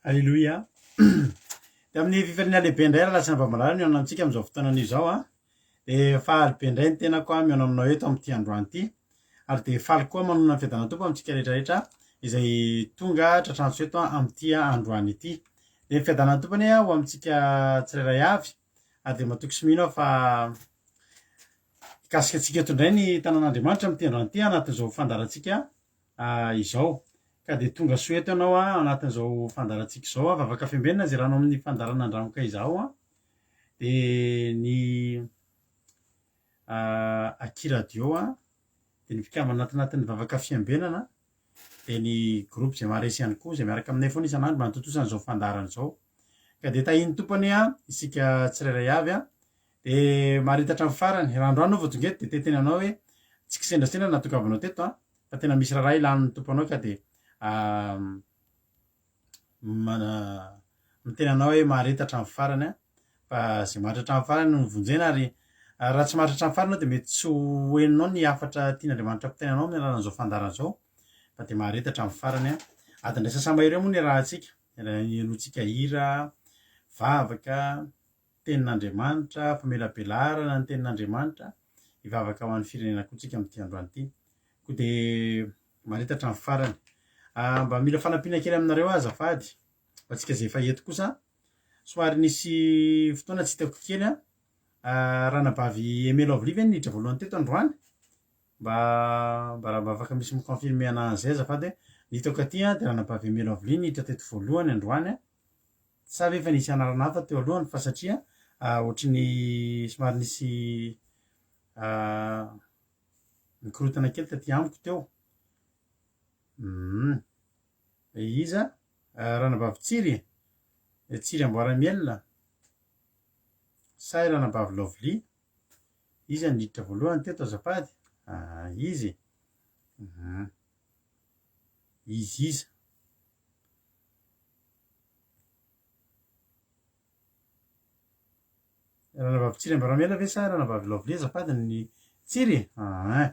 Aleloia. Dia amin'ny fifaliana lehibe indray rahalahy sy anabavy malala no hihaona amintsika amin'izao fotoana anio izao an. Dia faly be indray ny tenako an mihaona aminao eto amin'ity androany ity. Ary dia faly koa manonona ny fiadanan'ny Tompo amintsika rehetra rehetra izay tonga tratrantso eto amin'ity androany ity. Dia ny fiadanan'ny Tompo anie ho amintsika tsirairay avy. Ary dia matoky sy mino aho fa hikasika antsika eto indray ny tanan'Andriamanitra amin'ity androany ity anatin'izao fandaharantsika izao. Ka dia tonga soa eto ianao anatin'izao fandaharantsika izao. Vavaka fiambenana izay rano amin'ny fandaharana Andramoka izaho. Dia ny Aky Radio, dia ny mpikambana anatin'ny vavaka fiambenana, dia ny groupe izay maharesy ihany koa izay miaraka aminay foana isan'andro manatontosa an'izao fandaharana izao. Ka dia tahian'ny Tompo anie isika tsirairay avy. Dia maharita hatramin'ny farany. Raha androany aho vao tonga eto dia te hiteny aminao hoe tsy kisendrasendra no nahatongavanao teto an, fa tena misy raharaha ilan'ny Tompo anao ka dia miteny anao hoe mahareta hatramin'ny farany an, fa izay maharitra hatramin'ny farany no vonjena ary raha tsy maharitra hatramin'ny farany ianao dia mety tsy ho henonao ny hafatra tian'Andriamanitra ampitaina anao amin'ny alalan'izao fandaharana izao fa dia mahareta hatramin'ny farany an. Adiny iray sasa-mahery eo moa no iarahantsika, iarahantsika hira, vavaka, Tenin'Andriamanitra, famelabelarana ny Tenin'Andriamanitra, hivavaka ho an'ny firenena koa tsika amin'ity androany ity. Koa dia mahareta hatramin'ny farany. Ah, mba mila fanampiana kely aminareo aho azafady. Ho antsika izay efa eto kosa, somary nisy fotoana tsy hitako kely an. Ah, Ranabavy Aimé Lovely ve niditra voalohany teto androany? Mba mba raha mba afaka misy mi-confirmer anah an'izay azafady hoe ny hitako aty an dia Ranabavy Aimé Lovely niditra teto voalohany androany an. Sa ve efa nisy anarana hafa teo alohany fa satria ohatry ny somary nisy nikorontana kely taty amiko teo. Hum. Iza? Ranabavy Tsiry? Tsiry Amboaramiel? Sa i Ranabavy Lovely? Iza no niditra voalohany teto azafady? Ah, izy? Hum. Izy iza? Ranabavy Tsiry Ambaramela ve sa Ranabavy Lovely azafady ny Tsiry e? Aa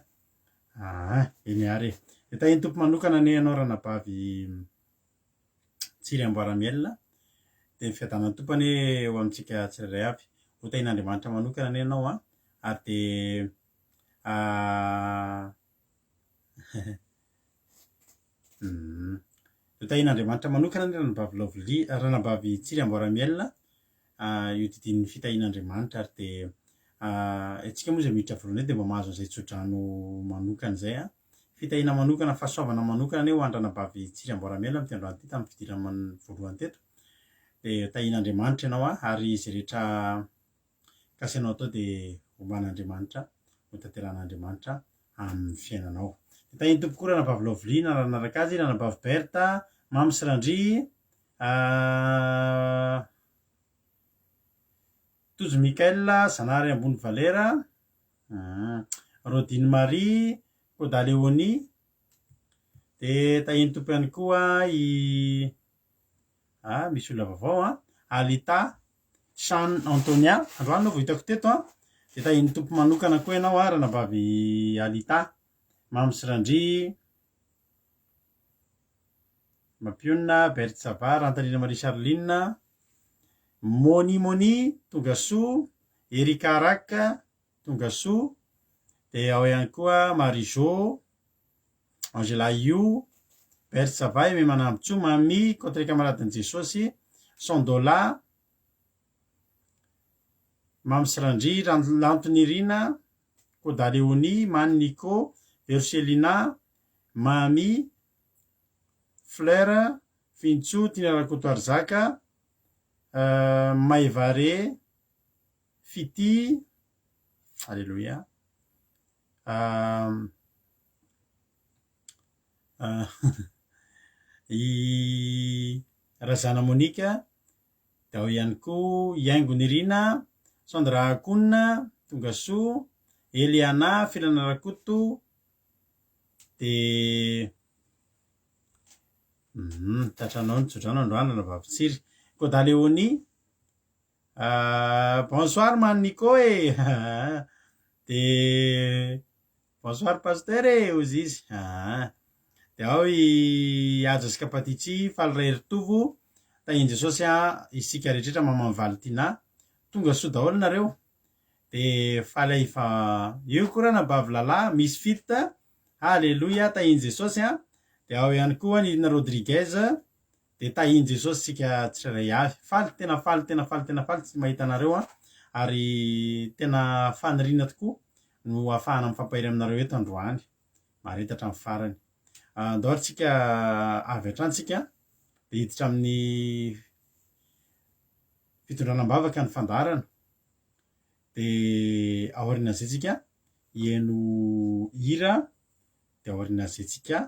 aa eny ary e. Dia tahian'ny Tompo manokana anie ianao Ranabavy Tsiry Amboaramiel. Dia ny fiadanan'ny Tompo anie ho amintsika tsirairay avy. Ho tahian'Andriamanitra manokana anie ianao an. Ary dia Notahian'Andriamanitra manokana ny Ranabavy Lovely, Ranabavy Tsiry Amboaramiel, io didinin'ny fitahian'Andriamanitra ary dia isika moa izay miditra voalohany eto dia mba mahazo an'izay tsodrano manokana izay an. Fitahiana manokana, fahasoavana manokana anie ho an-dRanabavy Tsiry Amboaramiel amin'ity androany ity tamin'ny fidirana voalohany teto. Dia tahian'Andriamanitra ianao an, ary izay rehetra kasainao atao dia homban'Andriamanitra, hotanterahan'Andriamanitra amin'ny fiainanao. Dia tahin'ny Tompo koa Ranabavy Lovely nanaraka azy, Ranabavy Bertha, Mamy sy Randria, Tojo Michael, Zanahary Ambony Valera, Rodine Marie, Koda Léonie, dia tahin'ny Tompo ihany koa i Ah, misy olona vaovao an. Alita Chan Antonia, androany aloha vao hitako teto an. Dia tahian'ny Tompo manokana koa ianao an, ranabavy Alita. Mamy sy Randria, Mampionona, Berthe Sava, Rantanina Marie Charline, Moni Moni, tongasoa, Erika Arak, tongasoa, dia ao ihany koa Marie Jo, Angela Yu, Berthe Sava, Aimé Manambintsoa, Mamy, Contre Camaradin'i Jesosy, Sandola, Mamy sy Randria, Lantonirina, Koda Léonie, Many Nico, Vero Selina, Mamy, Fleur, Fintsoa, Tina Rakotoarizaka, Maivare, Fitia, Alléluia. I Razana Monica, dia ao ihany koa i Haingo Nirina, Sandra Akouna, Tongasoa, Eliana, Felana Rakoto, dia tratranao ny tsodrano androany Ranabavy Tsiry, Koda Léonie, Bonsoir man Nico e! De bonsoir pasteur e! Hozy izy. Aa. De ao i Haja sy Kapatichi, Faly Raheritovo, Tahian'i Jesosy a, isika rehetrretra maman'i Valentina. Tonga soa daholo nareo. De faly ahy fa eo koa ranabavy Lala, misy fit. Haleloia, tahian'i Jesosy a. De ao ihany koa Nirina Rodriguez. De tahian'i Jesosy isika tsirairay avy. Faly, tena faly, tena faly, tena faly tsy mahita anareo a. Ary tena faniriana tokoa no ahafahana mifampahery aminareo eto androany. Mahareta hatramin'ny farany. Andao ary tsika avy hatrany tsika dia hiditra amin'ny fitondrana am-bavaka ny fandaharana. Dia aorianan'izay tsika hihaino hira, dia aorianan'izay tsika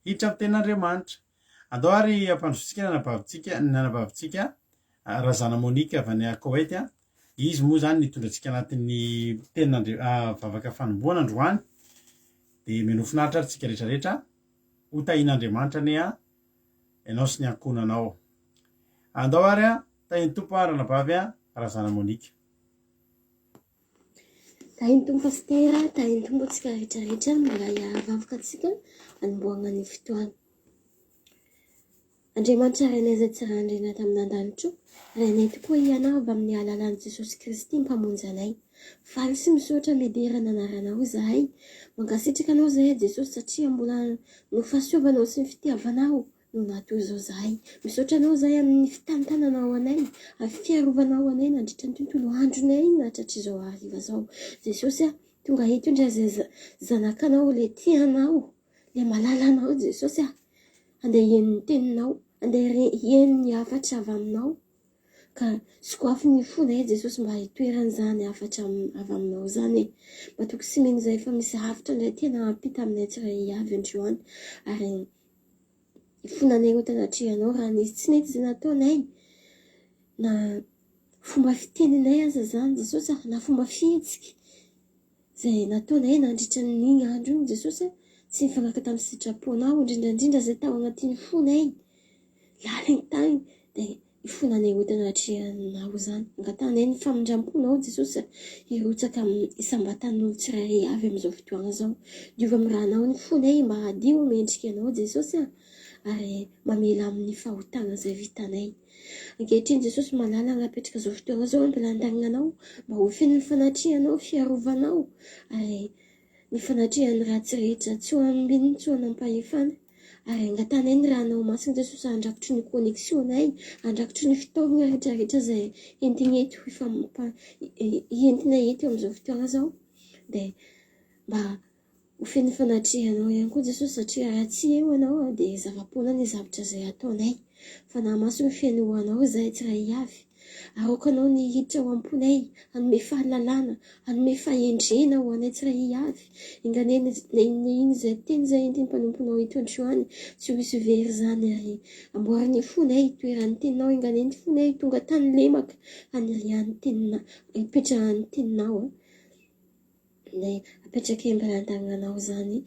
hiditra amin'ny tenin'Andriamanitra. Andao ary hampandrosoantsika ny anabavintsika, ny anabavintsika Razana Monique avy any Koweït. Izy moa izany nitondra antsika anatin'ny tenin'Andri-, vavaka fanombohana androany. Dia mino finaritra ary tsika rehetra rehetra. Ho tahian'Andriamanitra anie ianao sy ny ankohonanao. Andao ary a, tahian'ny Tompo a, ranabavy a, Razana Monique. Tahin'ny Tompo Pasitera, tahin'ny Tompo antsika rehetra rehetra, mbola hiara-vavaka antsika hanombohana ny fotoana. Andriamanitra Rainay izay tsy randrena tamin'ny andanitro, Rainay tokoa Ianao avy amin'ny alalan'i Jesosy Kristy Mpamonjy anay. Faly sy misaotra midera ny anaranao izahay. Mankasitraka Anao izahay Jesosy satria mbola no fahasoavanao sy ny fitiavanao no nahatoa izao izahay. Misaotra Anao izahay amin'ny fitantananao anay ary fiarovanao anay nandritra ny tontolo andronay nahatratr'izao hariva izao. Jesosy a, tonga eto indray izay zanakanao ilay tia Anao. Ilay malala anao Jesosy ah, andeha hihaino ny teninao, andeha hihaino ny hafatra avy aminao. Ka sokoafy ny fonay Jesosy mba hitoeran'izany hafatra avy aminao izany e. Matoky sy mino izay efa misy hafatra indray tena hampita aminay tsirairay avy androany. Ary ifonanay eo anatrehanao raha nisy tsy nety izay nataonay na fomba fiteninay aza izany Jesosy ah, na fomba fihetsika. Izay nataonay nandritra an'iny andro iny Jesosy a, tsy nifanaraka tamin'ny sitraponao, indrindra indrindra izay tao anatin'ny fonay, laliny tany, dia ifonanay ota anatrehanao izany. Angatahanay ny famindram-ponao Jesosy a, hirotsaka amin'ny isam-batan'olo tsirairay avy amin'izao fotoana izao. Diovy amin'ny ranao ny fonay mba hadio ho mendrika anao Jesosy a, ary mamela amin'ny fahotana izay vitanay. Ankehitriny Jesosy malala napetraka izao fotoana izao ampilantananao mba ho feno ny fanatrehanao, fiarovanao ary ny fanatrehan'ny ratsy rehetra tsy ho ambininy tsy ho anam-pahefana ary angatanay ny ranao masina Jesosy handrakotry ny connexion-nay, handrakotry ny fitaovana rehetra rehetra izay entina eto hifampa entina eto amin'izao fotoana izao dia mba Ho feno fanatrehanao ihany koa Jesosy satria raha tsy eo Ianao dia zava-poana ny zavatra izay ataonay. Fanahy Masina feno ho Anao izahay tsirairay avy. Aoka Anao ny hiditra ao am-ponay, hanome fahalalana, hanome fahendrena ho anay tsirairay avy. Enga anie na inona inona izay teny izay entin'ny mpanomponao eto androany, tsy ho hisy very izany ary amboary ny fonay hitoeran'ny teninao. Enga anie ny fonay ho tonga tany lemaka hanirian'ny teninao, hipetrahan'ny teninao. Ilay apetraka embrandagnanao zany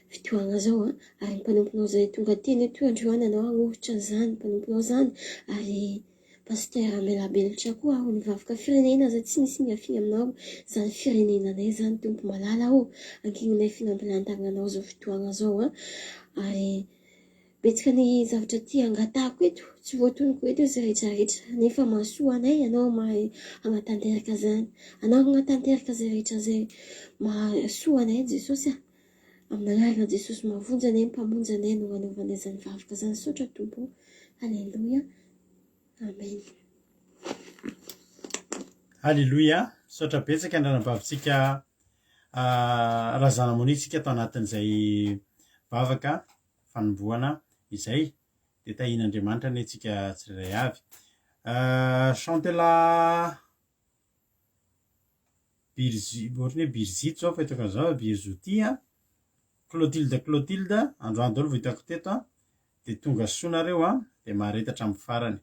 fitohagna zao an, ary ny mpanomponao zay tonga teny etoa androany anao hanoritra an'izany mpanomponao zany, ary Pasteur Amelabelitra koa aho nivavaka firenena zay tsy nisy niafina aminao zany firenenanay zany Tompo malala ô, ankininay finampilantagnanao zao fitohagna zao an, ary Betsaka ny zavatra tia angatahako eto, tsy voatonoko eto izay rehetra rehetra, nefa mahasoa anay ianao mahay hanatanteraka izany. Anao hanatanteraka izay rehetra izay mahasoa anay Jesosy a. Amin'ny anarana Jesosy mahavonjy anay, mpamonjy anay no anaovanay izany vavaka izany. Misaotra Tompo. Alléluia. Amen. Alléluia. Misaotra betsaka ny ranabavintsika Razanamonia tsika tao anatin'izay vavaka fanombohana izay dia tahian'Andriamanitra anie tsika tsirairay avy. Chantela Birzi, ohatran'ny hoe Birzito zao fahitako an'izao, Birzouti a, Clotilde Clotilde, androany daholo vao hitako teto a, dia tonga soa nareo a, dia mahareta hatramin'ny farany.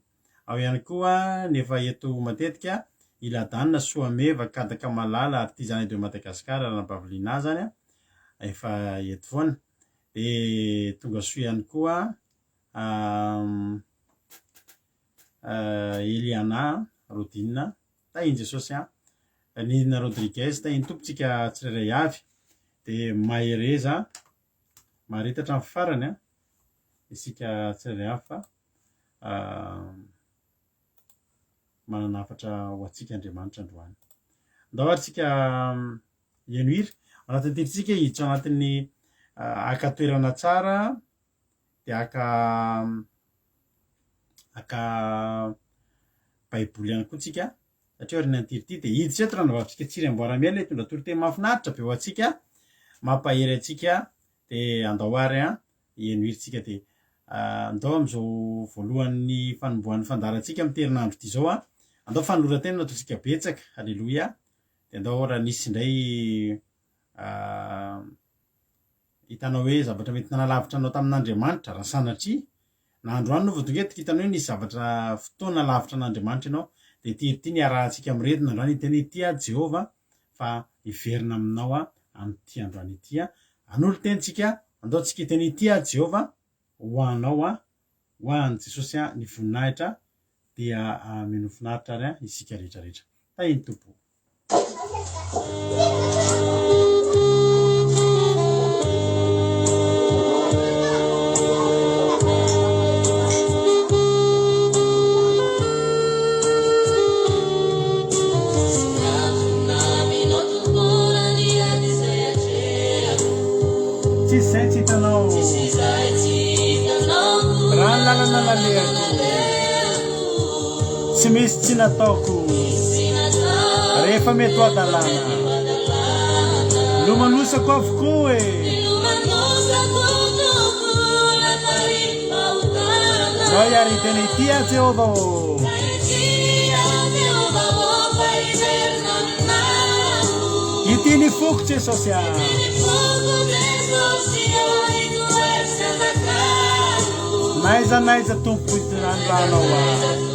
Ao ihany koa ny efa eto matetika, i Ladana, Soameva, Kadaka Malala, Artisanat de Madagascar, Ranabavy Lina zany a, efa eto foana. Dia tonga soa ihany koa Eliana, Rodina, tahin'i Jesosy an, Nirina Rodriguez, tahin'ny Tompo tsika tsirairay avy, dia mahereza, mahareta hatramin'ny farany an, isika tsirairay avy fa. Manana hafatra ho antsika Andriamanitra androany. Andao ary tsika hihaino hira. Ao anatin'ny ity tsika hiditra anatin'ny haka toerana tsara dia haka haka baiboly ihany koa tsika satria aorianan'ity hira ity dia hiditra eto ranabavintsika Tsiry Amboaramiaina hitondra toriteny mahafinaritra be ho antsika, mampahery antsika dia andao ary an Heno hira tsika dia andao amin'izao voalohan'ny fanombohan'ny fandaharantsika amin'ity herinandro ity izao an, andao fanoloran-tena no ataontsika betsaka, aleloia, dia andao raha nisy indray hitanao hoe zavatra mety nanalavitra anao tamin'Andriamanitra, raha sanatria, na androany no vao tonga eto, hitanao hoe nisy zavatra fotoana lavitra an'Andriamanitra ianao, dia ity hira ity no iarahantsika miredona androany, hiteny hoe ity aho Jehovah fa hiverina aminao aho amin'ity androany ity aho, Hanolo-teny tsika, andao tsika hiteny ity aho Jehovah, ho anao aho, ho an'i Jesosy aho, ny voninahitra dia mino finaritra ary isika rehetra rehetra. Tahin'ny Tompo. Tsisy izay tsy hitanao. Raha ny lalana nalehako. Tsy misy tsy nataoko. Rehefa mety ho hadalana. Lomanosako avokoa e. Ndao hiary hiteny ity aho Jehovah ô. Ity ny foko Jesosy a. N'aiza n'aiza Tompo hitondrano ahy.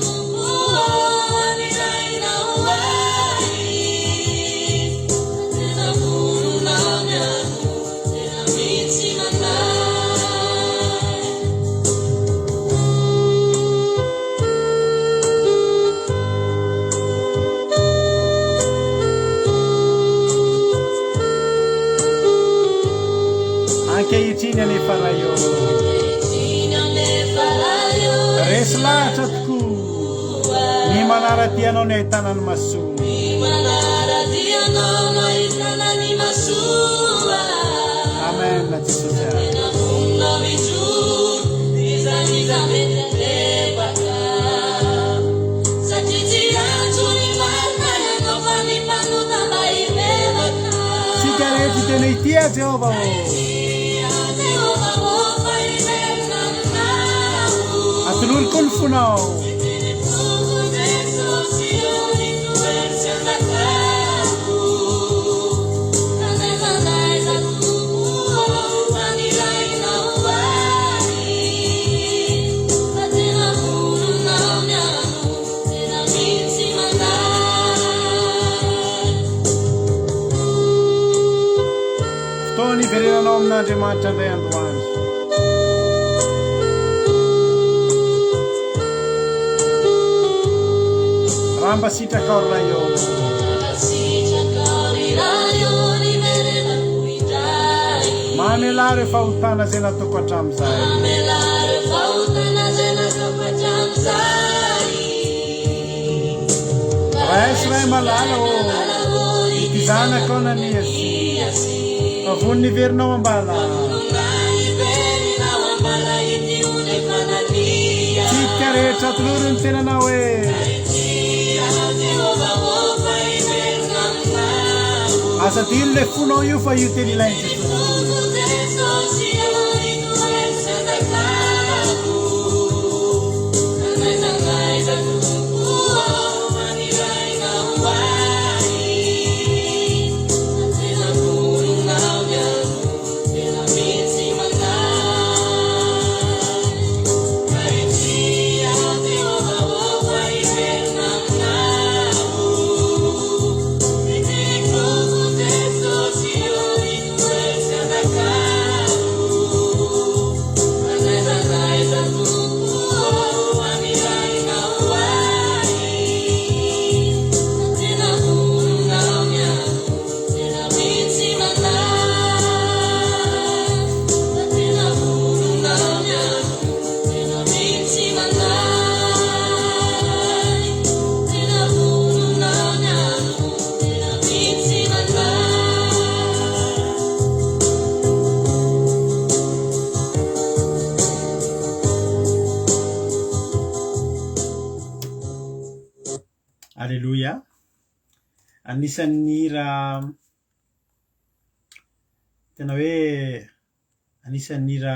Ankehitriny anefa Ray ô. Resy lahatra tokoa. Ny manara-dia anao ny ahitana ny masoa. Amen Jesosy a. Tsika rehetra hiteny hoe ity aho Jehovah ô. Atolory koa ny fonao. Fotoana hiverenanao amin'Andriamanitra indray androany. Raha mba sitrakao ry Ray ô. Mamelà ireo fahotana izay nataoko hatramin'izay. Raiso Ray malala ô, ity zanakao nania sy fa vonona hiverina ao am-bala. Tsika rehetra atolory ny tenanao e. Aza adino le fonao io fa io tena ilain'i Jesosy. Anisan'ny hira tena hoe anisan'ny hira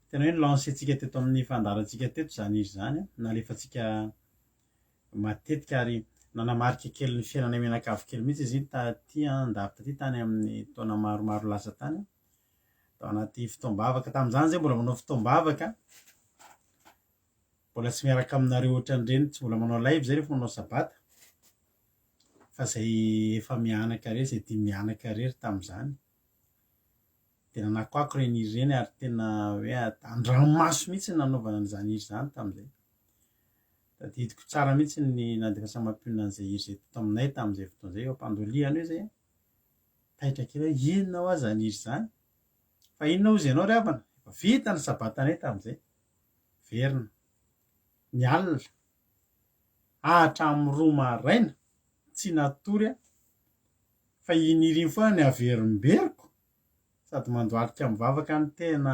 tena hoe ni-lancer-ntsika teto amin'ny fandaharantsika teto izany hira izany, nalefantsika matetika ary nanamarika kely ny fiainanay mianakavy kely mihitsy izy iny taty an-dafy taty tany amin'ny taona maromaro lasa tany, tao anaty fotoam-bavaka, tamin'izany zay mbola manao fotoam-bavaka, mbola tsy miaraka aminareo ohatran'ireny, tsy mbola manao live zay rehefa manao sabata, fa zay efa mianaka irery, zay dimy mianaka irery tamin'izany. Tena nakoako ireny hira ireny ary tena hoe an-dranomaso mihitsy ny nanaovana an'izany hira izany tamin'izay. Tadidiko tsara mihitsy ny nandefasana mampionona an'izay hira izay teto aminay tamin'izay fotoana izay, eo am-pandoliana eo izay an. Taitra kely hoe inona hoa izany hira izany? Fa inona hozy ianao ry havana? Efa vita ny sabatanay tamin'izay. Verina. Ny alina. Hatramin'ny roa maraina tsy natory aho fa iny hira iny foana ny averimberiko sady mandohalika mivavaka no tena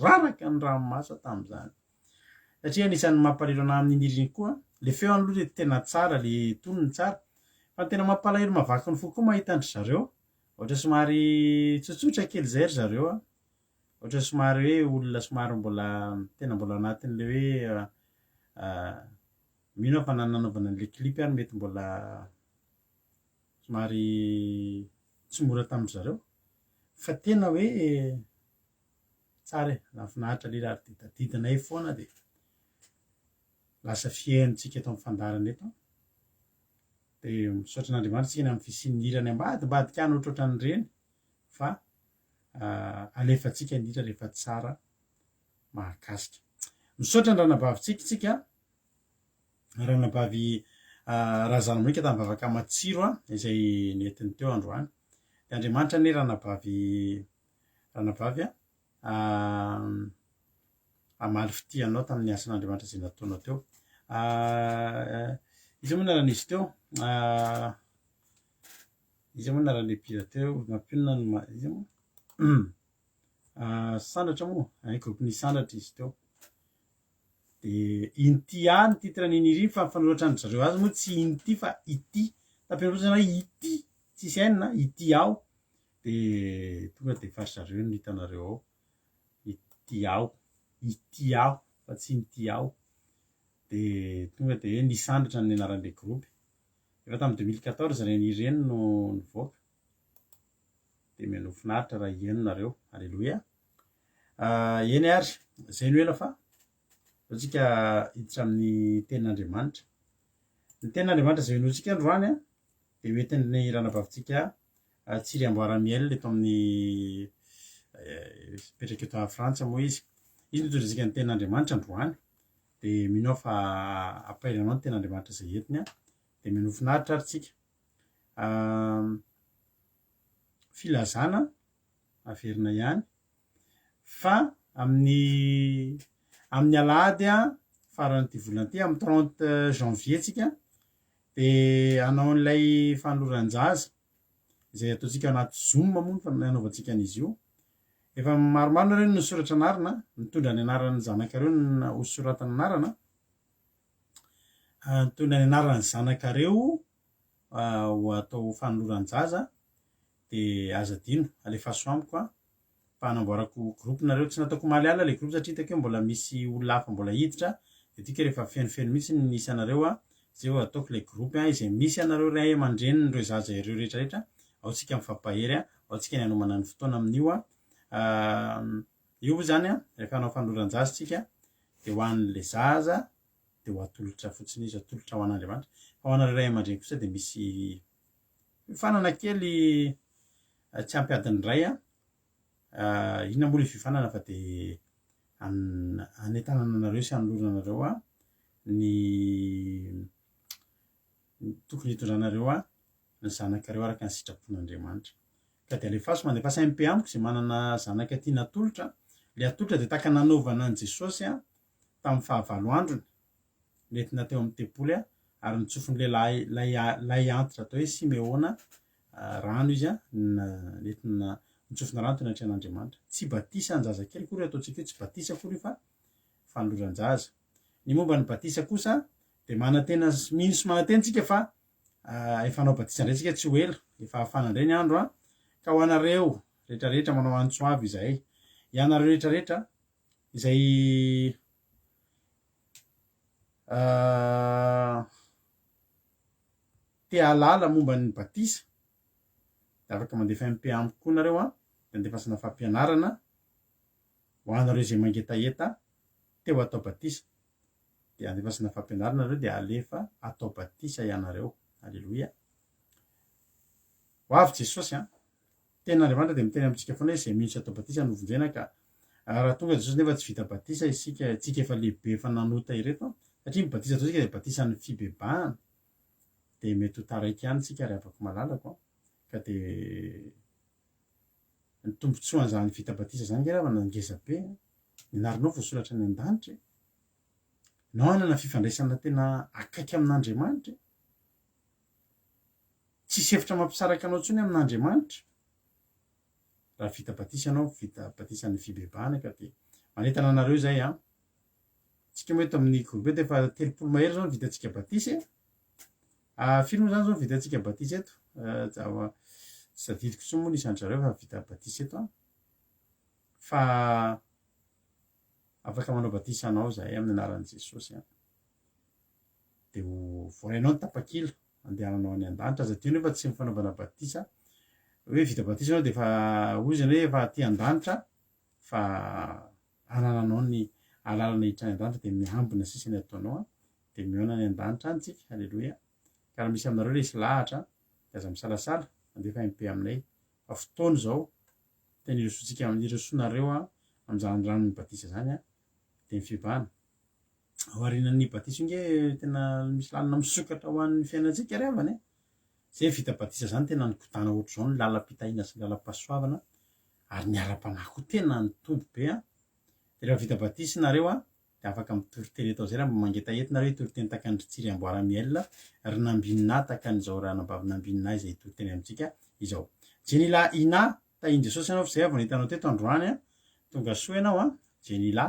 raraka ny ranomaso tamin'izany. Satria anisan'ny mampalahelo anah amin'iny hira iny koa, le feo aloha le tena tsara, le tonony tsara, fa ny tena mampalahelo mahavaky ny fo koa mahita an-dry zareo, ohatra somary tsotsotra kely izay ry zareo an, ohatra somary hoe olona somary mbola tena mbola anatin'le hoe mino aho fa na nanaovana an'le clip ary mety mbola somary tsy mora tamin-dry zareo fa tena hoe tsara e, nahafinaritra le ary dia tadidinay foana dia lasa fihainontsika eto amin'ny fandaharana eto. Dia misaotra an'Andriamanitra isika ny amin'ny fisian'ny hira any ambadimbadika any ohatrohatran'ireny fa alefantsika ny hira rehefa tsara mahakasika. Misaotra ny ranabavintsika isika, ranabavy Razanamonika tamin'ny vavaka matsiro izay nentiny teo androany. Dia Andriamanitra anie ranabavy ranabavy a hamaly fitia anao tamin'ny asan'Andriamanitra izay nataonao teo. Iza moa anaran'izy teo? Iza moa anaran'ilay mpihira teo? Mampionona ny ma- iza moa? Sandratra moa? Hay groupe-n'i Sandratra izy teo. Dia inty ahy ny titre an'iny hira iny fa ny fanoratra an-dry zareo azy moa tsy inty fa ity. Tapeno fotsiny hoe ity, tsisy N, ity aho. Dia tonga dia efa ry zareo no hitanareo ao. Ity aho, ity aho fa tsy inty aho. Dia tonga dia hoe Nisandratra ny anaran'ilay groupe. Efa tamin'ny 2014 ireny hira ireny no nivoaka. Dia mialoha finaritra raha hihaino nareo. Aleloia. Eny ary, izay no ela fa aleo tsika hiditra amin'ny tenin'Andriamanitra. Ny tenin'Andriamanitra izay henointsika androany dia ho entin'ny ranabavintsika Tsiriamboara Miel eto amin'ny mipetraka eto Frantsa moa izy. Izy no hitondra antsika ny tenin'Andriamanitra androany. Dia mino aho fa hampahery anao ny tenin'Andriamanitra izay entiny. Dia mino finaritra ary tsika. Filazana averina ihany fa amin'ny amin'ny alahady faran'ity volana ity, amin'ny trente janvier tsika dia hanao an'ilay fanoloran-jaza izay ataontsika anaty zoom moa ny anaovantsika an'izy io. Efa maromaro nareo no nisoratra anarana, nitondra ny anaran'ny zanakareo ho soratana anarana, nitondra ny anaran'ny zanakareo ho atao fanoloran-jaza dia aza adino, alefaso amiko an, fa hanamboarako groupe nareo, tsy nataoko omaly alina ilay groupe satria hitako hoe mbola misy olona hafa mbola hiditra, dia tiako rehefa fenofeno mihitsy ny isanareo an, zay vao ataoko ilay groupe an, izay misy anareo ray aman-drenin'ireo zaza ireo rehetra rehetra, ao tsika mifampahery an, ao tsika ny hanomana ny fotoana amin'io an, io moa zany an, rehefa hanao fanoloran-jaza tsika dia ho an'ilay zaza dia ho atolotra fotsiny izy, atolotra ho an'Andriamanitra, fa ho anareo ray aman-dreny kosa dia misy Fiofanana kely tsy ampy adiny iray an, inona moa ilay fiofanana fa dia hanentanana anareo sy hanolorana anareo ny tokony hitondranareo ny zanakareo araka ny sitrapon'Andriamanitra. Ka dia alefaso, mandefasa MP amiko izay manana zanaka tiana atolotra, ilay atolotra dia tahaka nanaovana an'i Jesosy tamin'ny fahavalo androny, nentina teo amin'ny tempoly ary notsofin'ny lehilahy lahy antitra atao hoe Simeona rano izy, nentina notsofina rano teo anatrehan'Andriamanitra. Tsy batisa an-jazakely akory io ataontsika io, tsy batisa akory io fa fanoloran-jaza. Ny momba ny batisa kosa dia manantena, mino sy manantena isika fa. Efa hanao batisa indray tsika tsy ho ela, efa hafana indray ny andro an! Ka ho anareo rehetra rehetra manao antso avo izahay, ianareo rehetra rehetra izay te hahalala momba ny batisa dia afaka mandefa MP amiko koa nareo an, dia andefasana fampianarana ho anareo izay mangetaheta te ho atao batisa dia andefasana fampianarana nareo dia alefa atao batisa ianareo. Aleloia. Ho avy Jesosy an. Tenin'Andriamanitra dia miteny amintsika foana hoe izay mino sy atao batisa no vonjena ka raha tonga Jesosy nefa tsy vita batisa isika, tsika efa lehibe efa nanota ireto an, satria ny batisa ataontsika dia batisan'ny fibebahana, dia mety ho taraiky ihany tsika ry havako malalako an, ka dia Ny tombotsoan'izany vita batisa izany nge ravana ngeza be a! Ny anaranao voasoratra any an-danitra e! Ianao hanana fifandraisana tena akaiky amin'Andriamanitra e! Tsisy hevitra mampisaraka anao intsony amin'Andriamanitra raha vita batisa ianao, vita batisan'ny fibebahana ka dia manentana anareo izay an! Tsika moa eto amin'ny groupe eto efa 30 mahery izao no vitantsika batisa e! Ah, firy moa zany zao vita antsika batisa eto? Eh, tsy tadidiko intsony moa ny isan-dry zareo fa vita batisa eto an. Fa afaka manao batisa anao zahay amin'ny anaran'i Jesosy an. Dia ho voarainao ny tapakila andehananao any an-danitra. Aza adino fa tsy ny fanaovana batisa hoe vita batisa ianao dia efa hoy izy hoe efa aty an-danitra fa anananao ny alalana hiditra any an-danitra dia miambina sisa ny ataonao an. Dia mihaona any an-danitra any tsika. Aleloia. Ka raha misy aminareo resy lahatra dia aza misalasala mandefa MP aminay fa fotoana izao tena irosoantsika irosoanareo amin'izany ranon'ny batisa izany dia ny fibahana. Aorianan'ny batisa io nge tena misy lalana misokatra ho an'ny fiainantsika ry havana e. Izay vita batisa izany tena nigodana ohatr'izao ny lalam-pitahiana sy ny lalam-pahasoavana ary ny ara-panahy koa tena nitombo be an. Dia rehefa vita batisa nareo an, Dia afaka mitory teny eto amin'izay raha mba mangetaheta nareo hitory teny tahaka an-dry Tsiry Amboara Miel, ry Nambinina tahaka an'izao ranabavy Nambinina izay hitory teny amintsika izao. Jenila Ina, tahin'i Jesosy ianao fa izay aho vao nahita anao teto androany an. Tonga soa ianao an. Jenila,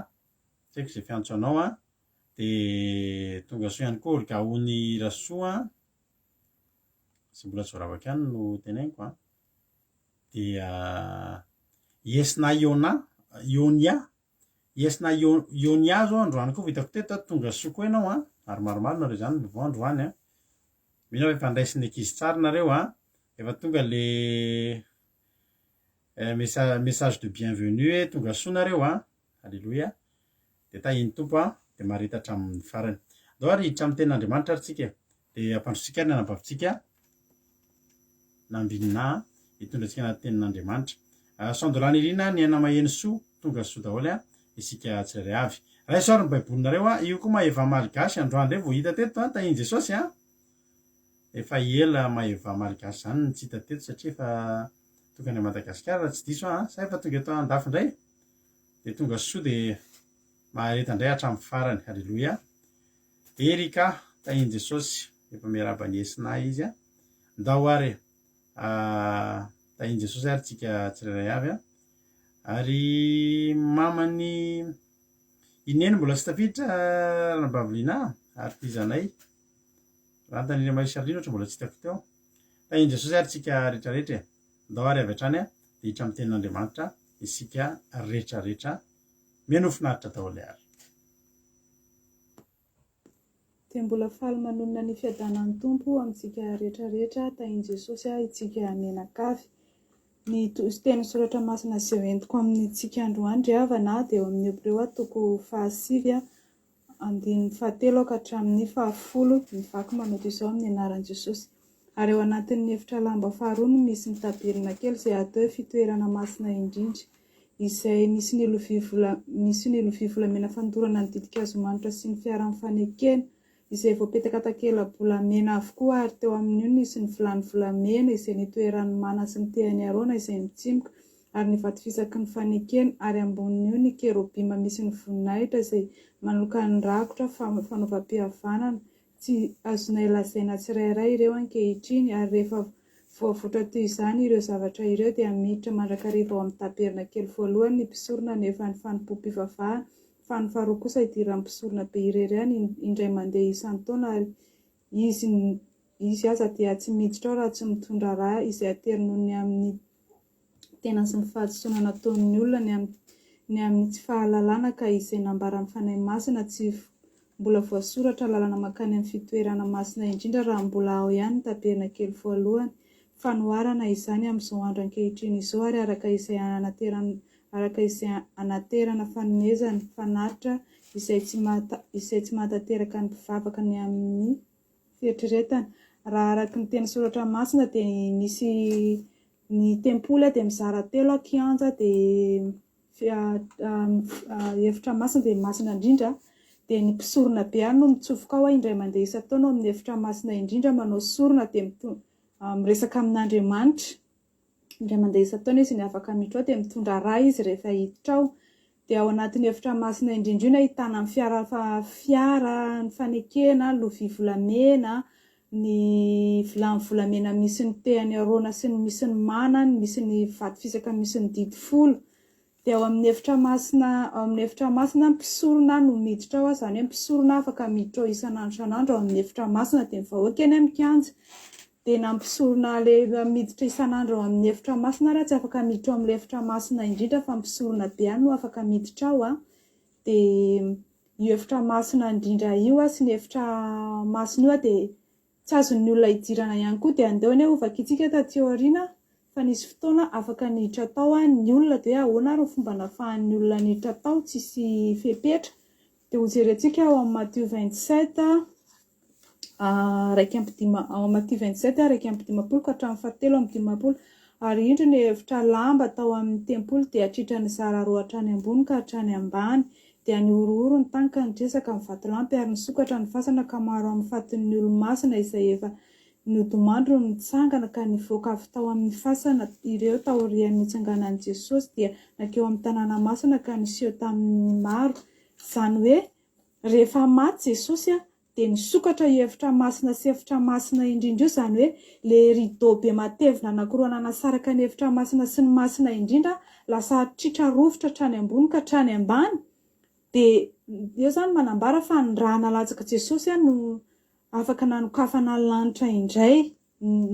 tsy haiko izay fiantso anao an. Dia tonga soa ihany koa Olga Ony Rasoa an. Izay mbola tsy voaravaka ihany no teneniko an. Dia Yesna Iona, Ionia, Yesna Ionia zao androany koa vao hitako teto a, tonga soa koa ianao an, ary maromaro nareo izany no vao androany an, mino aho fa efa nraisin'ny ankizy tsara nareo an, efa tonga le message de bienvenue hoe tonga soa nareo an, aleloia, dia tahian'ny Tompo an, dia mahareta hatramin'ny farany. Andao ary hiditra amin'ny tenin'Andriamanitra ary tsika e, dia ampandrosotsika ary ny anabavintsika Nambinina hitondra antsika anaty tenin'Andriamanitra. Sandola Nirina, ny aina maheno soa, tonga soa daholo a, isika tsirairay avy. Raiso ary ny baibolinareo a, io koa Maeva Malgasy androany indray vao hita teto a, tahin'i Jesosy a. Efa ela Maeva Malgasy izany no tsy hita teto satria efa tonga any Madagasikara raha tsy diso aho a, sa efa tonga eto andafy indray? Dia tonga soa dia mahareta indray hatramin'ny farany. Aleloia. Erika, tahin'i Jesosy, efa miarahaba an'i Esna izy a. Ndao ary e. Tahin'i Jesosy ary tsika tsirairay avy a. Ary maman'i i Neny mbola tsy tafiditra ranabavy Lina ary tizanay. Rantanirina Marie Charline ohatra mbola tsy hitako teo. Tahin'i Jesosy ary tsika rehetrarehetra e. Ndao ary avy hatrany a, dia hiditra amin'ny tenin'Andriamanitra isika rehetrarehetra. Mino ho finaritra daholo ary. Dia mbola faly manonona ny fiadanan'ny Tompo amintsika rehetra rehetra tahin'i Jesosy ahy itsika mianakavy. Ny teny soratra masina izay hoentiko amintsika androany ry havana dia eo amin'ny Hebreo toko fahasivy andininy fahatelo ka hatramin'ny fahafolo mivaky manao toy izao amin'ny anaran'i Jesosy. Ary ao anatin'ny efitra lamba faharoa no misy ny tabernakely izay atao hoe fitoerana masina indrindra. izay nisy ny lovia vola misy ny lovia volamena fandorana ny ditin-kazo manitra sy ny fiaran'ny fanekena, izay voapetaka takela-bolamena avokoa, ary teo amin'io nisy ny vilany volamena izay nitoeran'ny mana sy ny tehan'i Arona izay mitsimoka, ary ny vato fisaky ny fanekena, ary ambonin'io ny kerobima misy ny voninahitra izay manoka ny rakotra fanaovam-pihavanana, Tsy azonay lazaina tsirairay ireo ankehitriny, ary rehefa voavotra toy izany ireo zavatra ireo, dia miditra mandrakariva ao amin'ny tabernakely voalohany ny mpisorona nefa ny fanompoam-pivavahana, fa ny faharoa kosa idiran'ny mpisoronabe irery ihany indray mandeha isan-taona, ary izy. izy aza dia tsy miditra ao raha tsy mitondra rà izay atery noho ny amin'ny tenany sy ny fahadisoana nataon'ny olona ny amin'ny ny amin'ny tsy fahalalana ka izay nambaran'ny Fanahy Masina tsy mbola voasoratra lalana mankany amin'ny fitoerana masina indrindra raha mbola ao ihany ny tabernakely voalohany fanoharana izany amin'izao andro ankehitriny izao ary araka izay anaterana araka izay anaterana fanomezana fanatitra izay tsy izay tsy mahatanteraka ny mpivavaka ny amin'ny fieritreretana. Raha araka ny teny soratra masina dia misy ny tempoly dia mizara telo, kianja dia efitra masina dia masina indrindra dia ny mpisorona be any no mitsofoka ao indray mandeha isan-taona ao amin'ny efitra masina indrindra manao sorona dia miresaka amin'Andriamanitra. Indray mandeha isan-taona izy no afaka miditra ao dia mitondra rà izy rehefa hiditra ao. Dia ao anatin'ny efitra masina indrindra io no ahitana ny fiara fiara, ny fanekena, lovia volamena, ny vilany volamena misy ny tehan'i Arona sy ny misy ny mana, ny misy ny vato fisaka misy ny didy folo. Dia ao amin'ny efitra masina, ao amin'ny efitra masina ny mpisorona no miditra ao, izany hoe ny mpisorona afaka miditra ao isan'andro isan'andro ao amin'ny efitra masina, dia ny vahoaka eny amin'ny kianja. Dia na ny mpisorona ilay miditra isan'andro ao amin'ny efitra masina ary tsy afaka miditra ao amin'ilay efitra masina indrindra fa ny mpisorona be ihany no afaka miditra ao. Dia io efitra masina indrindra io sy ny efitra masina io dia Tsy azon'ny olona idirana ihany koa dia andeo anie hovakintsika taty aoriana fa nisy fotoana afaka niditra tao ny olona dia hoe ahoana ary ny fomba nafahan'ny olona niditra tao tsisy fepetra dia hojerentsika ao amin'ny Matio 27 ao amin'ny Matio 27 51 ka hatramin'ny fahatelo amby dimampolo ary indro ny hevitra lamba tao amin'ny tempoly dia tritra nizara roa hatrany ambony ka hatrany ambany Dia nihorohoro ny tany ka nitresaka ny vatolampy, ary nisokatra ny fasana ka maro amin'ny fatin'ny olo-masina izay efa nodimandry no nitsangana ka nivoaka avy tao amin'ny fasana ireo taorian'ny nitsanganan'i Jesosy dia nankeo amin'ny tanàna masina ka niseho tamin'ny maro. Izany hoe rehefa maty Jesosy dia nisokatra io efitra masina sy efitra masina indrindra io, izany hoe ilay rideau be matevina anankiroa nanasaraka ny efitra masina sy ny masina indrindra lasa tritra rovitra hatrany ambony ka hatrany ambany, dia eo izany manambara fa ny rà nalatsak'i Jesosy no afaka nanokafana ny lanitra indray.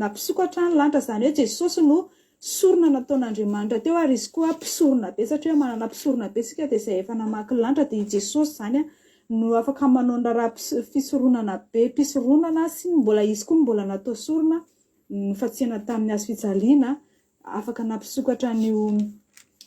Nampisokatra ny lanitra, izany hoe Jesosy no sorona nataon'Andriamanitra teo ary Izy koa mpisorona be satria manana mpisorona be isika dia izay efa namaky ny lanitra dia i Jesosy izany no afaka manao ny raharaha fisoronana be mpisoronana sy ny mbola Izy koa no mbola natao sorona nofantsihana tamin'ny hazo fijaliana Afaka nampisokatra an'io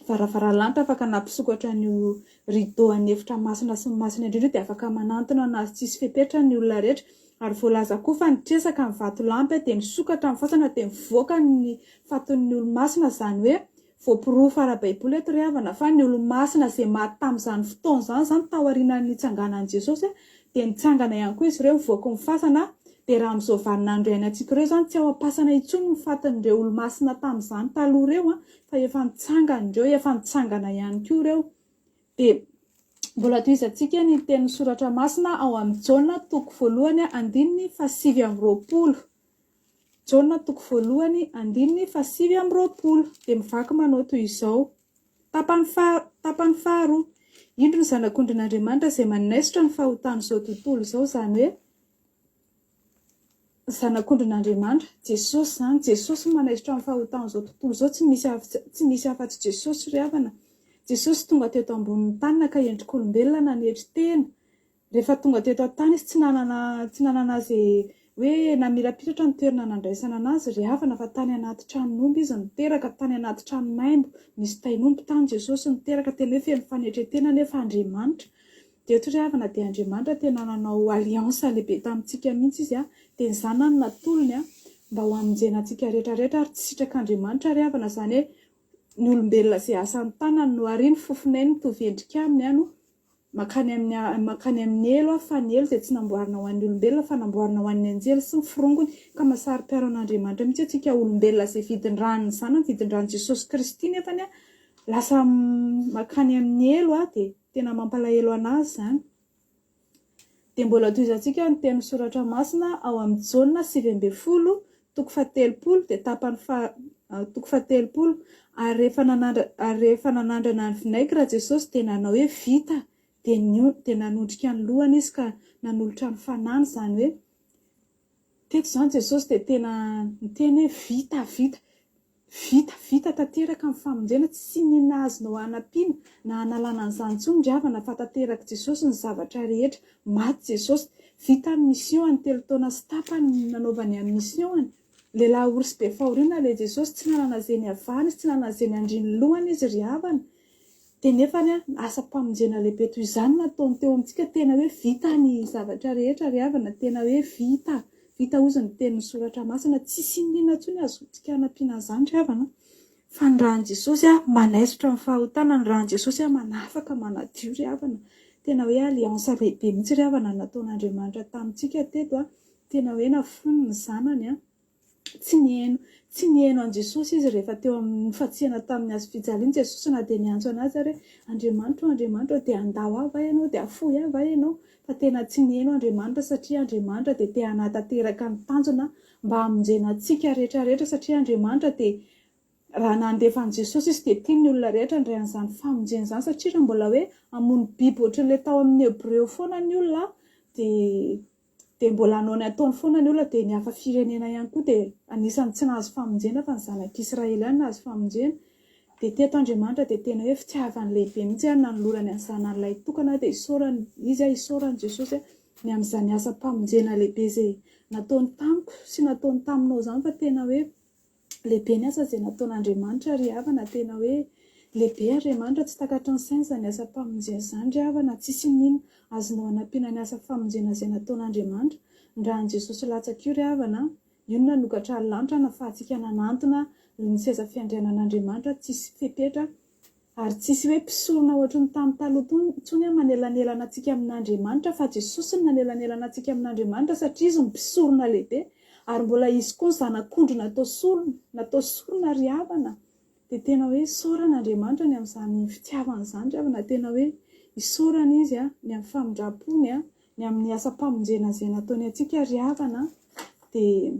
varavaranlanitra, afaka nampisokatra an'io rideau an'ny efitra masina sy ny masina indrindra io dia afaka manantona anazy tsisy fepetra ny olona rehetra. Ary voalaza koa fa nitresaka ny vatolampy dia nisokatra ny fasana dia nivoaka ny fatin'ny olomasina, izany hoe voaporofo ara-baiboly eto ry havana fa ny olomasina izay maty tamin'izany fotoana izany, izany taorianan'ny nitsanganan'i Jesosy dia nitsangana ihany koa izy ireo nivoaka ny fasana, dia raha amin'izao vaninandro iainantsika ireo izany tsy ao am-pasana intsony ny fatin'ireo olomasina tamin'izany taloha ireo an, fa efa nitsangana ireo, efa nitsangana ihany koa ireo. Dia mbola tohizantsika ny tenin'ny soratra masina ao amin'ny Jaona toko voalohany andininy fahasivy amby roapolo. Jaona toko voalohany andininy fahasivy amby roapolo dia mivaky manao toy izao. Tapany faha, tapany faharoa. Indro ny Zanak'ondrin'Andriamanitra izay manaisotra ny fahotan'izao tontolo izao, izany hoe, Zanak'ondrin'Andriamanitra, Jesosy izany, Jesosy no manaisotra ny fahotan'izao tontolo izao, tsy misy afa-tsy, tsy misy afa-tsy Jesosy ry havana. Jesosy tonga teto ambonin'ny tany naka endrik'olombelona nanetry tena, Rehefa tonga teto an-tany izy tsy nanana tsy nanana izay hoe namirapiratra ny toerana nandraisana anazy ry havana fa tany anaty tranon'omby izy niteraka, tany anaty trano maimbo misy tain'omby tany Jesosy niteraka, tena hoe feno fanetren-tena nefa Andriamanitra. Dia eto ry havana dia Andriamanitra tena nanao alliance lehibe tamintsika mihitsy izy dia ny zanany natolony mba ho hamonjena antsika rehetra rehetra ary tsy sitrak'Andriamanitra ry havana izany hoe ny olombelona izay asan'ny tanany nohariny fofonainy mitovy endrika aminy no Mankany amin'ny mankany amin'ny helo aho fa ny helo dia tsy namboarina ho an'ny olombelona fa namboarina ho an'ny anjely sy ny forongony ka mahasaro-piaro an'Andriamanitra mihitsy antsika olombelona izay vidin-dràn'ny zanany vidin-dràn'i Jesosy Kristy nefany lasa mankany amin'ny helo aho dia tena mampalahelo an'azy izany. Dia mbola tohizantsika ny tenin'ny soratra masina ao amin'ny Jaona 19 toko fahatelopolo dia tapany faha toko fahatelopolo Ary rehefa nanandra ary rehefa nanandrana ny vinaigre Jesosy dia nanao hoe vita dia nio dia nanondrika ny lohany izy ka nanolotra ny fanahiny izany hoe. Teto izany Jesosy dia tena niteny hoe vita, vita. Vita, vita tanteraka ny famonjena, tsy n'inona azonao hanampiana na hanalana an'izany intsony ry havana fa tanterak'i Jesosy ny zavatra rehetra, maty Jesosy, vita ny mission-ny, telo taona sy tapany no nanaovany an'ny mission-ny, lehilahy ory sy be fahoriana ilay Jesosy, tsy nanana izay niavahany izy, tsy nanana izay niandrian'ny lohany izy ry havana, dia nefany asam-pamonjena lehibe toy izany no nataony teo amintsika, tena hoe vita ny zavatra rehetra ry havana, tena hoe vita, vita hozy ny tenin'ny soratra masina, tsisy inona intsony azontsika hanampiana an'izany ry havana, fa ny ràn'i Jesosy manaisotra ny fahotana, ny ràn'i Jesosy manafaka, manadio ry havana, tena hoe alliance lehibe mihitsy ry havana nataon'Andriamanitra tamintsika teto, tena hoe nafoiny ny zanany. Tsy nihaino, tsy nihaino an'i Jesosy izy rehefa teo amin'ny nofantsihana tamin'ny hazo fijaliana Jesosy na dia niantso an'azy ary hoe, Andriamanitra o, Andriamanitra o, dia handao ahy va Ianao, dia hahafoy ahy va Ianao? Fa tena tsy nihaino Andriamanitra satria Andriamanitra dia te hanatanteraka ny tanjona mba hamonjena antsika rehetra rehetra satria Andriamanitra dia raha nandefa an'i Jesosy izy dia tiany ny olona rehetra handray an'izany famonjena izany satria raha mbola hoe hamono biby ohatran'ilay tao amin'ny Hebreo foana ny olona dia Dia mbola hanao ny ataony foana ny olona dia ny hafa firenena ihany koa dia anisan'ny tsy nahazo famonjena fa ny zanak'Israely ihany nahazo famonjena. Dia teto Andriamanitra dia tena hoe fitiavany lehibe mihitsy ary nanolorany an'ny zanany lahitokana dia isaorany Izy aho isaorany Jesosy ny amin'izany asam-pamonjena lehibe izay nataony tamiko sy nataony taminao izany fa tena hoe Lehibe ny asa izay nataon'Andriamanitra ry havana, tena hoe lehibe Andriamanitra, tsy takatry ny saina izany asam-pamonjena izany ry havana, tsisy inona azonao hanampiana ny asa famonjena izay nataon'Andriamanitra, ny ràn'i Jesosy latsaka io ry havana, io no nanokatra ny lanitra nahafahantsika nanantona ny seza fiandrianan'Andriamanitra tsisy fepetra, Ary tsisy hoe mpisorona ohatry ny tamin'ny taloha intsony manelanelana antsika amin'Andriamanitra fa Jesosy no nanelanelana antsika amin'Andriamanitra satria Izy no mpisorona lehibe ary mbola Izy koa no zanak'ondry natao sorona, natao sorona ry havana. Dia tena hoe isaorana Andriamanitra ny amin'izany fitiavany izany ry havana, tena hoe isaorana Izy ny amin'ny famindram-pony, ny amin'ny asam-pamonjena izay nataony antsika ry havana. Dia.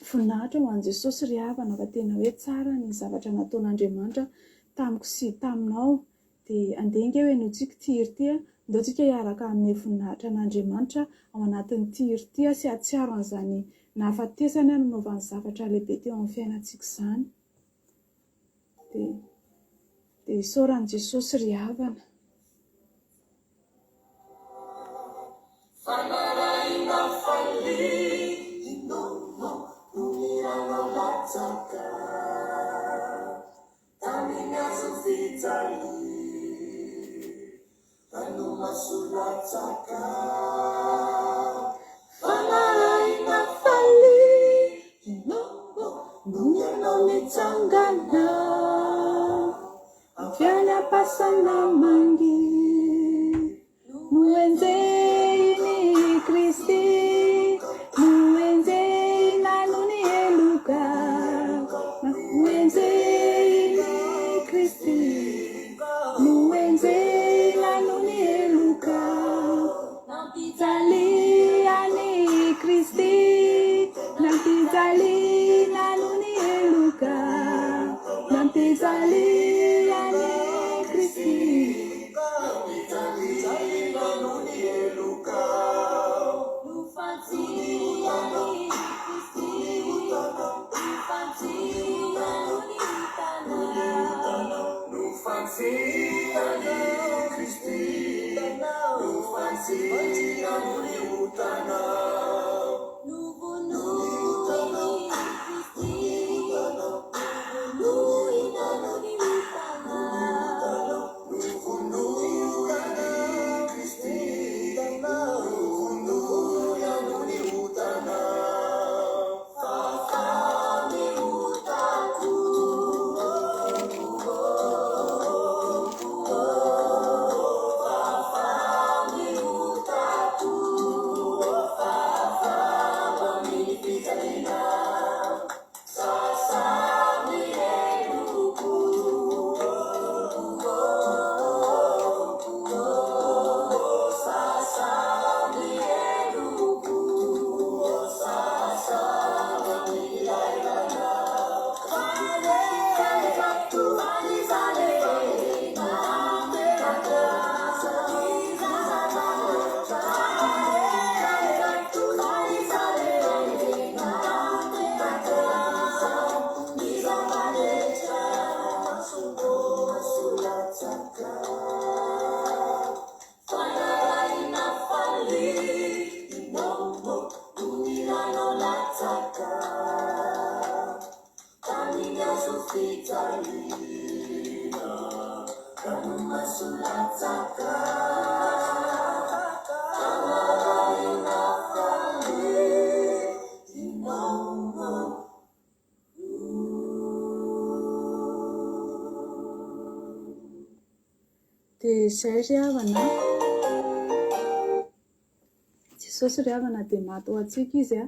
Voninahitra ho an'i Jesosy ry havana fa tena hoe tsara ny zavatra nataon'Andriamanitra tamiko sy taminao dia andeha ange ho henointsika ity hira ity a, ndao tsika hiaraka hanome voninahitra an'Andriamanitra ao anatin'ity hira ity sy hahatsiaro an'izany nahafatesany nanaovany zavatra lehibe teo amin'ny fiainantsika izany dia dia isaorana Jesosy ry havana. Fanarahina faly inono no niranao latsaka tamin'ny hazo fijaliana ranomaso latsaka. Fanarahina faly inono no ianao nitsangana avy any am-pasana mangina. Nohenjehin'i Kristy, nohenjehina noho ny heloka. Nohenjehin'i Kristy, nohenjehina noho ny heloka. Nampijalian'i Kristy, nampijaliana noho ny heloka. Nampijalian'i Kristy. Dia izay ry havana a. Jesosy ry havana dia maty ho antsika Izy a.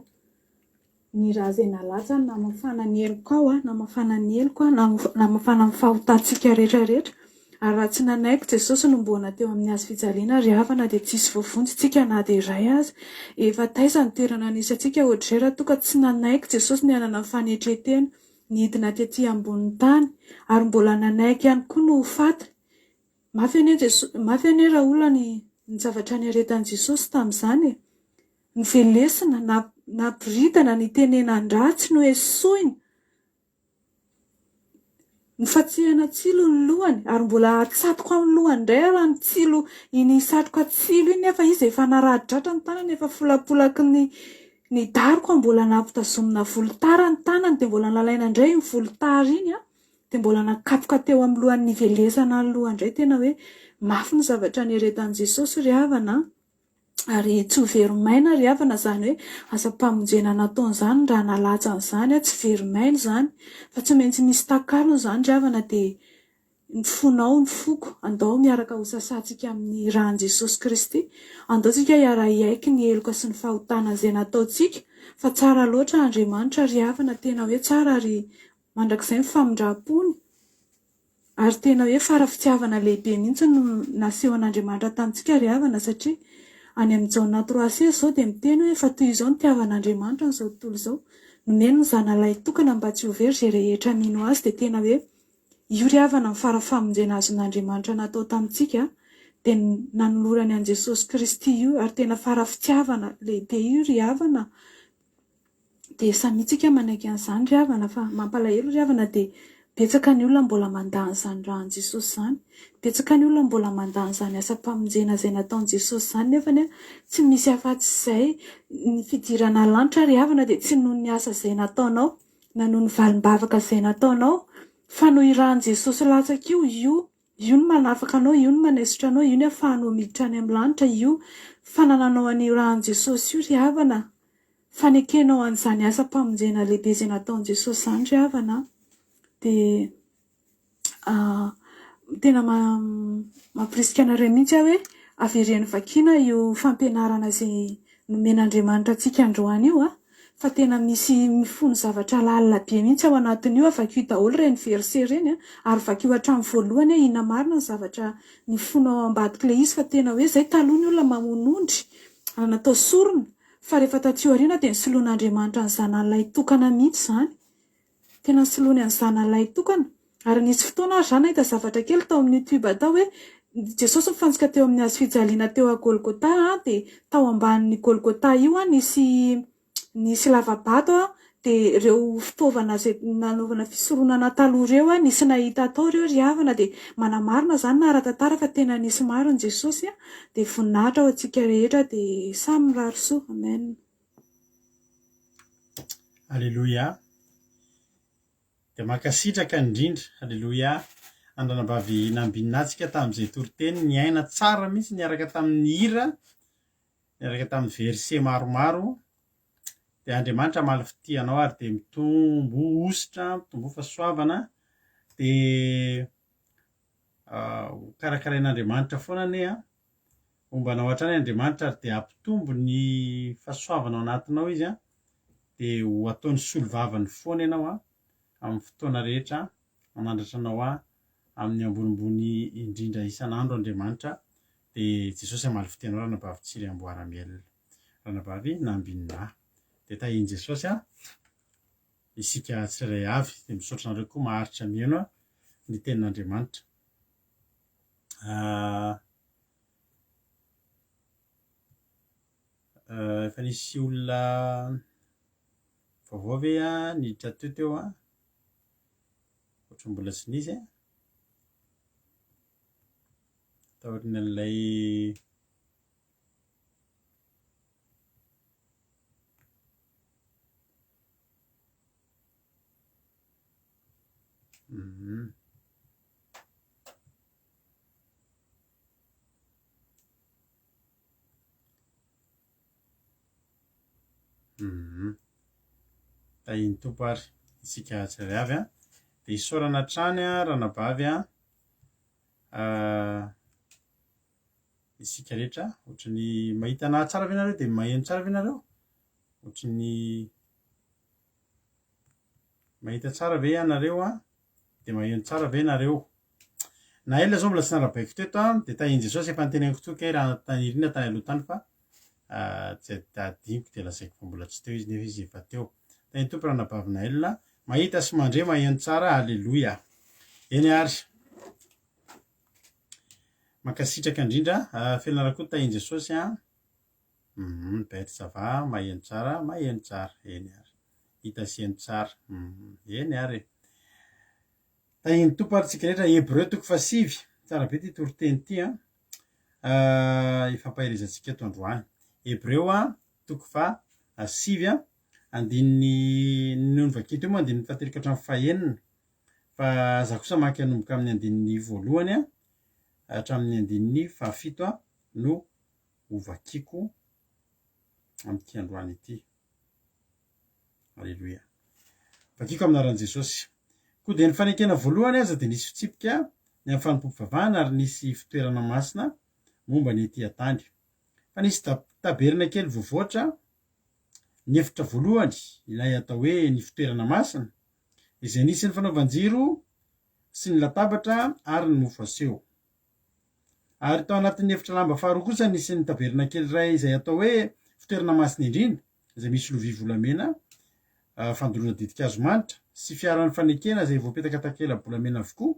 Ny ra izay nalatsany namafana ny helokao a, namafana ny heloko a, namafana ny fahotantsika rehetra rehetra. Ary raha tsy nanaiky Jesosy nomboana teo amin'ny hazo fijaliana ry havana dia tsisy voavonjy tsika na dia iray aza. Efa taiza ny toerana nisy antsika ohatr'izay raha toa ka tsy nanaiky Jesosy ny hanana ny fanetren-tena, nidina tety ambonin'ny tany ary mbola nanaiky ihany koa no ho faty. Mafy anie Jesosy, mafy anie raolona ny ny zavatra niaretan'i Jesosy tamin'izany e! Novelesina, naboridana, nitenenan-dratsy, noesoina. Nofantsihana tsilo ny lohany ary mbola atsatoka amin'ny lohany indray ary ny tsilo iny satroka tsilo iny nefa izy efa naradratra ny tanany efa folapolaky ny ny daroka mbola nampitazomina volotara ny tanany dia mbola nalaina indray iny volotara iny an dia mbola nakapoka teo amin'ny lohany nivelesana ny lohany indray tena hoe mafy ny zavatra niaretan'i Jesosy ry havana an! Ary tsy ho very maina ry havana izany hoe asam-pamonjena nataony izany raha nalatsa an'izany tsy very maina izany fa tsy maintsy misy takalony izany ry havana dia ny fonao ny foko andao miaraka ho sasantsika amin'ny ràn'i Jesosy Kristy andao tsika hiara-hiaiky ny heloka sy ny fahotana izay nataontsika fa tsara loatra Andriamanitra ry havana tena hoe tsara ary mandrakizay ny famindram-pony Ary tena hoe fara fitiavana lehibe mihitsy no nasehon'Andriamanitra tamintsika ry havana satria any amin'ny Jaona 3 16 izao dia miteny hoe fa toy izao nitiavan'Andriamanitra an'izao tontolo izao, nomeny ny zanalahy tokana mba tsy ho very izay rehetra mino azy dia tena hoe io ry havana ny fara famonjena azon'Andriamanitra natao tamintsika dia ny nanolorany an'i Jesosy Kristy io ary tena fara fitiavana lehibe io ry havana Dia samia tsika manaiky an'izany ry havana fa mampalahelo ry havana dia betsaka ny olona mbola mandà an'izany ràn'i Jesosy izany. Betsaka ny olona mbola mandà an'izany asam-pamonjena izay nataon'i Jesosy izany nefany an tsy misy afa-tsy izay ny fidirana lanitra ry havana dia tsy noho ny asa izay nataonao na noho ny valim-bavaka izay nataonao fa noho io ràn'i Jesosy latsaka io, io Io no manafaka anao, io no manaisotra anao, io ny ahafahanao miditra any amin'ny lanitra, io fanananao an'io ràn'i Jesosy io ry havana, fanekenao an'izany asam-pamonjena lehibe izay nataon'i Jesosy izany ry havana dia tena mampirisika anareo mihitsy aho hoe avereno vakiana io fampianarana izay nomen'Andriamanitra antsika androany io an! Fa tena misy mifono zavatra lalina be mihitsy ao anatin'io a, vakio daholo ireny verset ireny a, ary vakio hatramin'ny voalohany hoe inona marina ny zavatra mifono ao ambadik'ilay izy fa tena hoe izay taloha ny olona mamono ondry raha natao sorona fa rehefa taty aoriana dia nisoloan'Andriamanitra ny zanany lahitokana mihitsy izany. Tena nisoloany an'i zanany lahitokana. Ary nisy fotoana ary za nahita zavatra kely tao amin'ny youtube tao hoe Jesosy nifantsika teo amin'ny hazo fijaliana teo a Golgotha a, dia tao ambanin'ny Golgotha io a nisy nisy lava-bato a, dia ireo fitaovana izay nanaovana fisoronana taloha ireo a nisy nahita tao ireo ry havana dia manamarina izany na ara-tantara fa tena nisy marina Jesosy a, dia voninahitra ho antsika rehetra dia samy mirary soa. Amen. Aleloia. Dia mankasitraka indrindra. Aleloia. Andranabavy nambinina antsika tamin'izay toriteny niaina tsara mihitsy niaraka tamin'ny hira, niaraka tamin'ny verset maromaro. Dia Andriamanitra hamaly fitia anao ary dia mitombo hosotra, mitombo fahasoavana. Dia ho karakarain'Andriamanitra foana anie an. Homba anao hatrany Andriamanitra ary dia hampitombo ny fahasoavana ao anatinao Izy an, dia ho ataony solovavany foana ianao an, amin'ny fotoana rehetra, hanandratra anao an, amin'ny ambonimbony indrindra isan'andro Andriamanitra, dia Jesosy hamaly fitia anao Ranabavy Tsiry Amboaramiel, Ranabavy Nambinina. Dia tahian'i Jesosy an, isika tsirairay avy, dia misaotra anareo koa maharitra mihaino an, ny tenin'Andriamanitra. Efa nisy olona vaovao ve niditra teo teo an? Ohatran'ny mbola tsy nisy e. Taorian'ilay Hum. Tahin'ny Tompo ary isika tsirairay avy an. Dia isaorana hatrany an ranabavy an. Isika rehetra. Ohatry ny mahita anah tsara ve nareo dia maheno tsara ve nareo? Ohatry ny mahita tsara ve ianareo an? Dia maheno tsara ve nareo? Na ela zao mbola tsy narabaiko teto an, dia tahin'i Jesosy efa niteneniko toa kay raha tanirina tany aloha tany fa tsy adinoko dia lazaiko fa mbola tsy teo izy nefa izy efa teo. Tahin'ny Tompo ranabavy Naël, mahita sy mandre maheno tsara, aleloia. Eny ary. Mankasitraka indrindra, Felana Rakoto tahin'i Jesosy an. Humm bête ça va, maheno tsara, maheno tsara, eny ary. Hita sy heno tsara, humm eny ary e. Tahin'ny Tompo ary tsika rehetra, Hebreo toko fahasivy, tsara be ity toriteny ity an, ifampaherezantsika eto androany. Hebreo toko fahasivy andininy, ny novakiana teo moa andininy fahatelo ka hatramin'ny fahenina, fa za kosa maka hanomboka amin'ny andininy voalohany hatramin'ny andininy fahafito no hovakiako amin'ity androany ity. Aleloia. Vakiko amin'ny anaran'i Jesosy. Koa dia ny fanekena voalohany aza dia nisy fitsipika ny amin'ny fanompoam-pivavahana ary nisy fitoerana masina momba ny ety an-tany. Fa nisy tabernakely voavoatra, ny efitra voalohany, ilay atao hoe ny fitoerana masina, izay nisy ny fanaovan-jiro sy ny latabatra ary ny mofo aseho. Ary tao anatin'ny efitra lamba faharoa kosa nisy ny tabernakely iray izay atao hoe fitoerana masina indrindra, izay misy lovia volamena fandoroana ditin-kazo manitra sy fiaran'ny fanekena izay voapetaka takela-bolamena avokoa,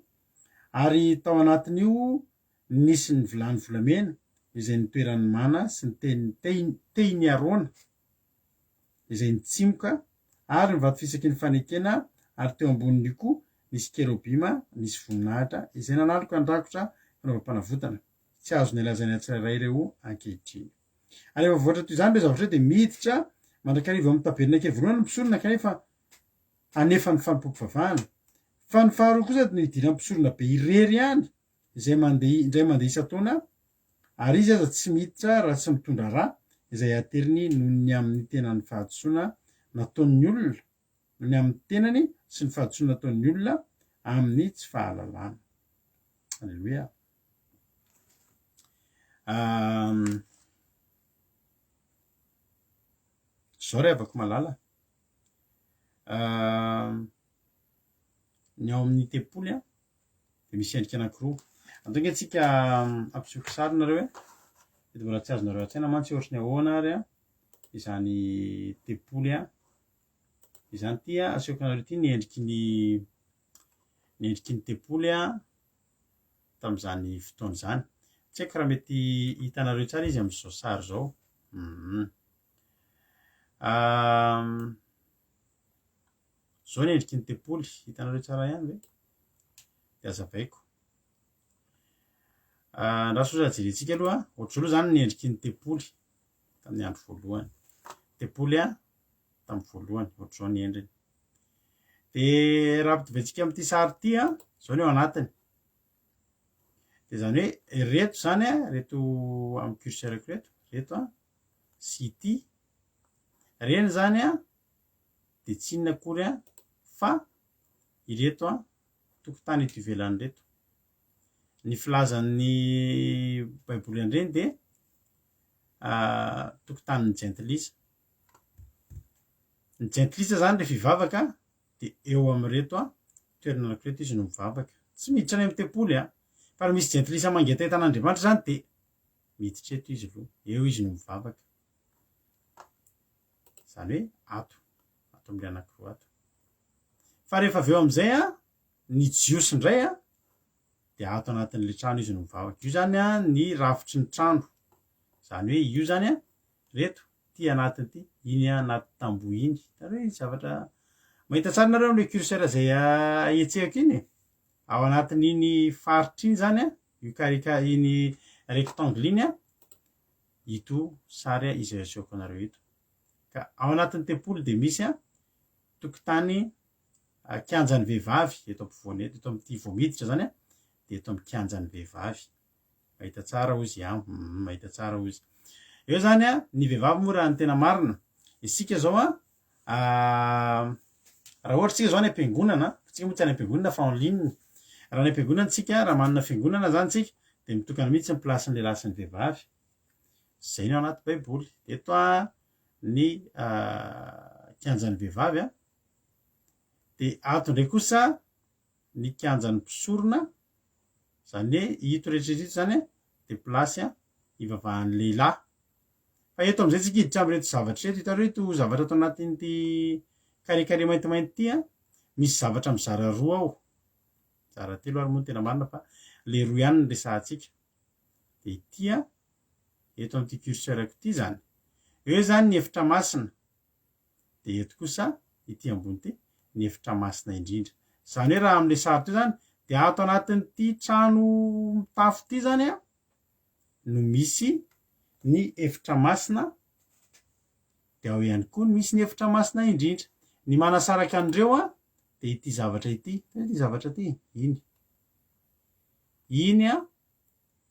ary tao anatin'io nisy ny vilany volamena izay nitoeran'ny mana sy ny tehin'i Arona. izay nitsimoka, ary ny vato fisaky ny fanekena, ary teo ambonin'io koa nisy kerobima nisy voninahitra, izay nanaloka ny rakotra fanaovam-panavotana. Tsy azonay lazaina tsirairay ireo ankehitriny. Ary rehefa voatra toy izany ireo zavatra ireo, dia miditra mandrakariva ao amin'ny tabernakely voalohany ny mpisorona, kanefa hanefa ny fanompoam-pivavahana. Fa ny faharoa kosa dia ny hidiran'ny mpisorona be irery ihany, izay mandeha indray mandeha isan-taona, Ary izy aza tsy miditra raha tsy mitondra ra izay ateriny noho ny amin'ny tenan'ny fahadisoana nataon'ny olona, noho ny amin'ny tenany sy ny fahadisoana nataon'ny olona amin'ny tsy fahalalana. Aleloia. Izao ry havako malala, ny ao amin'ny tempoly an, dia misy endrika anankiroa. Andao ange tsika hampiseho sary nareo e. Mety mbola tsy azonareo an-tsaina mantsy ohatry ny ahoana ary izany tempoly izany. Ity asehoko anareo ity ny endriky ny ny endriky ny tempoly tamin'izany fotoana izany. Tsy haiko raha mety hitanareo tsara izy amin'izao sary izao. Izao ny endriky ny tempoly, hitanareo tsara ihany ve? Dia azavaiko. Andraso oza jerentsika aloha, ohatr'izao aloha izany ny endriky ny tempoly tamin'ny andro voalohany. Tempoly a, tamin'ny voalohany, ohatr'izao ny endriny. Dia raha ampitoviantsika amin'ity sary ity a, izao ny ao anatiny. Dia izany hoe ireto izany a, ireto amin'ny curseur-ko ireto, ireto a, sy ity, ireny izany a, dia tsy inona akory an fa ireto an tokotany eto ivelany ireto. Ny filazan'ny baiboly an'ireny dia tokotanin'ny jentilisa. Ny jentilisa izany rehefa hivavaka dia eo amin'ireto an toerana anankireto izy no mivavaka. Tsy miditra any amin'ny tempoly an, fa raha misy jentilisa mangetaheta an'Andriamanitra izany dia miditra eto izy aloha, eo izy no mivavaka. Izany hoe ato, ato amin'ilay anankiroa ato. Fa rehefa avy eo amin'izay an, ny Jiosy indray an, dia ato anatin'ilay trano izy no mivavaka. Io izany an, ny rafitry ny trano. Izany hoe io izany an, reto, ity anatiny ity, iny anaty tamboho iny. Hitanareo iny zavatra, mahita tsara nareo amin'ilay curseur izay ahetsehako iny e? Ao anatin'iny faritra iny izany an, io carré iny rectangle iny an, ito sary izay asehoko anareo ito. Ka ao anatin'ny tempoly dia misy tokotany kianjan'ny vehivavy eto ampovoany eto, eto amin'ity vao miditra izany dia eto amin'ny kianjan'ny vehivavy. Mahita tsara hozy an, mahita tsara hozy. Eo izany ny vehivavy moa raha ny tena marina. Isika izao an, raha ohatra isika izao any am-piangonana, isika moa tsy any am-piangonana fa en ligne. Raha any am-piangonana isika, raha manana fiangonana izany isika, dia mitokana mihitsy ny place-n'ny lehilahy sy ny vehivavy. Izay no anaty baiboly. Eto an, ny kianjan'ny vehivavy an, dia ato indray kosa ny kianjan'ny mpisorona, izany hoe ito rehetra rehetra ito izany dia place ivavahan'ny lehilahy. Fa eto amin'izay tsika hiditra amin'ireto zavatra ireto, hitanareo ito zavatra ato anatin'ity carré carré maintimainty ity an, misy zavatra mizara roa ao, mizara telo ary moa no tena marina fa le roa ihany no resahantsika. Dia ity an, eto amin'ity curseur-ko ity izany, eo izany ny efitra masina, dia eto kosa ity ambony ity ny efitra masina indrindra. Izany hoe raha amin'ilay sary teo izany dia ato anatin'ity trano mitafo ity izany an, no misy ny efitra masina dia ao ihany koa no misy ny efitra masina indrindra. Ny manasaraka an'ireo an dia ity zavatra ity, ity zavatra ity, iny. Iny an,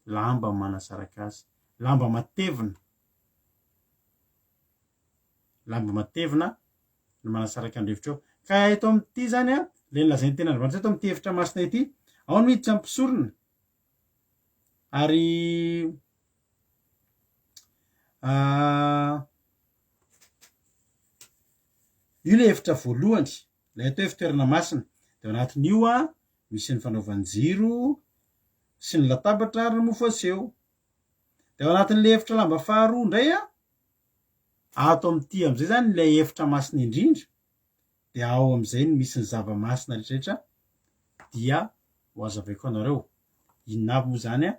lamba manasaraka azy, lamba matevina. Lamba matevina no manasaraka ny rivotra eo. Ka eto amin'ity izany an, ilay nolazain'ny tenin'Andriamanitra eto amin'ity efitra masina ity, ao no miditra ny mpisorona. Ary io ilay efitra voalohany, ilay atao hoe fitoerana masina. Dia ao anatin'io an, misy ny fanaovan-jiro sy ny latabatra ary ny mofo aseho. Dia ao anatin'ilay efitra lamba faharoa indray an, ato amin'ity amin'izay izany ilay efitra masina indrindra, dia ao amin'izay no misy ny zava-masina rehetrarehetra dia ho hazavaiko anareo inona avy moa izany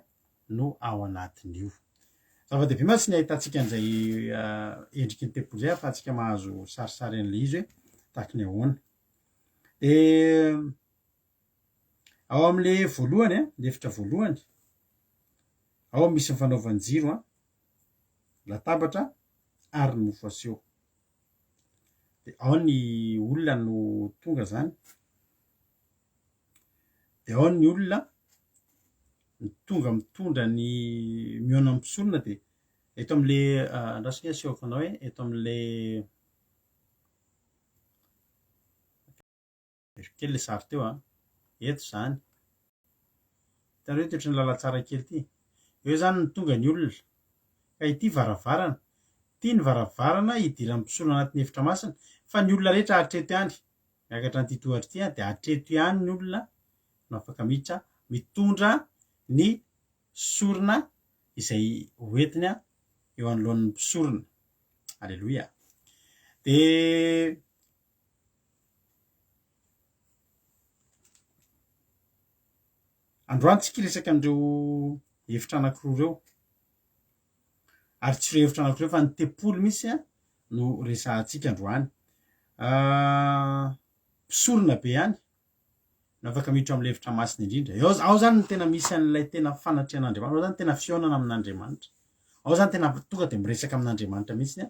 no ao anatin'io. Zava-dehibe mantsy ny ahitantsika an'izay endriky ny tempoly izay ahafahantsika mahazo sarisary an'ilay izy hoe tahaka ny ahoana. Dia ao amin'ilay voalohany, ny efitra voalohany, ao misy ny fanaovan-jiro, latabatra ary ny mofo aseho. Dia ao ny olona no tonga zany, dia ao ny olona no tonga mitondra ny mihaona amin'ny mpisorona dia eto amin'le andraso ange asehoko anao hoe eto amin'le Very kely le sary teo an. Eto izany. Hitanareo ity ohatran'ny lalantsara kely ity. Eo izany no tonga ny olona. Ka ity varavarana. Ity ny varavarana hidiran'ny mpisorona anatin'ny efitra masina. Fa ny olona rehetra hatreto ihany, miakatra an'ity tohatra ity an, dia hatreto ihany ny olona no afaka miditra mitondra ny sorona izay hoentiny eo anoloan'ny mpisorona. Aleloia. Dia Androany tsika hiresaka an'ireo hevitra anankiroa ireo. Ary tsy ireo hevitra anankiroa ireo fa ny tempoly mihitsy no resahantsika androany. Mpisorona be ihany no afaka miditra ao amin'ilay efitra masina indrindra. Eo, ao izany no tena misy an'ilay tena fanatrehan'Andriamanitra, ao izany tena fihaonana amin'Andriamanitra. Ao izany tena tonga dia miresaka amin'Andriamanitra mihitsy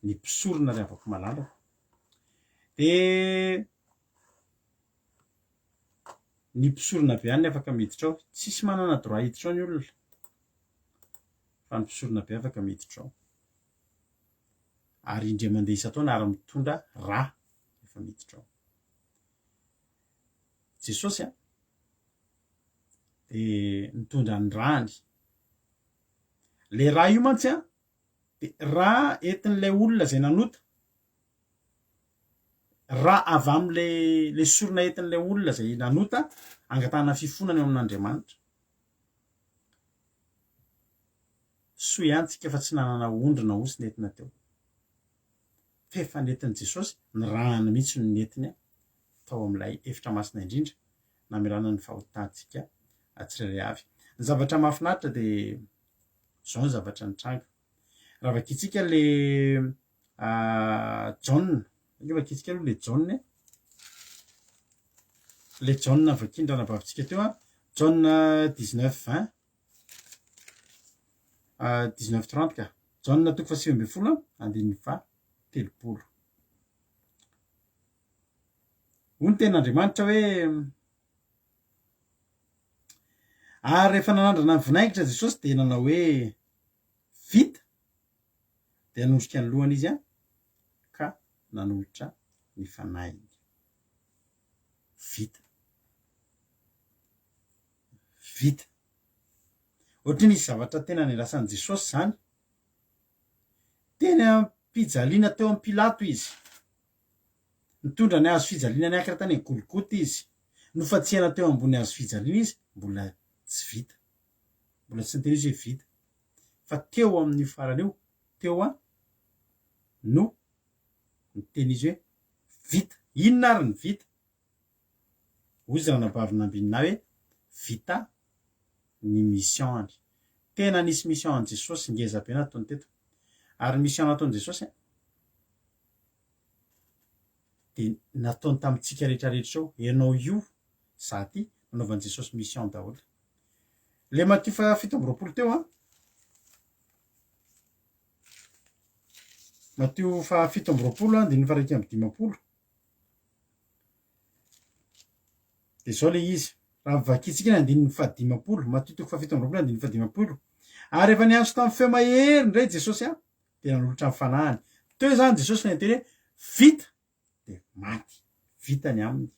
ny mpisorona ry havako malala. Dia ny mpisorona be ihany afaka miditra ao. Tsisy manana droit hiditra ao ny olona. Fa ny mpisorona be afaka miditra ao. Ary indray mandeha isan-taona ary mitondra rà rehefa miditra ao. Jesosy a, dia nitondra ny ràny. Le rà io mantsy a, dia rà entin'ilay olona izay nanota. Rà avy amin'ilay ilay sorona entin'ilay olona izay nanota angatahana fifonana eo amin'Andriamanitra. Soa ihany tsika fa tsy nanana ondry na osy nentina teo. Fa efa nentin'i Jesosy, ny ràny mihitsy no nentiny tao amin'ilay efitra masina indrindra namelana ny fahotantsika tsirairay avy. Ny zavatra mahafinaritra dia izao ny zavatra nitranga. Raha vakintsika le Jaona, ange vakintsika aloha le Jaona e. Le Jaona vakian'ny ranabavintsika teo a, Jaona 19 20, 19 30 ka. Jaona toko faha 19 andininy faha 30. Hoy ny tenin'Andriamanitra hoe ary rehefa nanandrana ny vinaingitra Jesosy dia nanao hoe vita dia nanondrika ny lohany izy an. nanolotra ny fanahiny. Vita. Vita. Ohatry ny nisy zavatra tena niandrasan'i Jesosy izany. Teny am-pijaliana teo amin'i Pilato izy. Nitondra ny hazo fijaliana niakatra tany amin'i Golgota izy. Nofantsihana teo ambony hazo fijaliana izy, mbola tsy vita. Mbola tsy niteny izy hoe vita. Fa teo amin'io farany io, teo an, no niteny izy hoe vita. Inona ary ny vita? Hoy izy ranabavy nambinina ahy hoe vita ny mission-ny. Tena nisy mission an'i Jesosy ngeza be nataony teto. Ary ny mission nataon'i Jesosy dia nataony tamintsika rehetra rehetra eo. Ianao io, za ty, nanaovan'i Jesosy mission daholo. Le Matio faha 27 teo an. Matio faha 27 andininy faha 51. Dia izao ilay izy, raha vakintsika ny andininy fahadimampolo, Matio toko fahafito amby roapolo andininy fahadimampolo, ary rehefa niantso tamin'ny feo mahery indray Jesosy an, dia nanolotra ny fanahiny. Teo izany Jesosy no niteny hoe, vita, dia maty, vita ny aminy.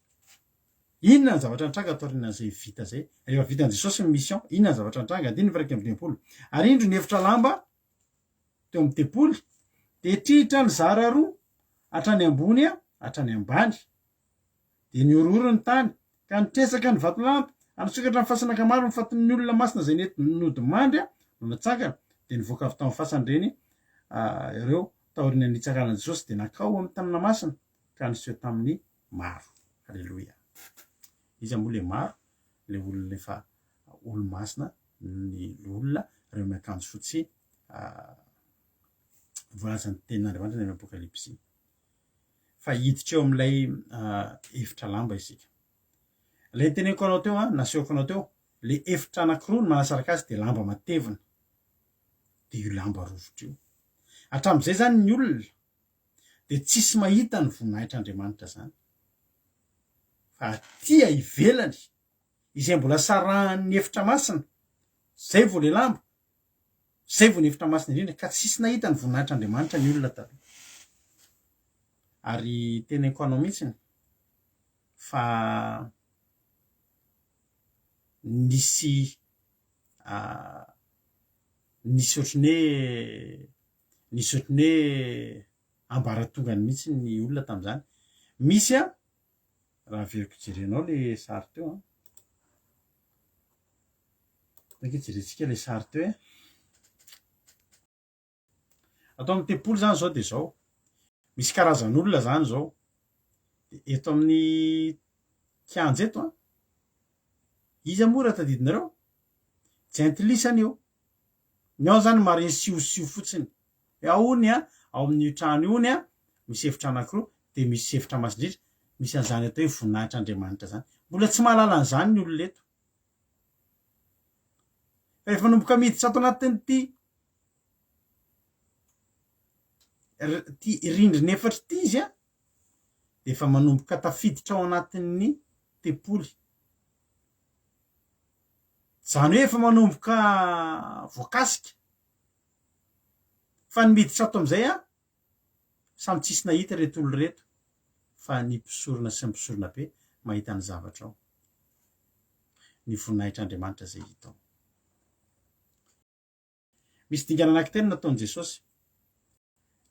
Inona ny zavatra nitranga taorian'izay vita izay? Rehefa vitan'i Jesosy ny mission, inona ny zavatra nitranga? Andininy faha 51. Ary indro ny efitra lamba teo amin'ny tempoly dia trihitra nizara roa hatrany ambony hatrany ambany. Dia nihorohoro ny tany, ka nitresaka ny vatolampy, ary nisokatra ny fasana ka maro ny fatin'ny olona masina izay nety nodimandry no natsangana. Dia nivoaka avy tao amin'ny fasana ireny ireo taorian'ny nitsanganan'i Jesosy, dia nankao amin'ny tanàna masina ka niseho tamin'ny maro. Haleloia! Iza moa ilay maro? Ilay olona efa olo-masina, ny olona ireo miakanjo fotsy voalazan'ny tenin'Andriamanitra any amin'ny Apokalypsy. Fa hiditra eo amin'ilay efitra lamba isika. Ilay niteneniko anao teo, nasehoko anao teo, ilay efitra anankiroa ny manasaraka azy dia lamba matevina. Dia io lamba rovitra io. Hatramin'izay izany ny olona dia tsisy mahita ny voninahitr'Andriamanitra izany. Fa aty ivelany, izay mbola sarahan'ny efitra masina, izay vao ilay lamba, izay vao ny efitra masina indrindra, ka tsisy nahita ny voninahitr'Andriamanitra ny olona taloha. Ary teneniko anao mihitsiny fa nisy nisy ohatran'ny hoe nisy ohatran'ny hoe ambaratongany mihitsy ny olona tamin'izany. Misy an, raha averiko jerenao le sary teo an, Andeha jerentsika le sary teo e. Atao amin'ny tempoly zany zao de zao, misy karazan'olona zany zao, de eto amin'ny kianja eto an, iza moa raha tadidinareo? Jentilisa anie io, ny ao zany maren'ny siosio fotsiny, Hoe ao hono an, ao amin'io trano io hono an, misy efitra anankiroa, dia misy efitra masina indrindra, misy an'izany atao hoe voninahitr'Andriamanitra izany. Mbola tsy mahalala an'izany ny olona eto. Fa rehefa manomboka miditra ato anatin'ity ity rindrina efatra ity izy an, dia efa manomboka tafiditra ao anatin'ny tempoly. Izany hoe efa manomboka voakasika. Fa ny miditra ato amin'izay an, samy tsisy nahita ireto olona ireto fa ny mpisorona sy ny mpisoronabe mahita ny zavatra ao. Ny voninahitr'Andriamanitra izay hita ao. Misy dingana anankitelo nataon'i Jesosy.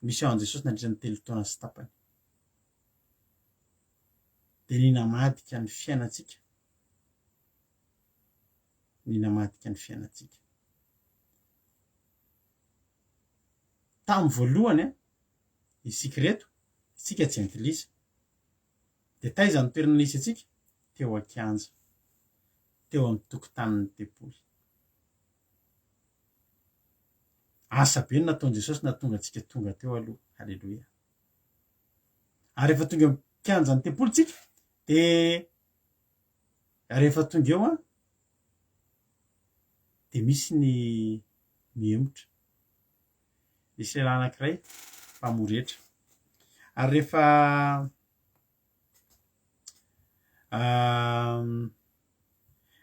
Mission an'i Jesosy nandritra ny telo taona sy tapany. Dia ny namadika ny fiainantsika. Ny namadika ny fiainantsika. Tamin'ny voalohany, isika ireto, isika jentilisa. Dia taiza ny toerana nisy antsika? Teo an-kianja. Teo amin'ny tokotanin'ny tempoly. Asa be no nataon'i Jesosy nahatonga antsika tonga teo aloha. Haleloia. Ary rehefa tonga eo amin'ny kianjan'ny tempoly tsika, dia rehefa tonga eo an, dia misy ny mihemotra. Misy lehilahy anankiray mpamory hetra. Ary rehefa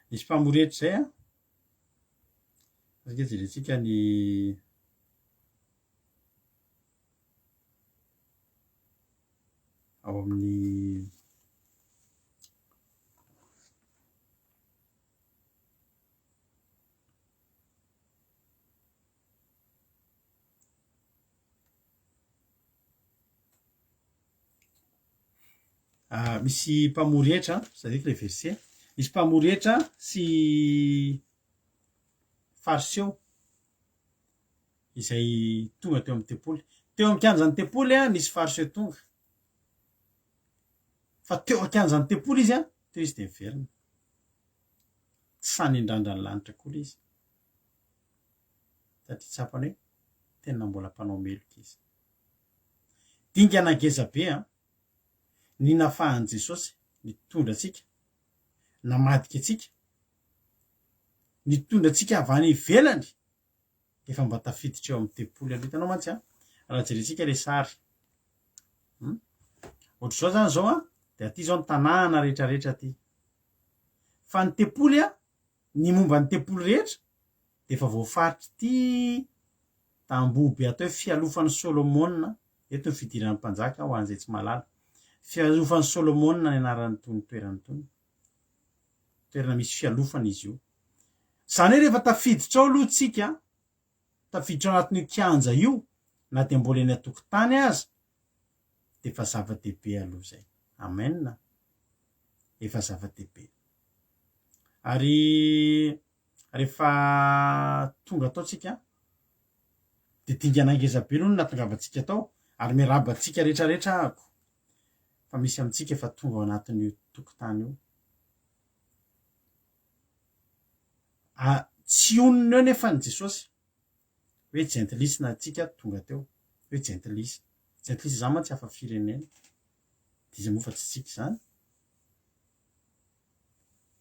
nisy mpamory hetra izay an, Andeha jerentsika ny Misy mpamory hetra, tadidio ilay verset, misy mpamory hetra sy fariseo izay tonga teo amin'ny tempoly. Teo amin'ny kianjan'ny tempoly nisy fariseo tonga. Fa teo an-kianjan'ny tempoly izy, teo izy dia niverina. Tsy sahy nindrandra ny lanitra akory izy. Satria tsapany hoe tena mbola mpanao meloka izy. Dingana ngeza be an! Ny nafahan'i Jesosy nitondra antsika, namadika antsika, nitondra antsika avy any ivelany, efa mba tafiditra eo amin'ny tempoly aloha. Hitanao mantsy an, raha jerentsika ilay sary, hmm? Ohatr'izao zany izao an, dia aty izao ny tanàna rehetrarehetra aty. Fa ny tempoly an, ny momba ny tempoly rehetra dia efa voafaritr'ity tamboho be atao hoe fialofan'i Solomona, eto ny fidiran'ny mpanjaka ho an'izay tsy mahalala. Fialofan'i Solomona ny anaran'itony toerana itony. Toerana misy fialofana izy io. Izany hoe rehefa tafiditra ao aloha tsika, tafiditra ao anatin'io kianja io, na dia mbola eny an-tokotany aza, dia efa zava-dehibe aloha izay. Amen. Efa zava-dehibe. Ary rehefa tonga tao tsika, dia dingana ngeza be aloha no nahatongavantsika tao, ary miarahaba antsika rehetra rehetra ahako, fa misy amintsika efa tonga ao anatin'io tokotany io. A, tsy honina eo nefa ny Jesosy, hoe jentilisa na tsika tonga teo, hoe jentilisa. Jentilisa izany mantsy hafa firenena, dia iza moa fa tsy tsika izany?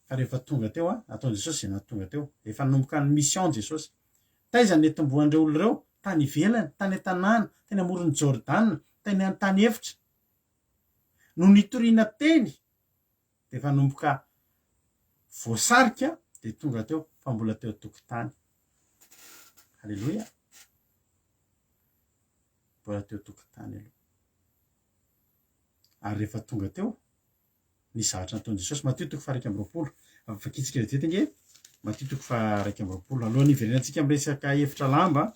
Fa rehefa tonga teo, nataon'i Jesosy izay nahatonga teo. Efa nanomboka ny mission Jesosy. Taiza no nitomboan'ireo olona ireo? Tany ivelany, tany an-tanàna, teny amoron'i Jordana, teny an-tany efitra. No nitoriana teny, dia efa nanomboka voasarika, dia tonga teo, fa mbola teo an-tokotany. Aleloia. Mbola teo an-tokotany aloha. Ary rehefa tonga teo, ny zavatra nataon'i Jesosy. Matio toko faha-21. Vakintsika vetivety ange. Matio toko faha-21. Alohan'ny hiverenantsika amin'ny resaka efitra lamba.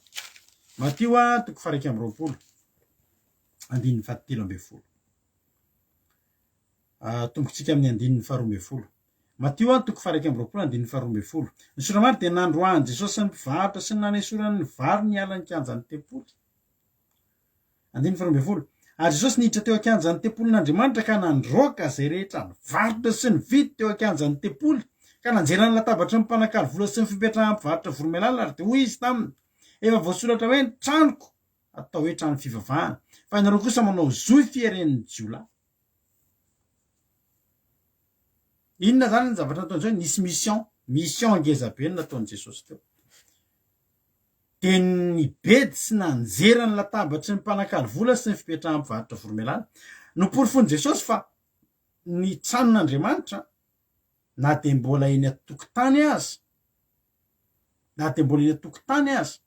Matio toko faha-21. Andininy fahatelo ambin'ny folo. Tombontsika amin'ny andininy faharoa ambin'ny folo. Matio toko faha-21 andininy faharoa ambin'ny folo. Ny soratra maro dia nandroahan'i Jesosy ny mpivarotra sy ny nanesorany ny vary niala ny kianjan'ny tempoly. Andininy faharoa ambin'ny folo. Ary Jesosy niditra teo an-kianjan'ny tempolin'Andriamanitra ka nandroaka izay rehetra nivarotra sy nividy teo an-kianjan'ny tempoly, ka nanjera ny latabatry ny mpanakalo vola sy ny fipetrahan'ny mpivarotra voromailala, ary dia hoy Izy taminy, Efa voasoratra hoe, Ny tranoko atao hoe trano fivavahana, fa ianareo kosa manao zohy fieren'ny jiolahy. Inona izany ny zavatra nataon'i Jesosy? Nisy mission, mission ngeza be no nataon'i Jesosy teo. Dia nibedy sy nanjera ny latabatry ny mpanakalo vola sy ny fipetrahan'ny mpivarotra voromailala. Noporofoin'i Jesosy fa ny tranon'Andriamanitra, na dia mbola eny an-tokotany aza, na dia mbola eny an-tokotany aza,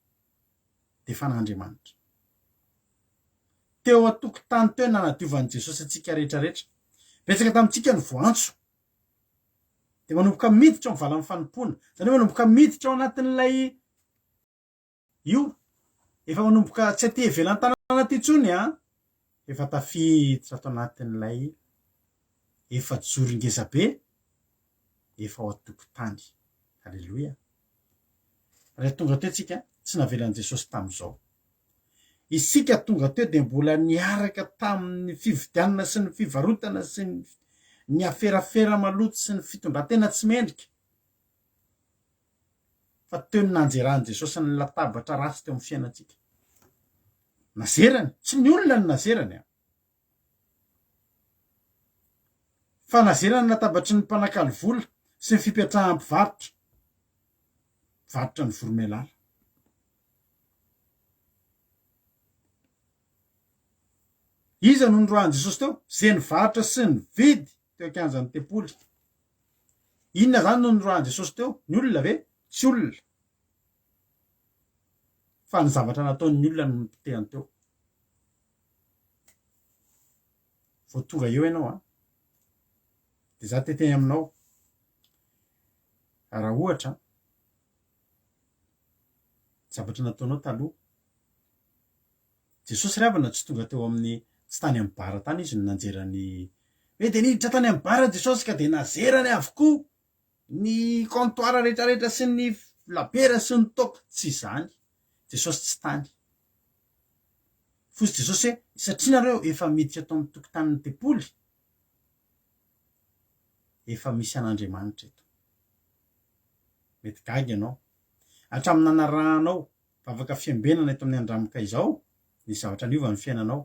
dia efa an'Andriamanitra. Teo an-tokotany teo nanadiovan'i Jesosy antsika rehetrarehetra. Betsaka tamintsika no voantso. Dia manomboka miditra ao amin'ny valan'ny fanompoana. Izany hoe manomboka miditra ao anatin'ilay io. Efa manomboka tsy aty ivelan'ny tanàna aty intsony an. Efa tafiditra ato anatin'ilay efajoro ngezabe efa ao an-tokotany. Aleloia. Raha tonga teo tsika, tsy navelan'i Jesosy tamin'izao. Isika tonga teo dia mbola niaraka tamin'ny fividianana sy ny fivarotana sy ny aferafera maloto sy ny fitondran-tena tsy mendrika. Fa teo no nanjeran'i Jesosy ny latabatra ratsy teo amin'ny fiainantsika. Nazerany, tsy ny olona no nazerany an. Fa nazerany ny latabatry ny mpanakalo vola sy ny fipetrahan'ny mpivarotra, mpivarotra ny voromailala. Iza no noroahan'i Jesosy teo? Izay nivarotra sy nividy teo an-kianjan'ny tempoly. Inona izany no noroahan'i Jesosy teo? Ny olona ve? Tsy olona. Fa ny zavatra nataon'ny olona no nipotehany teo. Vao tonga eo ianao an, dia za te-hiteny aminao, raha ohatra zavatra nataonao taloha, Jesosy ry havana tsy tonga teo amin'ny, tsy tany amin'ny bar tany izy no nanjera ny. Hoe dia niditra tany amin'ny bar Jesosy ka dia nazerany avokoa ny comptoir rehetrarehetra sy ny labiera sy ny toaka. Tsy izany. Jesosy tsy tany. Fozy Jesosy hoe, satria nareo efa miditra eto amin'ny tokotanin'ny tempoly, efa misy an'Andriamanitra eto. Mety gaga ianao. Hatramin'ny nanarahanao vavaka fiambenana eto amin'ny Andramoka izao, nisy zavatra niova ny fiainanao.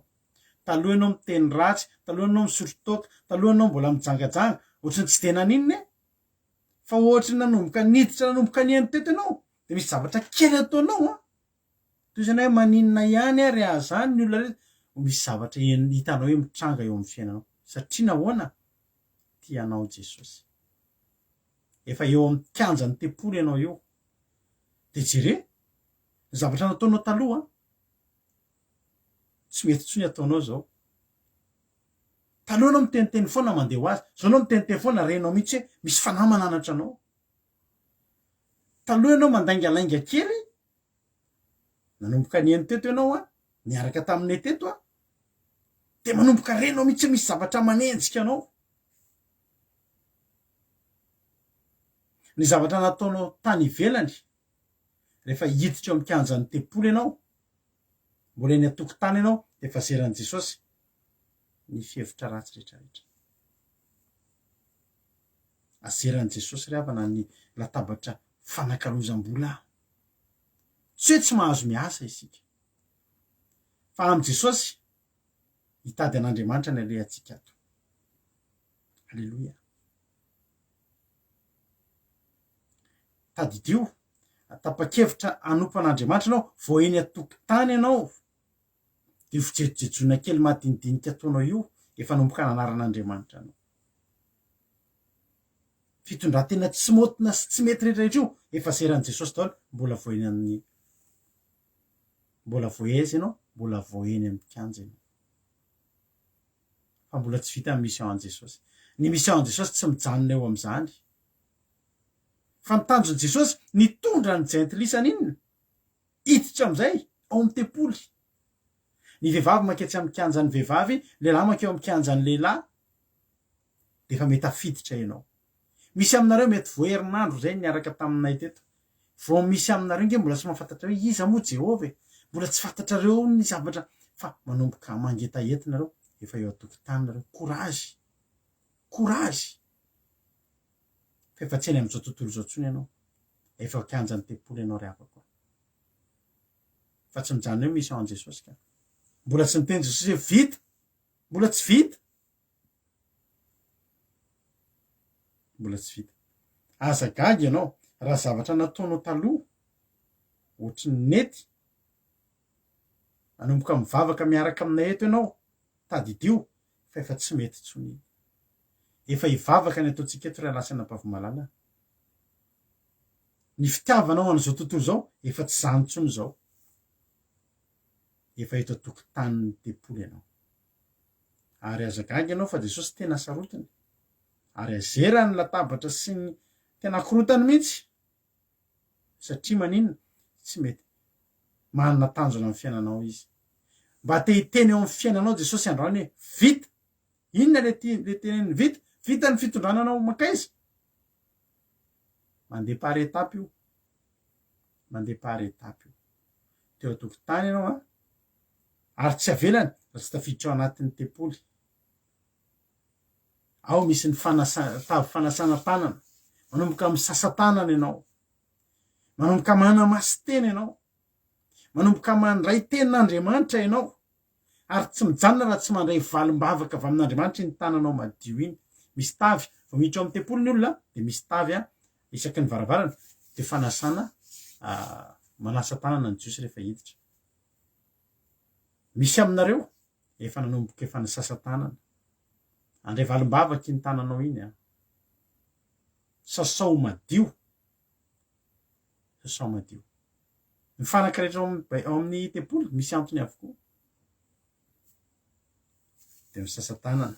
Taloha ianao miteny ratsy, taloha ianao misotro toaka, taloha ianao mbola mijangajanga, ohatry ny tsy dia naninona e! Fa ohatry ny nanomboka niditra nanomboka nihaino teto ianao, dia misy zavatra kely ataonao an! Toy izany hoe maninona ihany ary aza zany ny olona rehetra, misy zavatra hitanao hoe mitranga eo amin'ny fiainanao. Satria nahoana? Tia anao Jesosy. Efa eo amin'ny kianjan'ny tempoly ianao eo. Dia jere, ny zavatra nataonao taloha, tsy mety intsony ataonao izao. Taloha ianao miteniteny foana mandeha ho azy, izao ianao miteniteny foana renao mihitsy hoe misy fanahy mananatra anao. Taloha ianao mandaingalainga kely, nanomboka nihaino teto ianao an, niaraka taminay teto an, dia manomboka renao mihitsy hoe misy zavatra manenjika anao. Ny zavatra nataonao tany ivelany, rehefa hiditra eo amin'ny kianjan'ny tempoly ianao, mbola eny an-tokotany ianao, dia efa zeran'i Jesosy ny fihevitra ratsy rehetrarehetra. Azeran'i Jesosy ry havana ny latabatra fanakalozam-bola. Tsy hoe tsy mahazo miasa isika. Fa amin'i Jesosy, hitady an'Andriamanitra ny alehantsika ato. Aleloia. Tadidio, tapa-kevitra hanompo an'Andriamanitra ianao, vao eny an-tokotany ianao, dia io fijejojejoana kely madinidinika ataonao io, efa nanomboka nanaran'Andriamanitra anao. Fitondran-tena tsy maotina sy tsy mety rehetra rehetra io, efa zeran'i Jesosy daholo, mbola vao eny amin'ny mbola vao aiza ianao, mbola vao eny amin'ny kianja ianao. Fa mbola tsy vita ny mission an'i Jesosy. Ny mission an'i Jesosy tsy mijanona eo amin'izany. Fa ny tanjon'i Jesosy, nitondra ny jentilisa n'inona? Hiditra amin'izay ao amin'ny tempoly. Ny vehivavy manketsy amin'ny kianjan'ny vehivavy, ny lehilahy mankeo amin'ny kianjan'ny lehilahy, dia efa mety tafiditra ianao. Misy aminareo mety vao herinandro izay niaraka taminay teto. Vao misy aminareo nge mbola tsy mahafantatra hoe iza moa Jehovah e. Mbola tsy fantatrareo ny zavatra fa manomboka mangetaheta nareo, efa eo an-tokotany nareo. Courage! Courage! Fa efa tsy eny amin'izao tontolo izao intsony ianao. Efa ao kianjan'ny tempoly ianao ry havako a. Fa tsy mijanona eo mission an'i Jesosy ka. Mbola tsy niteny Jesosy hoe vita! Mbola tsy vita! Mbola tsy vita. Aza gaga ianao raha zavatra nataonao taloha ohatry ny nety. Manomboka mivavaka miaraka aminay eto ianao, tadidio fa efa tsy mety intsony iny. Efa hivavaka ny ataontsika eto ry rahalahy sy anabavy malala a. Ny fitiavanao an'izao tontolo izao efa tsy izany intsony izao. Efa eto an-tokotanin'ny tempoly ianao. Ary aza gaga ianao fa Jesosy tena sarotiny. Ary azerany ny latabatra sy ny tena akorotany mihitsy. Satria maninona? Tsy mety manana tanjona amin'ny fiainanao izy. Mba te hiteny eo amin'ny fiainanao Jesosy androany hoe vita! Inona le ti- le teneniny vita? Vita ny fitondrana anao mankaiza? Mandeha par étape io. Mandeha par étape io. Teo an-tokotany ianao an, ary tsy avelany raha tsy tafiditra ao anatin'ny tempoly. Ao misy ny fanasa, tavy fanasana tanana. Manomboka misasa tanana ianao. Manomboka manamasin-tena ianao. Manomboka mandray tenin'Andriamanitra ianao. Ary tsy mijanona raha tsy mandray valim-bavaka avy amin'Andriamanitra iny tananao madio iny. Misy tavy, vao miditra ao amin'ny tempoly ny olona dia misy tavy isaky ny varavarana, dia fanasana manasa tanana ny Jiosy rehefa hiditra. Misy aminareo efa nanomboka efa nisasa tanana. Andray valim-bavaka iny tananao iny an. Sasao madio. Sasao madio. Ny fanaka rehetra ao amin'ny ao amin'ny tempoly misy antony avokoa. Dia misasa tanana,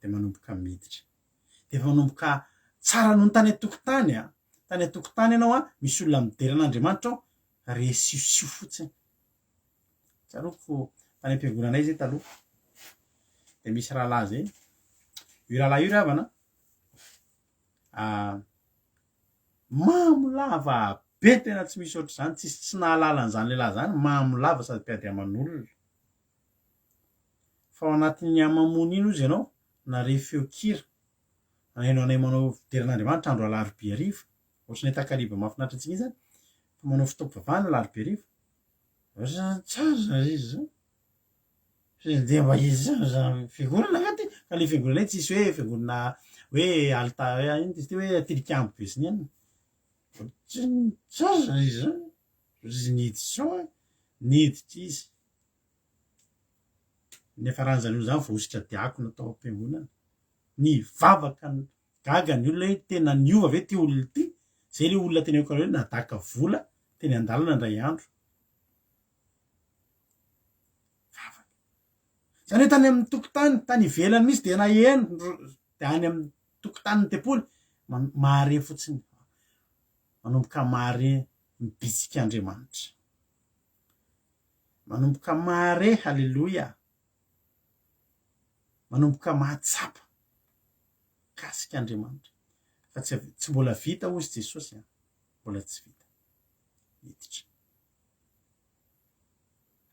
dia manomboka miditra. Dia efa manomboka tsara noho ny tany an-tokotany an. Tany an-tokotany ianao an, misy olona midera an'Andriamanitra ao, re siosio fotsiny. Tsaroako tany am-piangonanay izay taloha, dia misy rahalahy izay. Io rahalahy io ry havana an, mamo lava be tena tsy misy ohatr'izany, tsisy tsy nahalala an'izany lehilahy izany, mamo lava sady mpiady aman'olona. Fa ao anatin'ny hamamoana iny hozy ianao, nahare feon-kira, naheno anay manao fideran'Andriamanitra andro alarobia hariva, ohatran'ny takariva mahafinaritra antsika iny izany, fa manao fotoam-pivavahana alarobia hariva, ohatran'ny tsara izy izany. Dia mba izy zany fiangonana angaha ty? Fa le fiangonanay tsisy hoe fiangonana hoe alta hoe inona izy ty hoe tilikambo be sy ny anona. Ohatran'ny tsara izy zany. Izy niditra ao e, niditra izy. Niafaran'izany olona izany voahosotra diakona tao am-piangonana. Nivavaka, gaga ny olona hoe tena niova ve ty olona ity? Zay le olona teneniko anareo hoe nadaka vola teny an-dalana indray andro. Vavaka. Izany hoe tany amin'ny tokotany, tany ivelany mihitsy dia naheno, dia any amin'ny tokotanin'ny tempoly, mahare fotsiny, manomboka mahare mibitsika Andriamanitra. Manomboka mahare, haleloia. Manomboka mahatsapa mikasika Andriamanitra. Fa tsy, tsy mbola vita hozy Jesosy an, mbola tsy vita. Hiditra.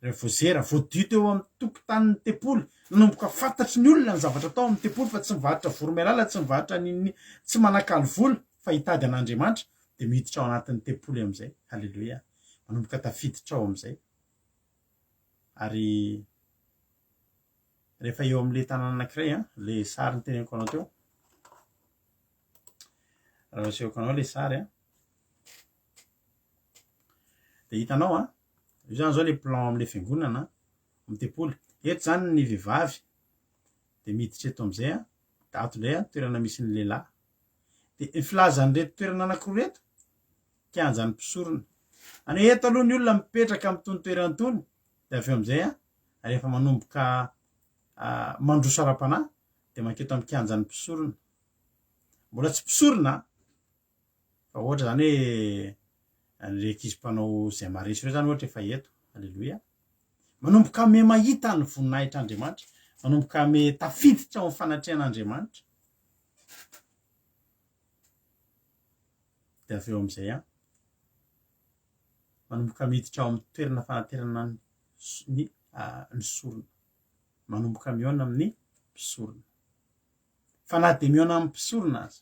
Rehefa voazera, voadio teo amin'ny tokotanin'ny tempoly, nanomboka fantatry ny olona ny zavatra atao amin'ny tempoly fa tsy mivarotra voromailala, tsy mivarotra n'inon'inona, tsy manakalo vola fa hitady an'Andriamanitra, dia miditra ao anatin'ny tempoly amin'izay. Haleloia! Manomboka tafiditra ao amin'izay. Ary rehefa eo amin'ilay tanàna anankiray, ilay sary niteneniko anao teo, raha asehoko anao ilay sary an, Dia hitanao an, io zany zao le plan amle fiangonana an, amin'ny tempoly. Eto zany ny vehivavy dia miditra eto amizay an, dia ato indray an toerana misy ny lehilahy. Dia ny filazan'ireto toerana anankiroa ireto, kianjan'ny mpisorona. Any hoe eto aloha ny olona mipetraka amin'itony toerana itony, dia avy eo amizay an, rehefa manomboka mandroso ara-panahy dia manketo amin'ny kianjan'ny mpisorona. Mbola tsy mpisorona an, Fa ohatra zany hoe an'ireo ankizy mpanao izay maresy ireo zany ohatra efa eto. Aleloia. Manomboka me mahita ny voninahitr'Andriamanitra. Manomboka me tafiditra ao amin'ny fanatrehan'Andriamanitra. Dia avy eo amin'izay an, manomboka miditra ao amin'ny toerana fanaterana ny ny ny sorona. Manomboka mihaona amin'ny mpisorona. Fa na dia mihaona amin'ny mpisorona aza,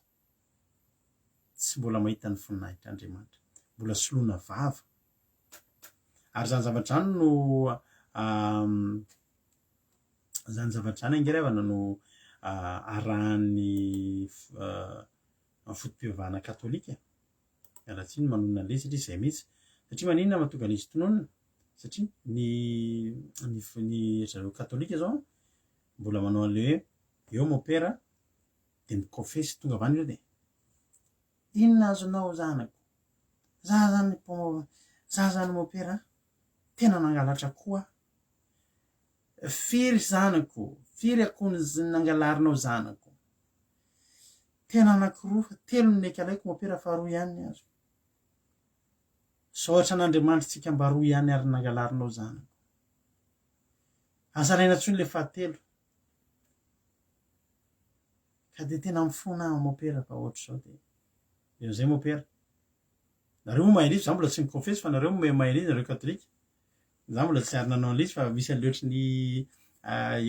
tsy mbola mahita ny voninahitr'Andriamanitra. Mbola soloina vava. Ary izany zavatra izany no izany zavatra izany ange ry havana no arahan'ny foto-pivavahana katolika. Miala tsiny manonona an'ilay izy satria izay mihitsy. Satria maninona mahatonga an'izy tononina? Satria ny ny ny zareo katolika izao mbola manao an'ilay hoe eo mopera Dia mikôfesy tonga avy any ireo dia, Inona azonao zanako? Za zany za zany mopera a, tena nangalatra akoho aho. Firy zanako, firy akoho nangalarinao zanako? Tena anakiroa fa telo no nekalaiko mopera fa roa ihany ny azoko. Misaotra an'Andriamanitra tsika mba roa ihany ary nangalarinao zanako. Aza alaina intsony le fahatelo. Ka dia tena mifona aho mopera fa ohatr'izao dia eo izay mopera. Nareo moa mahay an'izy, za mbola tsy mikonfesy fa nareo moa mahay an'izy nareo katolika. Za mbola tsy ary nanao an'izy fa misy an'le ohatry ny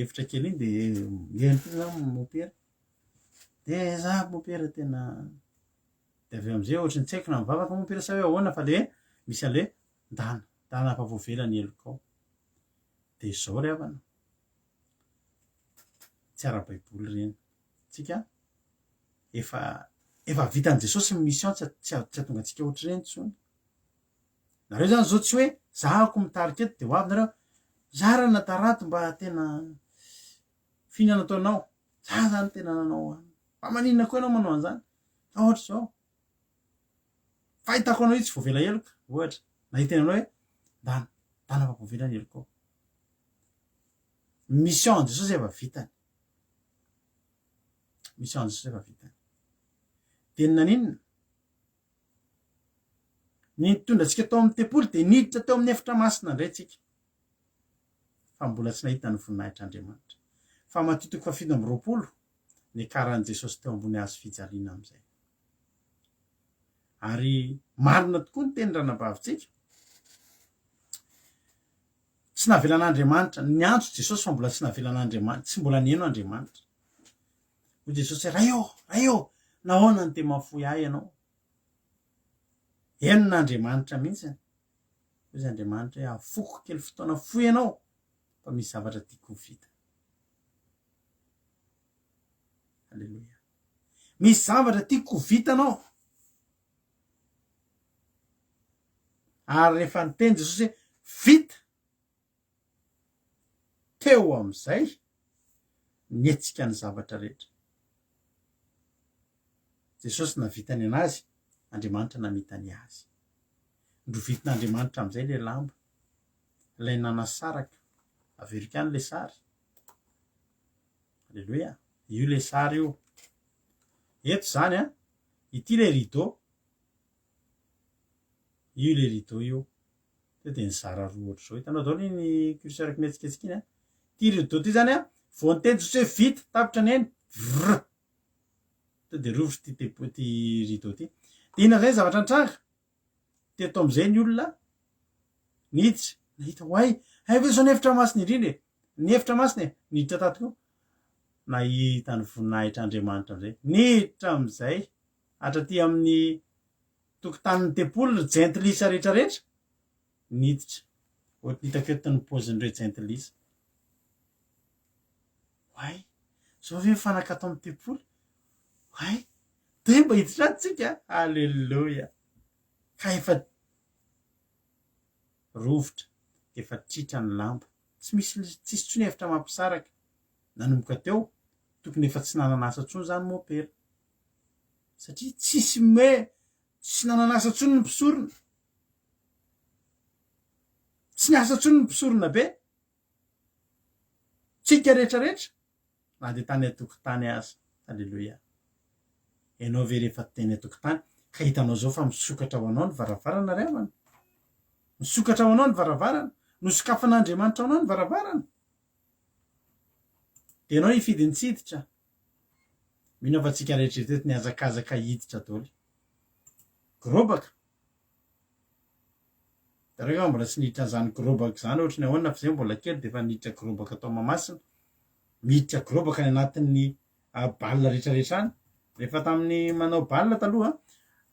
efitra kely iny dia eny fotsiny za mopera. Dia za mopera tena dia avy eo amizay ohatry ny tsy haiko na mivavaka mopera sa hoe ahoana fa le misy an'le ndana, ndana fa voavela ny helokao. Dia izao ry havana. Tsy ara-baiboly ireny. Tsika efa efa vitan'i Jesosy ny mission tsy tsy tsy hahatonga antsika ohatr'ireny intsony. Nareo zany zao tsy hoe zahako mitarika eto de ho avy nareo, za raha natarato mba tena f'inona nataonao, za zany tena nanao an, fa maninona koa ianao manao an'izany, fa ohatr'izao. Fahitako anao io tsy voavela heloka, ohatra, na hiteny anao hoe ndana, ndana fa voavela ny helokao. Mission an'i Jesosy efa vitany. Mission an'i Jesosy efa vitany. Dia ny naninona? Ny nitondra antsika tao amin'ny tempoly dia niditra teo amin'ny efitra masina indray tsika. Fa mbola tsy nahita ny voninahitr'Andriamanitra. Fa Matio toko fahafito amby roapolo. Niakaran'i Jesosy teo ambony hazo fijaliana amin'izay. Ary marina tokoa ny teny ranabavintsika. Tsy navelan'Andriamanitra, niantso Jesosy fa mbola tsy navelan'Andriamanitra, tsy mbola niheno Andriamanitra. Hoy Jesosy hoe, Ray ô, Ray ô, nahoana no te mahafoy ahy ianao? Henon'Andriamanitra mihitsy. Hoy Andriamanitra hoe, afoko kely fotoana fohy ianao fa misy zavatra tiako ho vita. Aleloia. Misy zavatra tiako ho vitanao. Ary rehefa niteny Jesosy hoe vita, teo amin'izay nihetsika ny zavatra rehetra. Jesosy navita ny anazy, Andriamanitra namita ny azy. Ndrovitin'Andriamanitra amin'izay ilay lamba, ilay nanasaraka. Averiko ihany ilay sary. Aleloia. Io ilay sary io. Eto izany an, ity ilay rideau. Io ilay rideau io. Teo dia nizara roa ohatr'izao. Hitanao daholo iny curseur-ko mihetsiketsika iny an. Ity rideau ity izany an, vao niteny Jesosy hoe vita, tapitra ny aina. Vrr. Teo dia rovitra ity tempo ity rideau ity. Dia inona indray ny zavatra nitranga? Teto amin'izay ny olona niditra, nahita, oay, hay ve izao ny efitra masina indrindra e! Ny efitra masina e! Niditra tato koa. Nahita ny voninahitr'Andriamanitra amin'izay. Niditra amin'izay hatraty amin'ny tokotanin'ny tempoly ry jentilisa rehetra rehetra. Niditra. Ohatry ny hitako eto ny paozin'ireo jentilisa. Oay, izao ve ny fanaka ato amin'ny tempoly? Oay, dia mba hiditra ato tsika? Aleloia! Ka efa rovitra, efa tritra ny lamba. Tsy misy tsisy intsony hevitra mampisaraka. Nanomboka teo, tokony efa tsy nanana asa intsony izany mopera. Satria tsisy hoe tsy nanana asa intsony ny mpisorona. Tsy niasa intsony ny mpisorona be. Tsika rehetra rehetra na dia tany an-tokotany aza. Aleloia. Ianao ve rehefa teny an-tokotany ka hitanao izao fa misokatra ho anao ny varavarana ry havana? Misokatra ho anao ny varavarana. Nosokafan'Andriamanitra ho anao ny varavarana. Dia ianao hifidy ny tsy hiditra. Mino aho fa tsika rehetra eto eto nihazakazaka hiditra daholo. Gorobaka. Nareo angamba mbola tsy niditra an'izany gorobaka izany ohatry ny ahoana fa zay mbola kely dia efa niditra gorobaka tao Mahamasina. Miditra gorobaka any anatin'ny bal rehetra rehetra any. Rehefa tamin'ny manao bal taloha,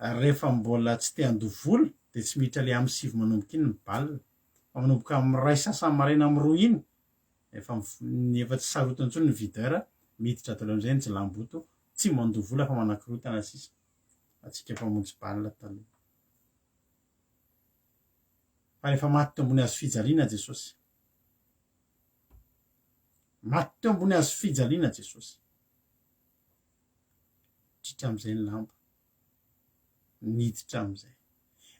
rehefa mbola tsy te handoa vola dia tsy miditra le amin'ny sivy manomboka iny ny bal. Fa manomboka amin'ny iray sasany maraina amin'ny roa iny, efa efa tsy sarotiny intsony ny videur, miditra daholo amin'izay ny jilamboto, tsy mandoa vola fa manakorotana sisa. Antsika mpamonjy bal taloha. Fa rehefa maty teo ambony hazo fijaliana Jesosy. Maty teo ambony hazo fijaliana Jesosy. Tritra amin'izay ny lamba. Niditra amin'izay.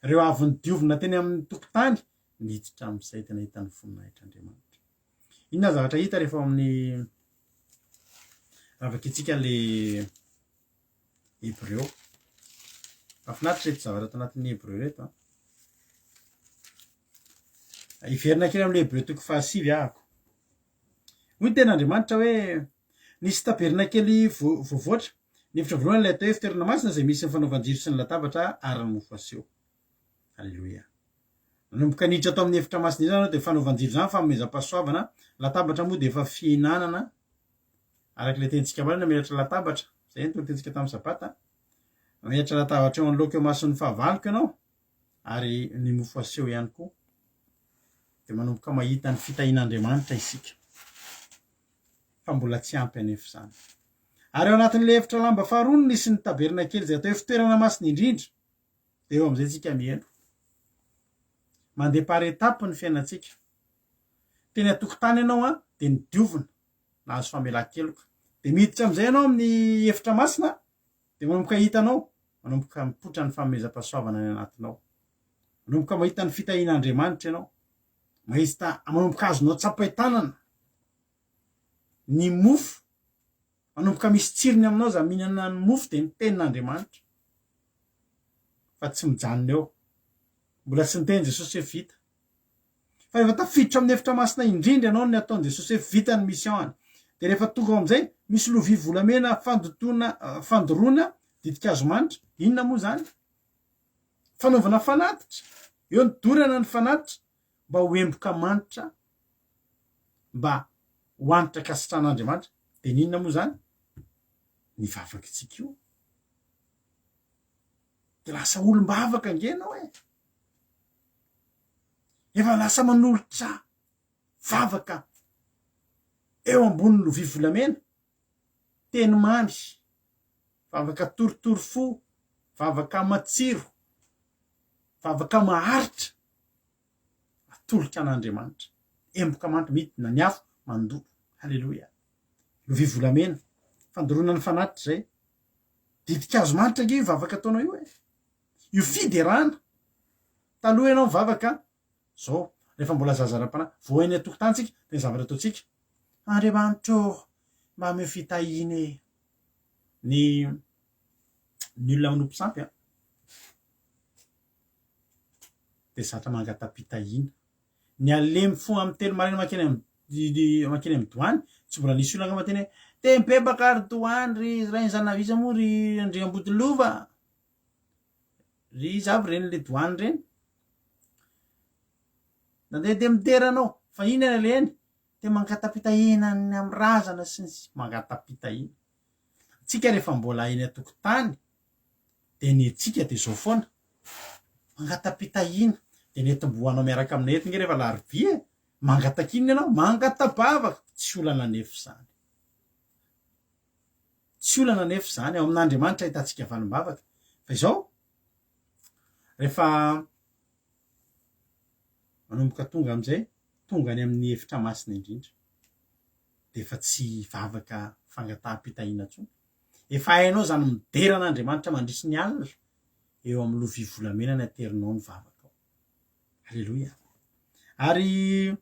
Ireo avy nodiovina teny amin'ny tokotany, niditra amin'izay dia nahita ny voninahitr'Andriamanitra. Inona zavatra hita rehefa ao amin'ny raha vakintsika le Hebreo. Mahafinaritra ireto zavatra ato anatin'ny Hebreo ireto an. Hiverina kely amin'ilay Hebreo toko fahasivy ahako. Hoy ny tenin'Andriamanitra hoe nisy tabernakely voavoatra. Ny efitra voalohany ilay atao hoe fitoerana masina izay misy ny fanaovan-jiro sy ny latabatra ary ny mofo aseho. Aleloia. Nanomboka niditra tao amin'ny efitra masina izany dia fanaovan-jiro izany fanomezam-pahasoavana, latabatra moa dia efa fihinanana Araka ilay tenintsika omaly, namelatra latabatra, izay ny toritensika tamin'ny sabata, namelatra latabatra eo anoloako eo imason'ny fahavaloko ianao, ary ny mofo aseho ihany koa. Dia manomboka mahita ny fitahian'Andriamanitra isika. Fa mbola tsy ampy anefa izany. Ary ao anatin'ilay efitra lamba faharoa no nisy ny tabernakely izay atao hoe fitoerana masina indrindra. Dia eo amin'izay tsika miheno. Mandeha par étape ny fiainantsika. Teny an-tokotany ianao an, dia nodiovina, nahazo famelan-keloka. Dia miditra amin'izay ianao amin'ny efitra masina, dia manomboka hitanao, manomboka mipoitra ny fanomezam-pahasoavana any anatinao. Manomboka mahita ny fitahian'Andriamanitra ianao. Mahita, manomboka azonao tsapain-tanana ny mofo. Manomboka misy tsirony aminao izany mihinana ny mofo dia ny tenin'Andriamanitra. Fa tsy mijanona eo. Mbola tsy niteny Jesosy hoe vita. Fa rehefa tafiditra amin'ny efitra masina indrindra ianao ny ataon'i Jesosy hoe vita ny mission-ny. Dia rehefa tonga ao amin'izay, misy lovia volamena fandotoana, fandoroana ditin-kazo manitra. Inona moa izany? Fanaovana fanatitra. Eo ny dorana ny fanatitra mba ho emboka manitra, mba ho hanitra ankasitrahan'Andriamanitra. Dia ny inona moa izany? Ny vavakitsika io. Dia lasa olom-bavaka ange ianao e! Efa lasa manolotra vavaka eo ambony lovia volamena, teny mamy, vavaka torotoro fo, vavaka matsiro, vavaka maharitra, atolotra an'Andriamanitra. Emboka mantra, midina ny afo, mandoro. Haleloia. Lovia volamena, fandoroana ny fanatitra izay. Ditin-kazo manitra ange io vavaka ataonao io e. Io fiderana. Taloha ianao mivavaka, Zao, rehefa mbola zaza ara-panahy, vao eny an-tokotany tsika, dia ny zavatra ataontsika, Andriamanitra ô, mba ameo fitahiana e! Ny, ny olona manompo sampy an, dia zatra mangata-pitahiana. Ny halemy fo amin'ny telo maraina mankeny amin'ny, mankeny amin'ny doany, tsy mbola nisy olona angamba teny hoe, te mibebaka ry doany, ry Rainizanavisa moa ry Andriambodilova! Ry iza avy ireny le doany ireny? Nandeha dia midera anao, fa iny any alehany dia mangatapitahina ny amin'ny razana sy ny sisa, mangatapitahina. Tsika rehefa mbola eny an-tokotany dia ny antsika dia izao foana, mangatapitahina, dia ny atombohanao miaraka aminay eto nge rehefa alarobia e, mangataka inona ianao? Mangata-bavaka, tsy olana anefa izany. Tsy olana anefa izany, ao amin'Andriamanitra ahitantsika valim-bavaka. Fa izao, rehefa manomboka tonga amin'izay, tonga any amin'ny efitra masina indrindra, dia efa tsy vavaka fangataham-pitahiana intsony. Efa hainao izany midera an'Andriamanitra mandritry ny alina, eo amin'ny lovia volamena ny aterinao ny vavakao. Aleloia. Ary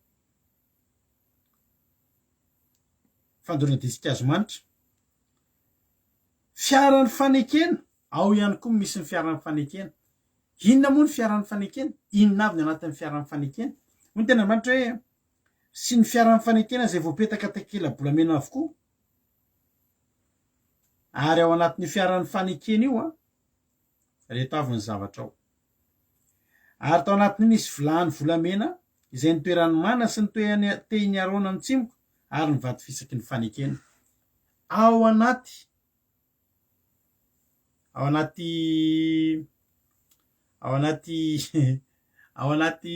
Fandoroana disika hazomanitra. Fiaran'ny fanekena, ao ihany koa misy ny fiaran'ny fanekena. Inona moa ny fiaran'ny fanekena? Inona avy ny anatin'ny fiaran'ny fanekena? Hoy ny tenin'Andriamanitra hoe, sy ny fiaran'ny fanekena izay voapetaka takela-bolamena avokoa. Ary ao anatin'io fiaran'ny fanekena io, reto avy ny zavatra ao. Ary tao anatin'io nisy vilany volamena izay nitoeran'ny mana sy ny tehin'i Arona mitsimoka ary ny vato fisaky ny fanekena. Ao anaty ao anaty ao anaty ao anaty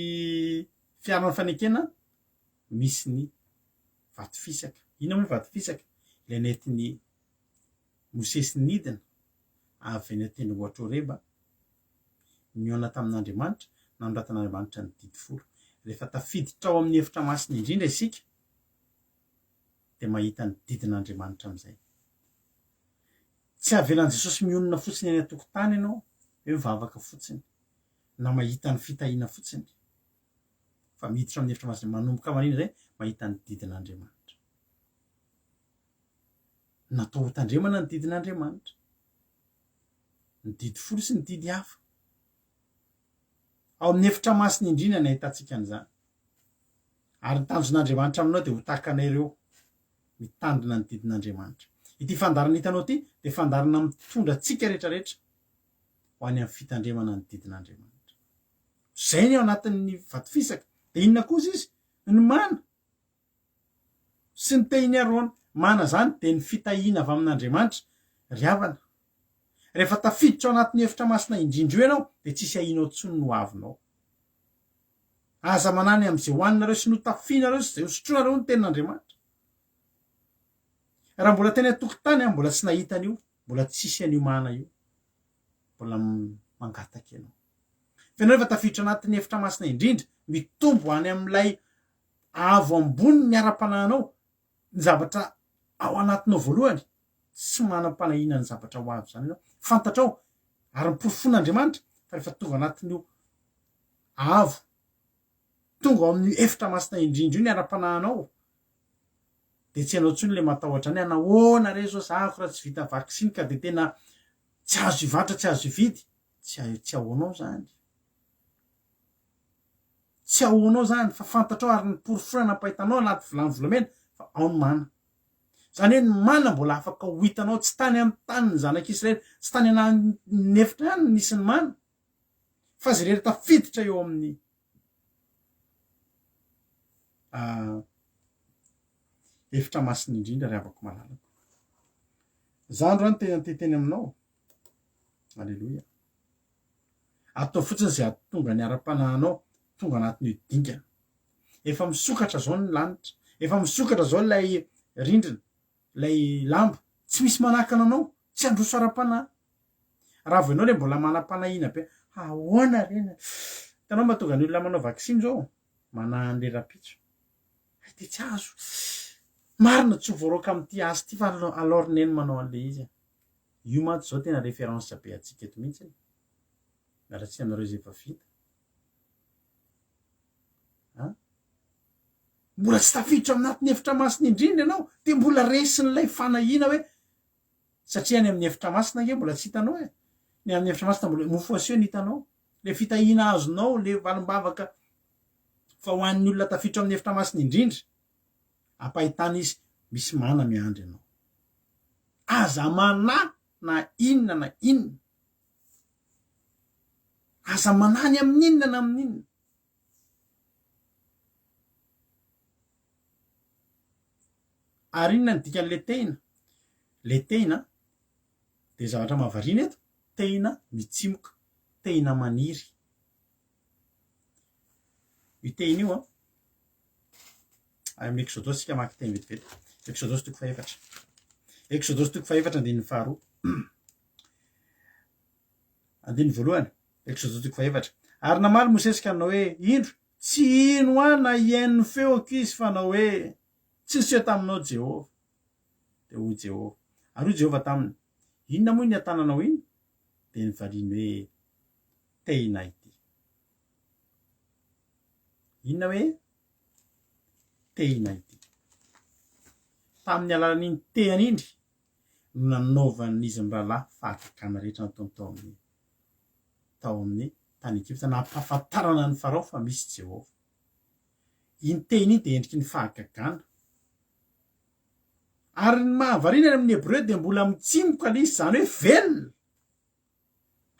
fiaran'ny fanekena misy ny vato fisaka. Inona moa ny vato fisaka? Ilay nentin'i Mosesy nidina avy eny an-tendrombohitra Horeba, nihaona tamin'Andriamanitra, nanoratan'Andriamanitra ny Didy Folo. Rehefa tafiditra ao amin'ny efitra masina indrindra isika, dia mahita ny didin'Andriamanitra amin'izay. Tsy avelan'i Jesosy mionona fotsiny eny an-tokotany ianao, hoe mivavaka fotsiny, na mahita ny fitahiana fotsiny, fa miditra amin'ny efitra masina, manomboka manina izay, mahita ny didin'Andriamanitra. Natao hotandremana ny didin'Andriamanitra. Ny didy folo sy ny didy hafa. Ao amin'ny efitra masina indrindra ny ahitantsika an'izany. Ary ny tanjon'Andriamanitra aminao dia ho tahaka anay ireo mitandrina ny didin'Andriamanitra. Ity fandaharana hitanao ity dia fandaharana mitondra antsika rehetrarehetra ho any amin'ny fitandremana ny didin'Andriamanitra. Izay ny ao anatin'ny vato fisaka. Dia inona kosa izy? Ny mana. Sy ny tehin'i Arona. Mana izany dia ny fitahiana avy amin'Andriamanitra, ry havana. Rehefa tafiditra ao anatin'io efitra masina indrindra io ianao, dia tsisy ahianao intsony ny hoavinao. Aza manahy ny amin'izay hohaninareo sy ny hotafianareo sy izay hosotroinareo ny tenin'Andriamanitra. Raha mbola teny an-tokotany aho, mbola tsy nahita an'io, mbola tsisy an'io mana io. Mbola mangataka ianao. Fa ianao rehefa tafiditra anatin'ny efitra masina indrindra, mitombo any amin'ilay avo ambony ny ara-panahinao, ny zavatra ao anatinao voalohany, tsy manam-panahiana ny zavatra ho avy izany ianao. Fantatrao ary ny porofon'Andriamanitra fa rehefa tonga anatin'io avo, tonga ao amin'io efitra masina indrindra io ny ara-panahinao, dia tsy ianao intsony ilay matahotra any, nahoana re zao zahako raha tsy vita vaksiny ka dia tena tsy azo hivarotra, tsy azo hividy, tsy tsy ahoanao izany. Tsy ahoanao izany fa fantatrao ary ny porofoina nampahitanao anaty vilany volamena fa ao ny mana. Izany hoe ny mana mbola afaka ho hitanao, tsy tany amin'ny tanin'ny zanak'Israely, tsy tany an'efitra ihany no nisy ny mana, fa izay rehetra tafiditra eo amin'ny efitra masina indrindra ry havako malalako. Za androany te te-hiteny aminao. Aleloia. Ataovy fotsiny izay hahatonga ny ara-panahinao tonga anatin'io dingana. Efa misokatra izao ny lanitra, efa misokatra izao ilay rindrina, ilay lamba, tsy misy manakana anao tsy handroso ara-panahy. Raha vao ianao ilay mbola manam-panahiana be, ahoana re na. Hitanao mahatonga ny olona manao vaksiny izao, manahy an'ilay rahampitso. Hay dia tsy azo. Marina tsy ho voaroaka amin'ity asa ity fa alors neny manao an'ilay izy. Io mantsy izao tena référence be antsika eto mihitsy e. Miala tsiny aminareo izay efa vita. An? Mbola tsy tafiditra ao anatin'ny efitra masina indrindra ianao dia mbola resin'ilay fanahiana hoe satria any amin'ny efitra masina ange mbola tsy hitanao e. Ny amin'ny efitra masina mbola mofo aseho ny hitanao. Ilay fitahiana azonao, ilay valim-bavaka fa ho an'ny olona tafiditra ao amin'ny efitra masina indrindra, ampahitana izy misy mana miandry anao. Aza manahy na inona na inona. Aza manahy ny amin'inona na amin'inona. Ary inona ny dikan'ilay tehina? Ilay tehina dia zavatra mahavariana eto, tehina mitsimoka, tehina maniry. Io tehina io an, any amin'ny Eksodosy isika maka teny vetivety. Eksodosy toko fahefatra. Eksodosy toko fahefatra andininy faharoa. Andininy voalohany, Eksodosy toko fahefatra. Ary namaly Mosesy ka nanao hoe, Indro, tsy hino ahy na hihaino ny feoko izy fa hanao hoe, Tsy niseho taminao Jehovah. Dia hoy Jehovah. Ary hoy Jehovah taminy, Inona moa iny an-tananao iny? Dia nivaliany hoe, Tehina ity. Inona hoe tehina ity? Tamin'ny alalan'iny tehina iny no nanaovan'izy mirahalahy fahagagana rehetra nataony tao amin'ny tao amin'ny tany Egypta, nampahafantarana an'i Farao fa misy Jehovah. Iny tehina iny dia endriky ny fahagagana. Ary ny mahavariana any amin'ny Hebreo dia mbola mitsimoka ilay izy, izany hoe velona.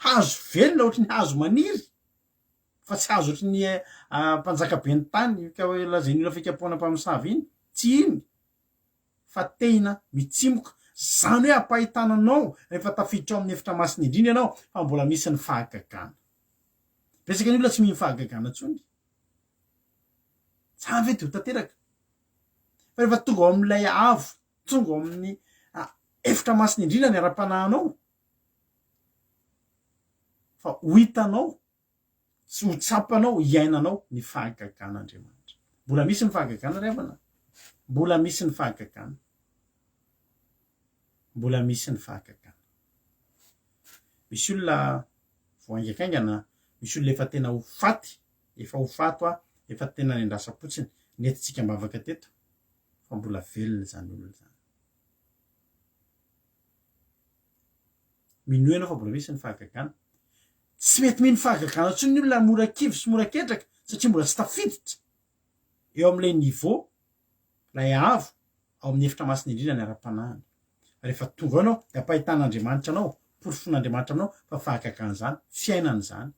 Hazo velona ohatry ny hazo maniry fa tsy hazo ohatry ny mpanjaka be ny tany ka lazain'ny olona fikapohana mpamosavy iny, tsy iny fa tehina mitsimoka, zany hoe ampahitana anao rehefa tafiditra ao amin'ny efitra masina indrindra ianao fa mbola misy ny fahagagana. Betsaka ny olona tsy mino fahagagana intsony. Zany ve de ho tanteraka? Fa rehefa tonga ao amin'ilay avo, tonga ao amin'ny efitra masina indrindra ny ara-panahinao, fa ho hitanao sy ho tsapanao, hiainanao ny fahagagan'Andriamanitra. Mbola misy ny fahagagana ry havana. Mbola misy ny fahagagana. Mbola misy ny fahagagana. Misy olona vao haingankaingana, misy olona efa tena ho faty, efa ho faty hoa, efa tena nendrasam-potsiny, nentintsika am-bavaka teto, fa mbola velona izany olona izany. Minoa ianao fa mbola misy ny fahagagana. Tsy mety mino fahagagana intsony ny olona mora kivy sy mora ketraka satria mbola tsy tafiditra eo amin'ilay niveau, ilay avo ao amin'ny efitra masina indrindra ny ara-panahiny. Rehefa tonga ao ianao dia ampahitan'Andriamanitra anao, porofon'Andriamanitra aminao fa fahagagana izany, fiainana izany.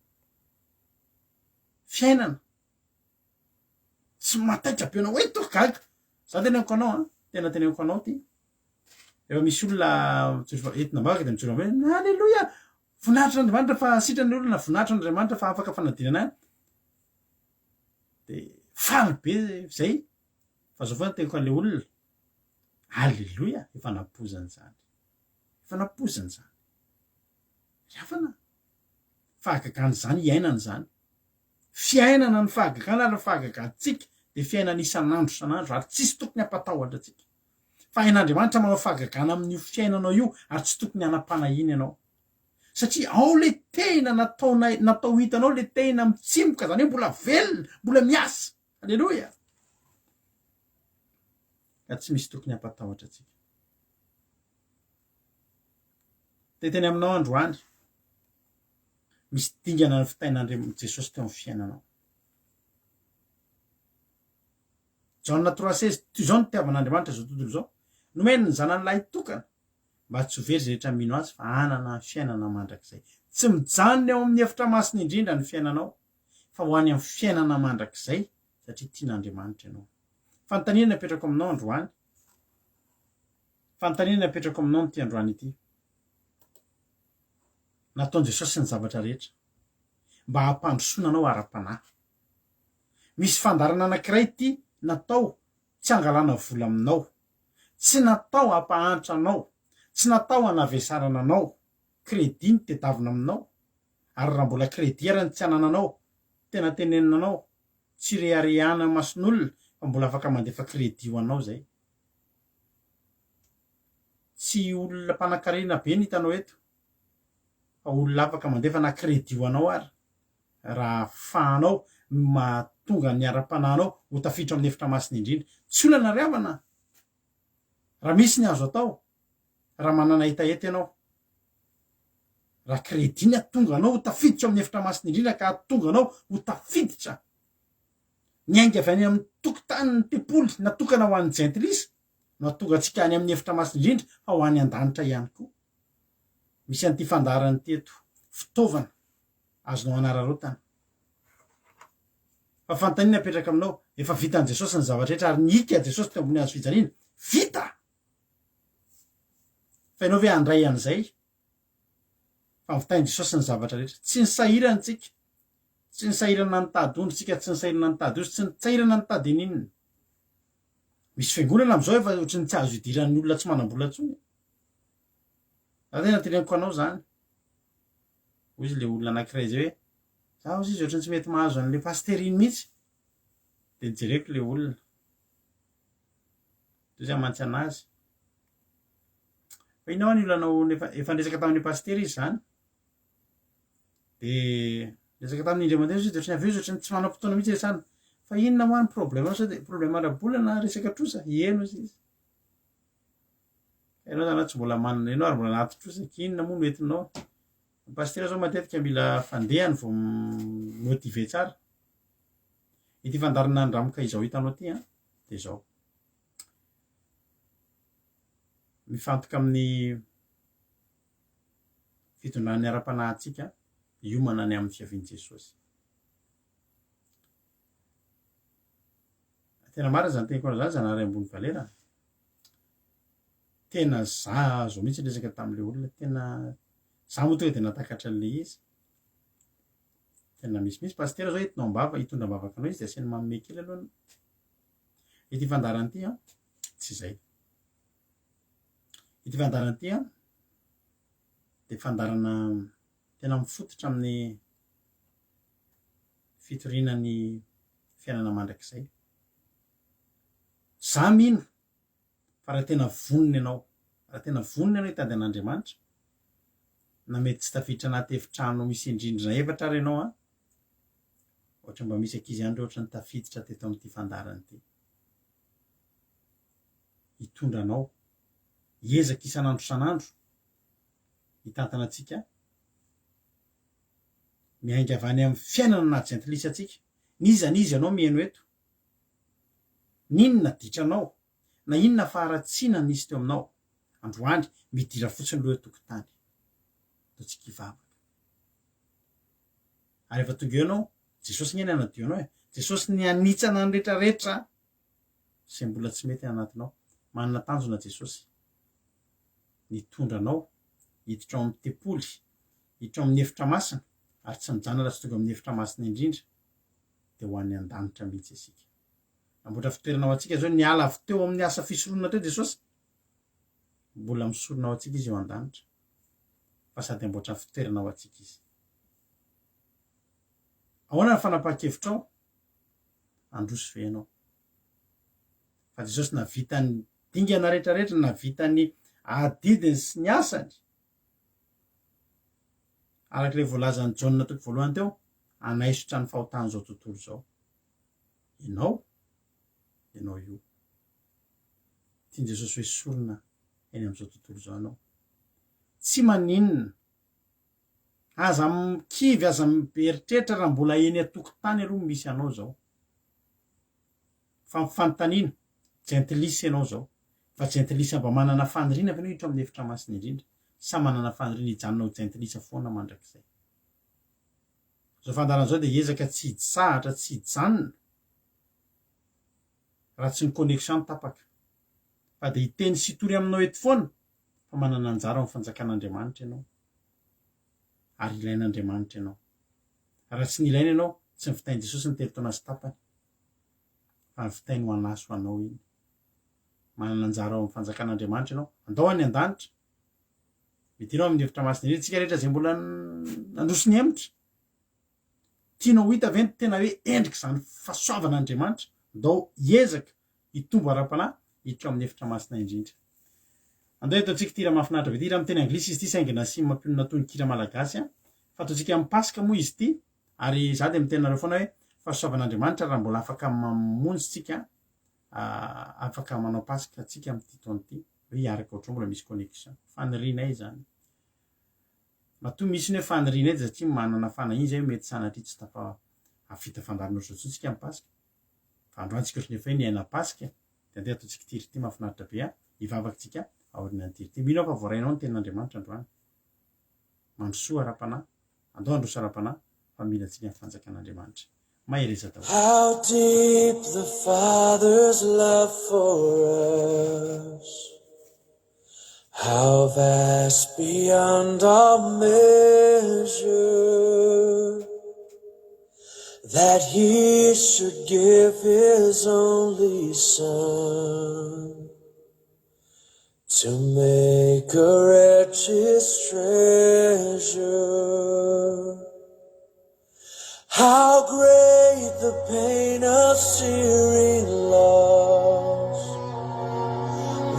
Fiainana. Tsy mataitra be anao hoe toa gaga. Za teneniko anao an, tena teneniko anao ty. Rehefa misy olona mijoro entina am-bavaka dia mijoro hoe Aleloia! Voninahitra an'Andriamanitra fa sitrana ny olona, voninahitra an'Andriamanitra fa afaka fanadinana ahy. Dia faly be zay. Fa zao foana teneniko an'ilay olona, Aleloia! Efa nampoizina izany. Efa nampoizina izany. Ry havana, fahagagana izany iainana izany. Fiainana ny fahagagana ary ny fahagagantsika dia fiainana isan'andro isan'andro ary tsisy tokony hampatahotra antsika. Fa hain'Andriamanitra manao fahagagana amin'io fiainanao io ary tsy tokony hanam-panahiana ianao. Satria ao ilay tehina nataonay natao hitanao ilay tehina mitsimoka izany hoe mbola velona, mbola miasa. Aleloia! Ka tsy misy tokony hampatahotra antsika. Te hiteny aminao androany. Misy dingana ny fitain'Andriamanitra Jesosy teo amin'ny fiainanao. Jaona 3,16, toy izao no nitiavan'Andriamanitra izao tontolo izao. Nomeny ny Zanany lahitokana mba tsy ho very izay rehetra mino Azy fa hanana fiainana mandrakizay. Tsy mijanona eo amin'ny efitra masina indrindra ny fiainanao fa ho any amin'ny fiainana mandrakizay satria tian'Andriamanitra ianao. Fanontaniana ny apetrako aminao androany. Fanontaniana ny apetrako aminao amin'ity androany ity. Nataon'i Jesosy ny zavatra rehetra mba hampandrosoana anao ara-panahy. Misy fandaharana anankiray ity natao tsy hangalana vola aminao, tsy natao hampahantra anao, tsy natao hanavesarana anao, crédit no tedavina aminao, ary raha mbola crédit ary no tsy anananao, tena tenenina anao, tsy reharehana imason'olona fa mbola afaka mandefa crédit ho anao izay. Tsy olona mpanankarena be no hitanao eto fa olona afaka mandefa na crédit ho anao ary raha afahanao mahatonga ny ara-panahinao ho tafiditra ao amin'ny efitra masina indrindra. Tsy olana ry havana raha misy ny azo atao, raha manana hetaheta ianao. Raha crédit ny hahatonga anao ho tafiditra ao amin'ny efitra masina indrindra ka hahatonga anao ho tafiditra niainga avy any amin'ny tokotanin'ny tempoly natokana ho an'ny jentilisa no hahatonga antsika any amin'ny efitra masina indrindra fa ho any an-danitra ihany koa. Misy an'ity fandaharana ity eto, fitaovana azonao anararaotana. Fa fanontaniana apetraka aminao, efa vitan'i Jesosy ny zavatra rehetra ary nihika Jesosy teo ambony hazo fijaliana, vita! Fa ianao ve handray an'izay? Fa vitain'i Jesosy ny zavatra rehetra. Tsy nisahirana tsika. Tsy nisahirana nitady ondry tsika, tsy nisahirana nitady osy, tsy nisahirana nitady ininona. Misy fiangonana amin'izao efa ohatry ny tsy azo idiran'ny olona tsy manam-bola intsony. Za tena teneniko anao zany. Hoy izy le olona anankiray zay hoe, za hozy izy ohatry ny tsy mety mahazo an'le pasitera iny mihitsy. De nijereko le olona. Toy izay mantsy anazy. Fa inona hoa ny olanao nefa efa niresaka tamin'ny pasitera izy zany. De niresaka tamin'ny indray mandeha izy de ohatry ny avy eo izy ohatry ny tsy manam-potoana mihitsy resahana. Fa inona hoa ny problème sao de problème ara-bola na resaka trosa? Eny hozy izy. Ianao zany tsy mbola manana ianao ary mbola anaty trosa, k'inona moa no entinao? Ny pasitera zao matetika mila fandehany vao motivé tsara. Ity fandaharana andramoka izao hitanao ity an, dia izao. Mifantoka amin'ny fitondran'ny ara-panahintsika hiomana ny amin'ny fiavian'i Jesosy. Tena marina izany teniko anao izany Zanahary ambony valera. Tena za zao mihitsy niresaka tamin'ilay olona, tena za moa tonga dia nahatakatra an'ilay izy. Tena misimisy pasitera zao entinao am-bava, hitondra am-bavaka anao izy dia asainy manome kely aloha anao. Ity fandaharana ity an, tsy izay. Ity fandaharana ity an, dia fandaharana tena mifototra amin'ny fitoriana ny fiainana mandrakizay. Za mino fa raha tena vonona ianao, raha tena vonona ianao hitady an'Andriamanitra, na mety tsy tafiditra anaty efitrano misy indrindrina efatra ary ianao an, ohatra mba misy ankizy ihany ireo ohatra ny tafiditra teto amin'ity fandaharana ity. Hitondra anao, hiezaka isan'andro isan'andro hitantana antsika, miainga avy any amin'ny fiainana naha jentilisa antsika. N'iza n'iza ianao mihaino eto, N'inona ditranao, na inona faharatsiana nisy teo aminao, androany, midira fotsiny aloha eo tokotany. Ataontsika hivavaka. Ary rehefa tonga eo ianao, Jesosy anie ny hanadio anao e. Jesosy ny hanitsana ny retraretra izay mbola tsy mety anatinao. Manana tanjona Jesosy. Nitondra anao hiditra ao amin'ny tempoly, hiditra ao amin'ny efitra masina, ary tsy mijanona raha tsy tonga amin'ny efitra masina indrindra. dia ho any an-danitra mihitsy isika. Namboatra fitoerana ho antsika izao, niala avy teo amin'ny asa fisoronana teo Jesosy, mbola misorona ho antsika Izy eo an-danitra, fa sady hamboatra fitoerana ho antsika Izy. Ahoana ny fanapahan-kevitrao? Handroso ve ianao? Fa Jesosy nahavita ny dingana rehetrarehetra, nahavita ny adidiny sy ny asany, Araka ilay voalazan'i Jaona toko voalohany teo, hanaisotra ny fahotan'izao tontolo izao. Ianao, ianao io. Tian'i Jesosy ho esorina eny amin'izao tontolo izao ianao. Tsy maninona. Aza kivy, aza mieritreritra raha mbola eny an-tokotany aloha misy anao izao. Fa ny fanontaniana, jentilisa ianao izao. Fa jentilisa mba manana faniriana ve ianao hiditra ao amin'ny efitra masina indrindra? Sa manana faniriana hijanona ho jentilisa foana mandrakizay? Izao fandaharana izao dia hiezaka tsy hitsahatra, tsy hijanona raha tsy ny connexion no tapaka. Fa dia hiteny sy hitory aminao eto foana fa manana anjara ao amin'ny fanjakan'Andriamanitra ianao ary ilain'Andriamanitra ianao. Raha tsy nilaina ianao, tsy nivitain'i Jesosy ny 3 taona sy tapany fa nivitainy ho an'ahy sy ho anao iny. Manana anjara ao amin'ny fanjakan'Andriamanitra ianao. Andao any an-danitra. Midina ao amin'ny efitra masina indrindra isika rehetra izay mbola nandroso nihemotra. Tianao ho hita ve ny tena hoe endrik'izany fahasoavan'Andriamanitra? Andao hiezaka hitombo ara-panahy hiditra ao amin'ny efitra masina indrindra. Andao hataontsika ity hira mahafinaritra be ity. Hira amin'ny teny anglisy izy ity saingy nasiany mampionona tononkira malagasy. Fa ataontsika amin'ny Paska moa izy ity ary izaho dia miteny anareo foana hoe fahasoavan'Andriamanitra raha mbola afaka mamonjy tsika, afaka manao Paska tsika amin'ity taona ity. Hoe hiaraka ohatr'izao mbola misy connexion. Fanirianay izany. Matoa misy ny hoe fanirianay dia satria manana fanahiana izay hoe mety sanatria tsy tafa hahavita fandaharana ohatr'izao intsony tsika amin'ny Paska. Fa androany tsika ohatran'ny efa hoe niaina Paska dia andeha ataontsika ity hira ity mahafinaritra be a! Hivavaka tsika aorianan'ity hira ity. Mino aho fa voarainao ny tenin'Andriamanitra androany. Mandrosoa ara-panahy, andao handroso ara-panahy fa mila antsika ny fanjakan'Andriamanitra. Mahereza daholo. How deep the Father's love for us, How vast beyond all measure, That he should give his only son To make a wretch his treasure. How great the pain of searing loss.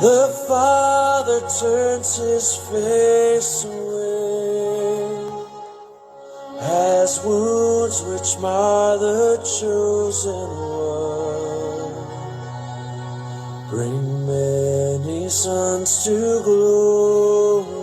The Father turns his face away as wounds which mar the chosen one bring many sons to glory.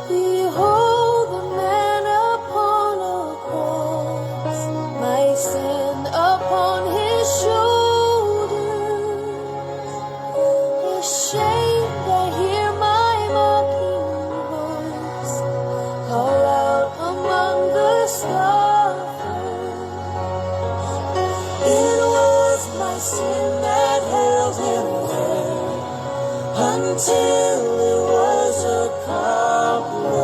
Behold the man upon a cross, my sin upon his shoulders. Ashamed, I hear my mocking voice call out among the scoffers. It was my sin that held him there until it was accomplished.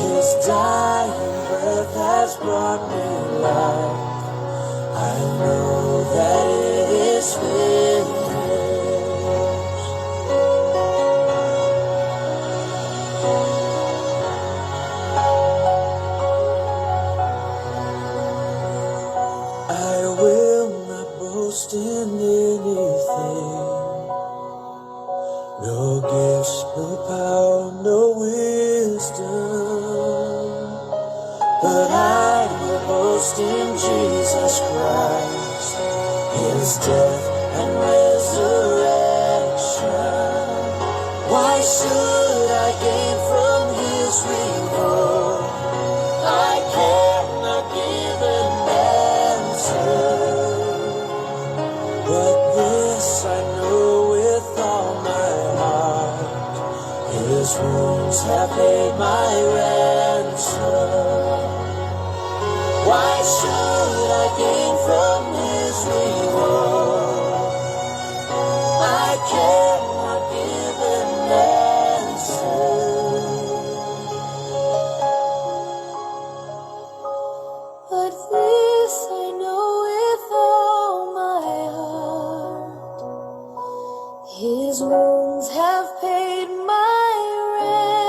His dying breath has brought me life. I know that it is finished. I will not boast in anything. No gifts, no power, no wisdom. But I will boast in Jesus Christ, His death and resurrection. Why should I gain from His reward? I cannot give an answer. But this I know with all my heart, His wounds have paid my ransom. Why should I gain from His reward? I cannot give an answer. But this I know with all my heart, His wounds have paid my ransom.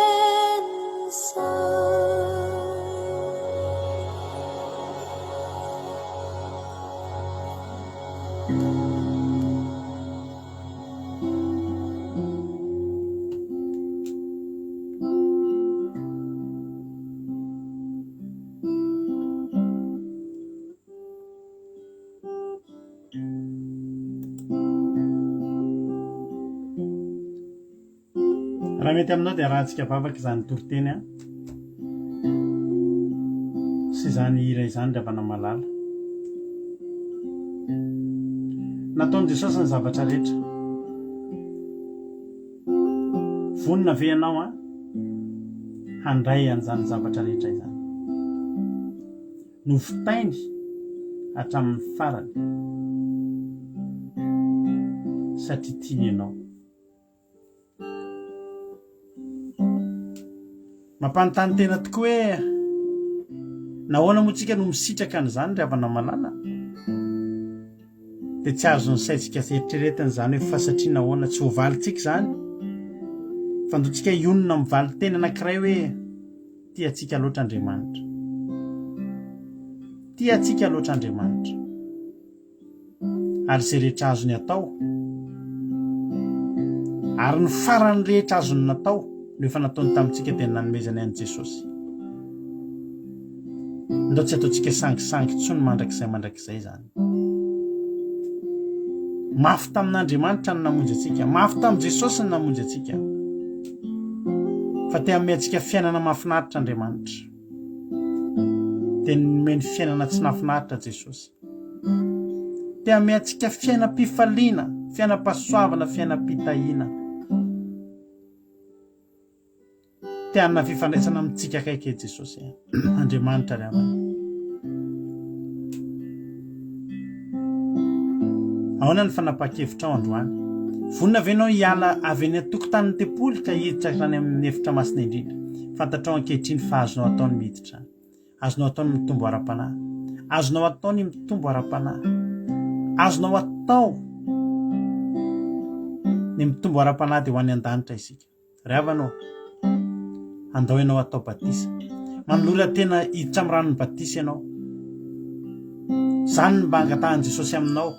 Raha mety aminao dia arahantsika vavaka izany toriteny an sy izany hira izany ry havana malala. Nataon'i Jesosy ny zavatra rehetra. Vonona ve ianao an handray an'izany zavatra rehetra izany? Novitainy hatramin'ny farany satria tiany ianao. Mampanontany tena tokoa hoe nahoana moa tsika no misitraka an'izany ry havana malala? Dia tsy azon'ny saintsika eritreretina izany hoe fa satria nahoana tsy voavalintsika izany? Fa ndao tsika hionona amin'ny valin-teny anankiray hoe tia antsika loatra Andriamanitra. Tia antsika loatra Andriamanitra. Ary izay rehetra azony atao, ary ny farany rehetra azony natao no efa nataony tamintsika dia ny nanomezany an'i Jesosy. Ndao tsy ataontsika sangisangy intsony mandrakizay mandrakizay izany. Mafy tamin'Andriamanitra ny namonjy antsika, mafy tamin'i Jesosy ny namonjy antsika. Fa te hanome antsika fiainana mahafinaritra Andriamanitra. Dia nomeny fiainana tsy nahafinaritra Jesosy. Te hanome antsika fiainam-pifaliana, fiainam-pahasoavana, fiainam-pitahiana. Te hanana fifandraisana amintsika akaiky i Jesosy. Andriamanitra ry havana. Ahoana ny fanapahan-kevitrao androany? Vonona ve ianao hiala avy eny an-tokotanin'ny tempoly ka hiditra hatrany amin'ny efitra masina indrindra? Fantatrao ankehitriny fa azonao atao ny miditra. Azonao atao ny mitombo ara-panahy. Azonao atao ny mitombo ara-panahy. Azonao atao ny mitombo ara-panahy dia ho any an-danitra isika. Ry havana ô, andao ianao hatao batisa. Manolora tena hiditra amin'ny ranon'ny batisa ianao. Izany no mba angatahan'i Jesosy aminao.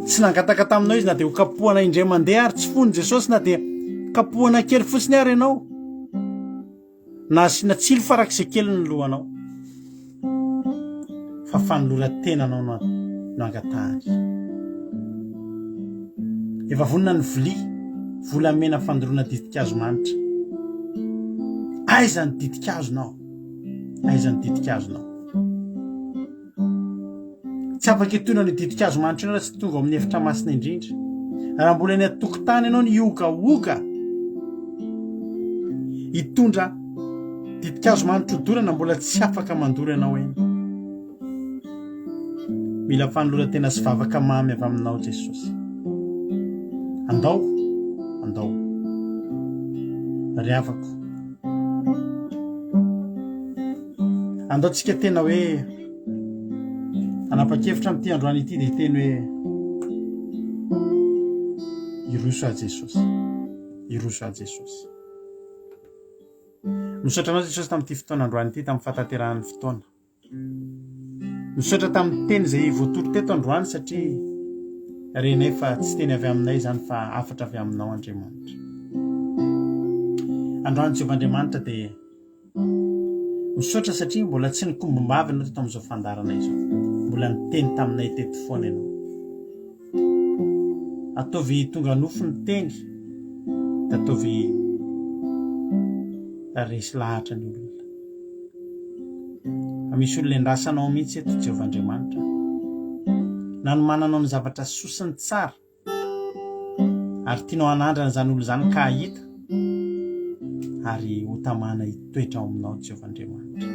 Tsy nangataka taminao izy na dia ho kapohana indray mandeha ary tsy fony Jesosy na dia kapohana kely fotsiny ary ianao. Na asiana tsilo farak'izay kely ny lohanao. Fa fanoloran-tenanao no no angatahany. Efa vonona ny vilia volamena fandoroana ditin-kazo manitra. Aiza ny ditin-kazonao? Aiza ny ditin-kazonao? Tsy afaka hitondra an'io ditin-kazo manitra io ianao raha tsy tonga ao amin'ny efitra masina indrindra. Raha mbola eny an-tokotany ianao no hiogaoga hitondra ditin-kazo manitra hodorana, mbola tsy afaka mandoro ianao eny. Mila fanoloran-tena sy vavaka mamy avy aminao Jesosy. Andao, andao. Ry havako. Andao tsika tena hoe hanapa-kevitra amin'ity androany ity dia hiteny hoe hiroso aho Jesosy. Hiroso aho Jesosy. Misaotra anao Jesosy tamin'ity fotoana androany ity tamin'ny fahatanterahan'ny fotoana. Misaotra tamin'ny teny izay voatory teto androany satria renay fa tsy teny avy aminay izany fa hafatra avy aminao Andriamanitra. Androany Jehovah Andriamanitra dia misaotra satria mbola tsy nikombom-bava ianao teto amin'izao fandaharana izao. Mbola niteny taminay teto foana ianao. Ataovy tonga nofo ny teny dia ataovy resy lahatra ny olona. Fa misy olona endrasanao mihitsy eto Jehovah Andriamanitra. Nanomananao ny zavatra soa sy ny tsara ary tianao hanandrana izany olona izany ka hahita ary ho tamana hitoetra ao aminao Jehovah Andriamanitra.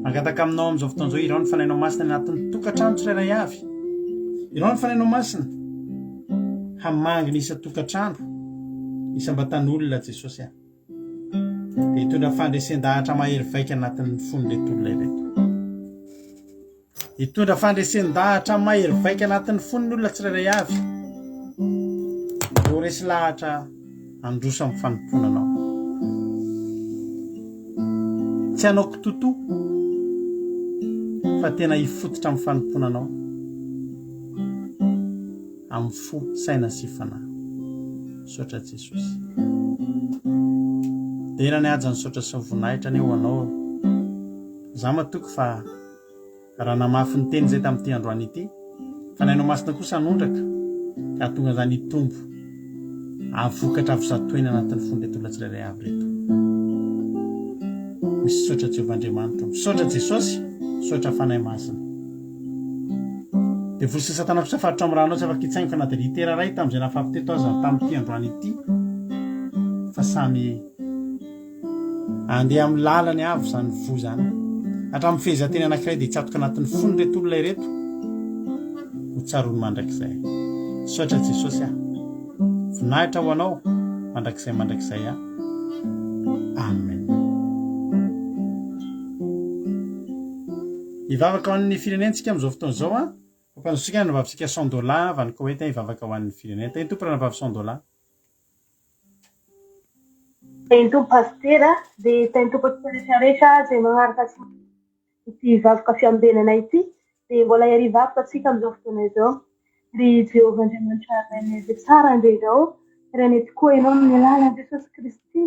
Mangataka aminao amin'izao fotoana izao, irao ny Fanahinao Masina any anatin'ny tokantrano tsirairay avy. Irao ny Fanahinao Masina hamangy ny isan-tokantrano, isam-batan'olona Jesosy a. Dia hitondra fandresen-dahatra mahery vaika anatin'ny fon'ireto olona ireto. Hitondra fandresen-dahatra mahery vaika anatin'ny fon'ny olona tsirairay avy. Ho resy lahatra handroso amin'ny fanompoana anao. Tsy hanao kitotoa fa tena hifototra amin'ny fanompoana anao amin'ny fo, saina sy fanahy. Misaotra Jesosy. Dera ny haja ny saotra sy ny voninahitra anie ho anao. Za matoky fa Raha namafy ny teny izay tamin'ity androany ity, Fanahinao Masina kosa hanondraka ka hahatonga an'izany hitombo. Hahavokatra avo satoina anatin'ny fon'ireto olona tsirairay avy ireto. Misaotra Jehovah Andriamanitra. Misaotra Jesosy. Misaotra Fanahy Masina. Devoly sy satana kosa faritra amin'ny ranao tsy afaka hitsaingoka na dia litera iray tamin'izay nafafy teto aza tamin'ity androany ity fa samy Andeha amin'ny lalany avy izany voa izany. Hatramin'ny fehezanteny anankiray dia hitsatoka anatin'ny fon'ireto olona ireto ho tsaroany mandrakizay. Misaotra Jesosy ah. Voninahitra ho anao mandrakizay mandrakizay ah. Amen. Hivavaka ho an'ny firenentsika amin'izao fotoana izao ah. Fampandrosoana ny anabavintsika Sandola avy any Koety hivavaka ho an'ny firenena. Tahin'ny Tompo ranabavy Sandola. Tahin'ny Tompo Pasitera, dia tahin'ny Tompo antsika rehetra rehetra izay magnaraka sy ity vavaka fiambenana ity, dia mbola hiarivavaka antsika amin'izao fotoana izao. Ry Jehovah Andriamanitra Rainay izay tsara indrindra ô, Rainay tokoa Ianao amin'ny alalan'i Jesosy Kristy.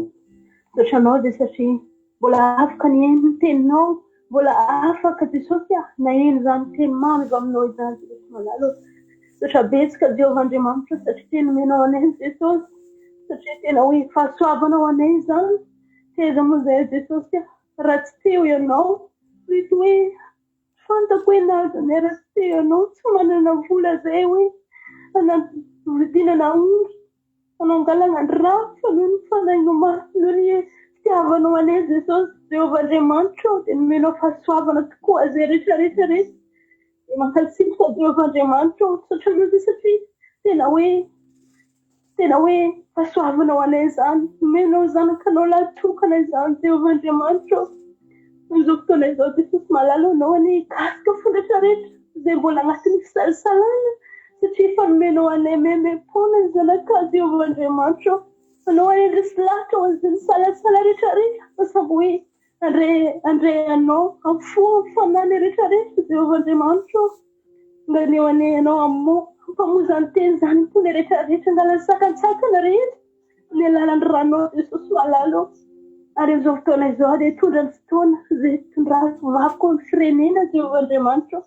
Misaotra Anao dia satria mbola afaka nihaino ny teninao, mbola afaka Jesosy ah, naheno izany teny mamy avy aminao izany Jesosy malala ô. Misaotra betsaka Jehovah Andriamanitra satria teny omenao anay Jesosy, satria tena hoe fahasoavana ho anay izany. Taiza moa izahay Jesosy ah, raha tsy teo Ianao, mety hoe fantako hoe nahazo anay raha tsy teo Ianao, tsy manana vola izahay hoe hanavidinana ondry, hanangalana ny rà fa noho ny Fanahinao Masina, noho ny fitiavanao anay Jesosy, Jehovah Andriamanitra ô, dia nomenao fahasoavana tokoa izay rehetra rehetra rehetra. Dia mankasitraka Jehovah Andriamanitra ô, misaotra anao izay satria tena hoe tena hoe fahasoavana ho anay izany. Nomenao zanakanao lahy tokana izany Jehovah Andriamanitra ô. Amin'izao fotoana izao Jesosy malala anao anie hikasika fo rehetra rehetra izay mbola anatin'ny fisalasalana satria efa nomenao anay maimaim-poana ny zanakao Jehovah Andriamanitra ô. Anao anie resy lahatra ho an'izay misalasala rehetra rehetra fa samy hoe Handre, handre Anao amin'ny fo, amin'ny fanahy rehetra rehetra, Jehovah Andriamanitra ô. Anganeo anie Ianao hamoa, hampamoza ny teny izany am-pony rehetra rehetra, hanala ny sakantsakana rehetra amin'ny alalan'ny ranao Jesosy malala ô. Ary amin'izao fotoana izao dia hitondra ny fotoana izay hitondrako vavoko amin'ny firenena, Jehovah Andriamanitra ô.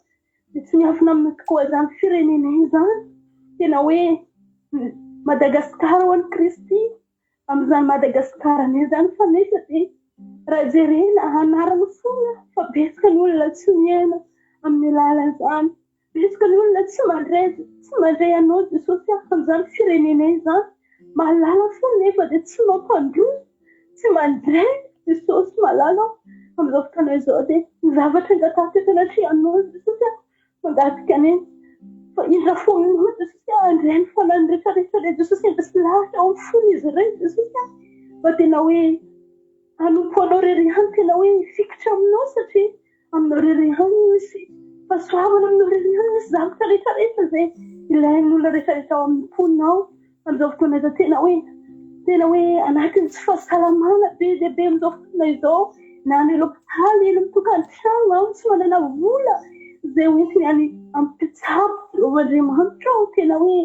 Dia tsy miafina aminy tokoa izany firenena izany. Tena hoe Madagasikara ho an'i Kristy. Amin'izany Madagascar anay izany fa nefa dia raha jerena anarana foana fa betsaka ny olona tsy miaina amin'ny alalan'izany, betsaka ny olona tsy mandray tsy mandray anao Jesosy ah amin'izany firenena izany, mahalala foana nefa dia tsy mampandroso, tsy mandray Jesosy malala amin'izao fotoana izao dia ny zavatra angatahako eto anatrehanao Jesosy ah Mangataka anie fa indra fo aminao Jesosy ah, handray ny fanahiny rehetra rehetra re Jesosy handresy lahatra ao amin'ny fony izy ireo Jesosy ah, mba tena hoe hanompo anao irery ihany, tena hoe hifikitra aminao satria aminao irery ihany no misy fahasoavana, aminao irery ihany no misy zavatra rehetra rehetra izay ilain'ny olona rehetra rehetra ao amin'ny mponina ao. Amin'izao fotoana izao tena hoe tena hoe anatin'ny tsy fahasalamana be dia be amin'izao fotoana izao na any l'hôpitaly eny amin'ny tokantrano aho tsy manana vola izay hoentiny any amin'ny mpitsabo Jehovah Andriamanitra aho tena hoe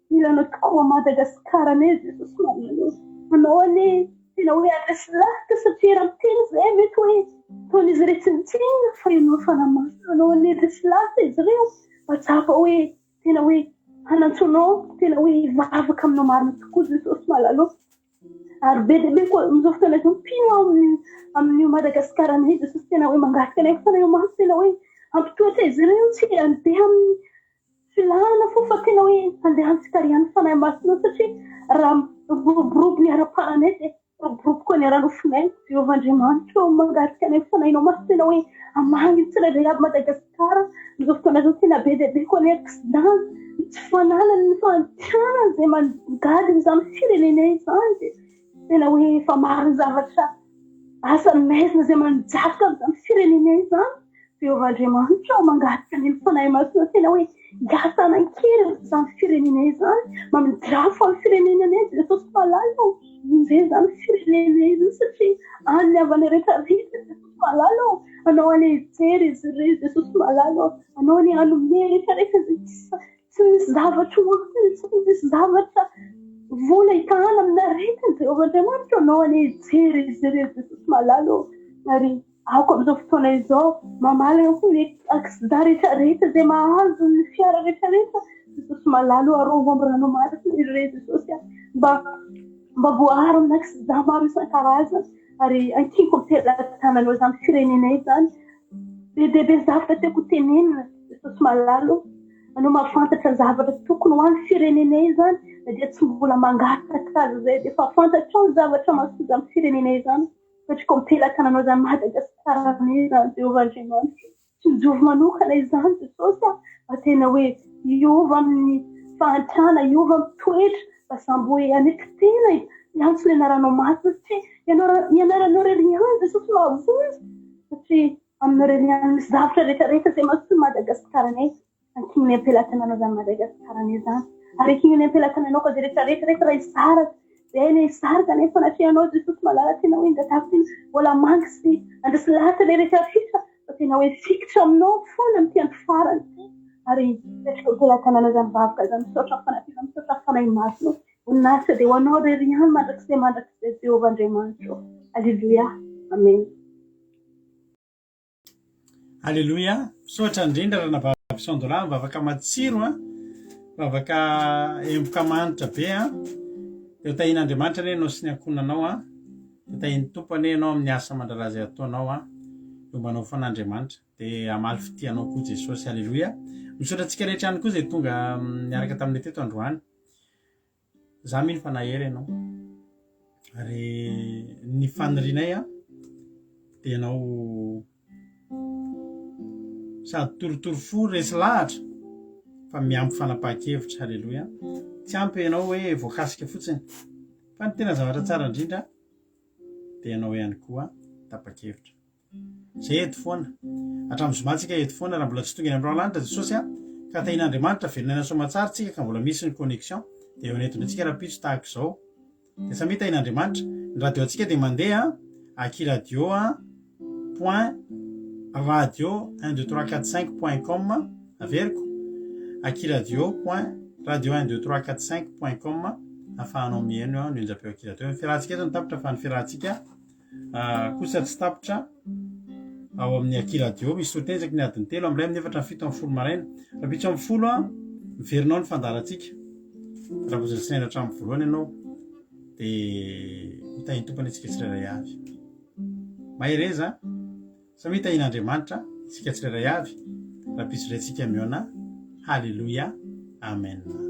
mila anao tokoa Madagasikara anie Jesosy malala anao anie tena hoe handresy lahatra satria raha miteny izay mety hoe ataon'izy ireo tsinontsinona fa ianao Fanahy Masina anao anie handresy lahatra izy ireo mba tsapa hoe Tena hoe hanantso anao, tena hoe hivavaka aminao marina tokoa Jesosy malala ô. Ary be dia be koa amin'izao fotoana izao mpino ao amin'ny amin'io Madagasikara anay Jesosy tena hoe mangataka anay Fanahy Masina tena hoe hampitoetra izy ireo tsy handeha amin'ny filàna fo fa tena hoe handeha amin'ny fitarihan'ny Fanahy Masina satria raha miroborobo ny ara-pananay dia Roborobo koa ny ara-nofonay, Jehovah Andriamanitra ô, mangarika anay Fanahinao Masina tena hoe hamangy ny tsirairay avy Madagasikara amin'izao fotoana izao tena be dia be koa ny accident, ny tsy fananana, ny fahantrana izay mangadina izany firenena izany dia tena hoe efa maro ny zavatra asan'ny maizina izay manjaka amin'izany firenena izany. Jehovah Andriamanitra ô, mangataka ny Fanahy Masina tena hoe hiasa hanan-kery amin'izany firenena izany, mamindrafo amin'ny firenena anay Jesosy malala ô, vonjeo izany firenena izany satria any ny havana rehetra rehetra Jesosy malala ô, anao anie hijery izy ireo Jesosy malala ô, anao anie hanome rehetra rehetra izay tsy misy zavatra hohaniny, tsy misy zavatra vola hitahana amin'ny aretina Jehovah Andriamanitra ô, anao anie hijery izy ireo Jesosy malala ô, ary Aoka amin'izao fotoana izao mamaly ihany koa ny accident rehetra rehetra izay mahazo ny fiara rehetra rehetra Jesosy malala o arovy amin'ny rano masina ireo Jesosy a mba Mba voaaro amin'ny accident maro isan-karazany ary ankiniko am-pelatananao izany firenenay izany. Be dia be zavatra tiako ho tenenina Jesosy malala o. Anao mahafantatra zavatra tokony ho an'ny firenenay izany na dia tsy mbola mangataka aza izay dia efa fantatrao ny zavatra mahasoa izany firenenay izany. Petrako am-pelatananao izany Madagasikara izany Jehovah Andriamanitra. Tsinjovy manokana izany Jesosy a, fa tena hoe hiova amin'ny fahantrana, hiova amin'ny toetra, fa samby hoe hanetry tena e, hiantso ny anaranao masina satria ianao ny anaranao irery ihany Jesosy mahavonjy, satria aminao irery ihany misy zavatra rehetra rehetra izay mahasoa ny Madagasikaranay. Ankininy am-pelatananao izany Madagasikara izany. Ary ankininy am-pelatananao ka izay rehetra rehetra rehetra raha hisaraka. Izay anie hisaraka nefa anatrehanao Jesosy malala tena hoe ingatahako tena mbola mangy sy handresy lahatra ilay rehetra rehetra fa tena hoe fikitra aminao foana amin'ity andro farany ity. Ary mipetraka am-pelatananao izany vavaka izany. Misaotra amin'ny fanampiana, misaotra amin'ny Fanahy Masina. Voninahitra dia ho anao irery ihany mandrakizay mandrakizay Jehovah Andriamanitro. Aleloia. Amen. Aleloia, misaotra indrindra ranabavy Sandola, mivavaka matsiro an, mivavaka emboka manitra be an, dia ho tahian'Andriamanitra anie ianao sy ny ankohonanao an, dia tahian'ny Tompo anie ianao amin'ny asa aman-draharaha izay ataonao an, hiombanao foana Andriamanitra, dia hamaly fitia anao koa Jesosy, aleloia. Misaotra antsika rehetra ihany koa izay tonga niaraka taminay teto androany. Za mino fa nahery ianao. Ary ny fanirianay an, dia ianao sady torotoro fo resy lahatra fa miampy fanapahan-kevitra. Haleloia. Tsy ampy ianao hoe voakasika fotsiny fa ny tena zavatra tsara indrindra dia ianao ihany koa tapa-kevitra. Zay eto foana. Hatramin'ny zoma tsika eto foana raha mbola tsy tonga eny amin'ny rahona lanitra Jesosy a. Ka tahian'Andriamanitra velona aina soamatsara tsika ka mbola misy ny connexion dia eo eto indray tsika rahampitso tahaka izao. Dia samia tahian'Andriamanitra. Ny radio antsika dia mandeha aky radio a point radio 1 2 3 4 5 point com averiko aky radio point radio 1 2 3 4 5 point com ahafahanao mihaino ny onjam-peo aky radio. Ny fiarahantsika eto no tapitra fa ny fiarahantsika kosa tsy tapitra ao amin'ny Aky Radio. Misy toriteny isaky ny adiny telo amin'ilay amin'ny efatra amin'ny fito amin'ny folo maraina. Rahampitso amin'ny folo a, miverina ao ny fandaharantsika. Raha vao saina hatramin'ny voalohany ianao dia ho tahin'ny Tompo anie isika tsirairay avy. Mahereza, samia tahin'Andriamanitra isika tsirairay avy. Rahampitso indray tsika mihaona. Haleloia. Amen.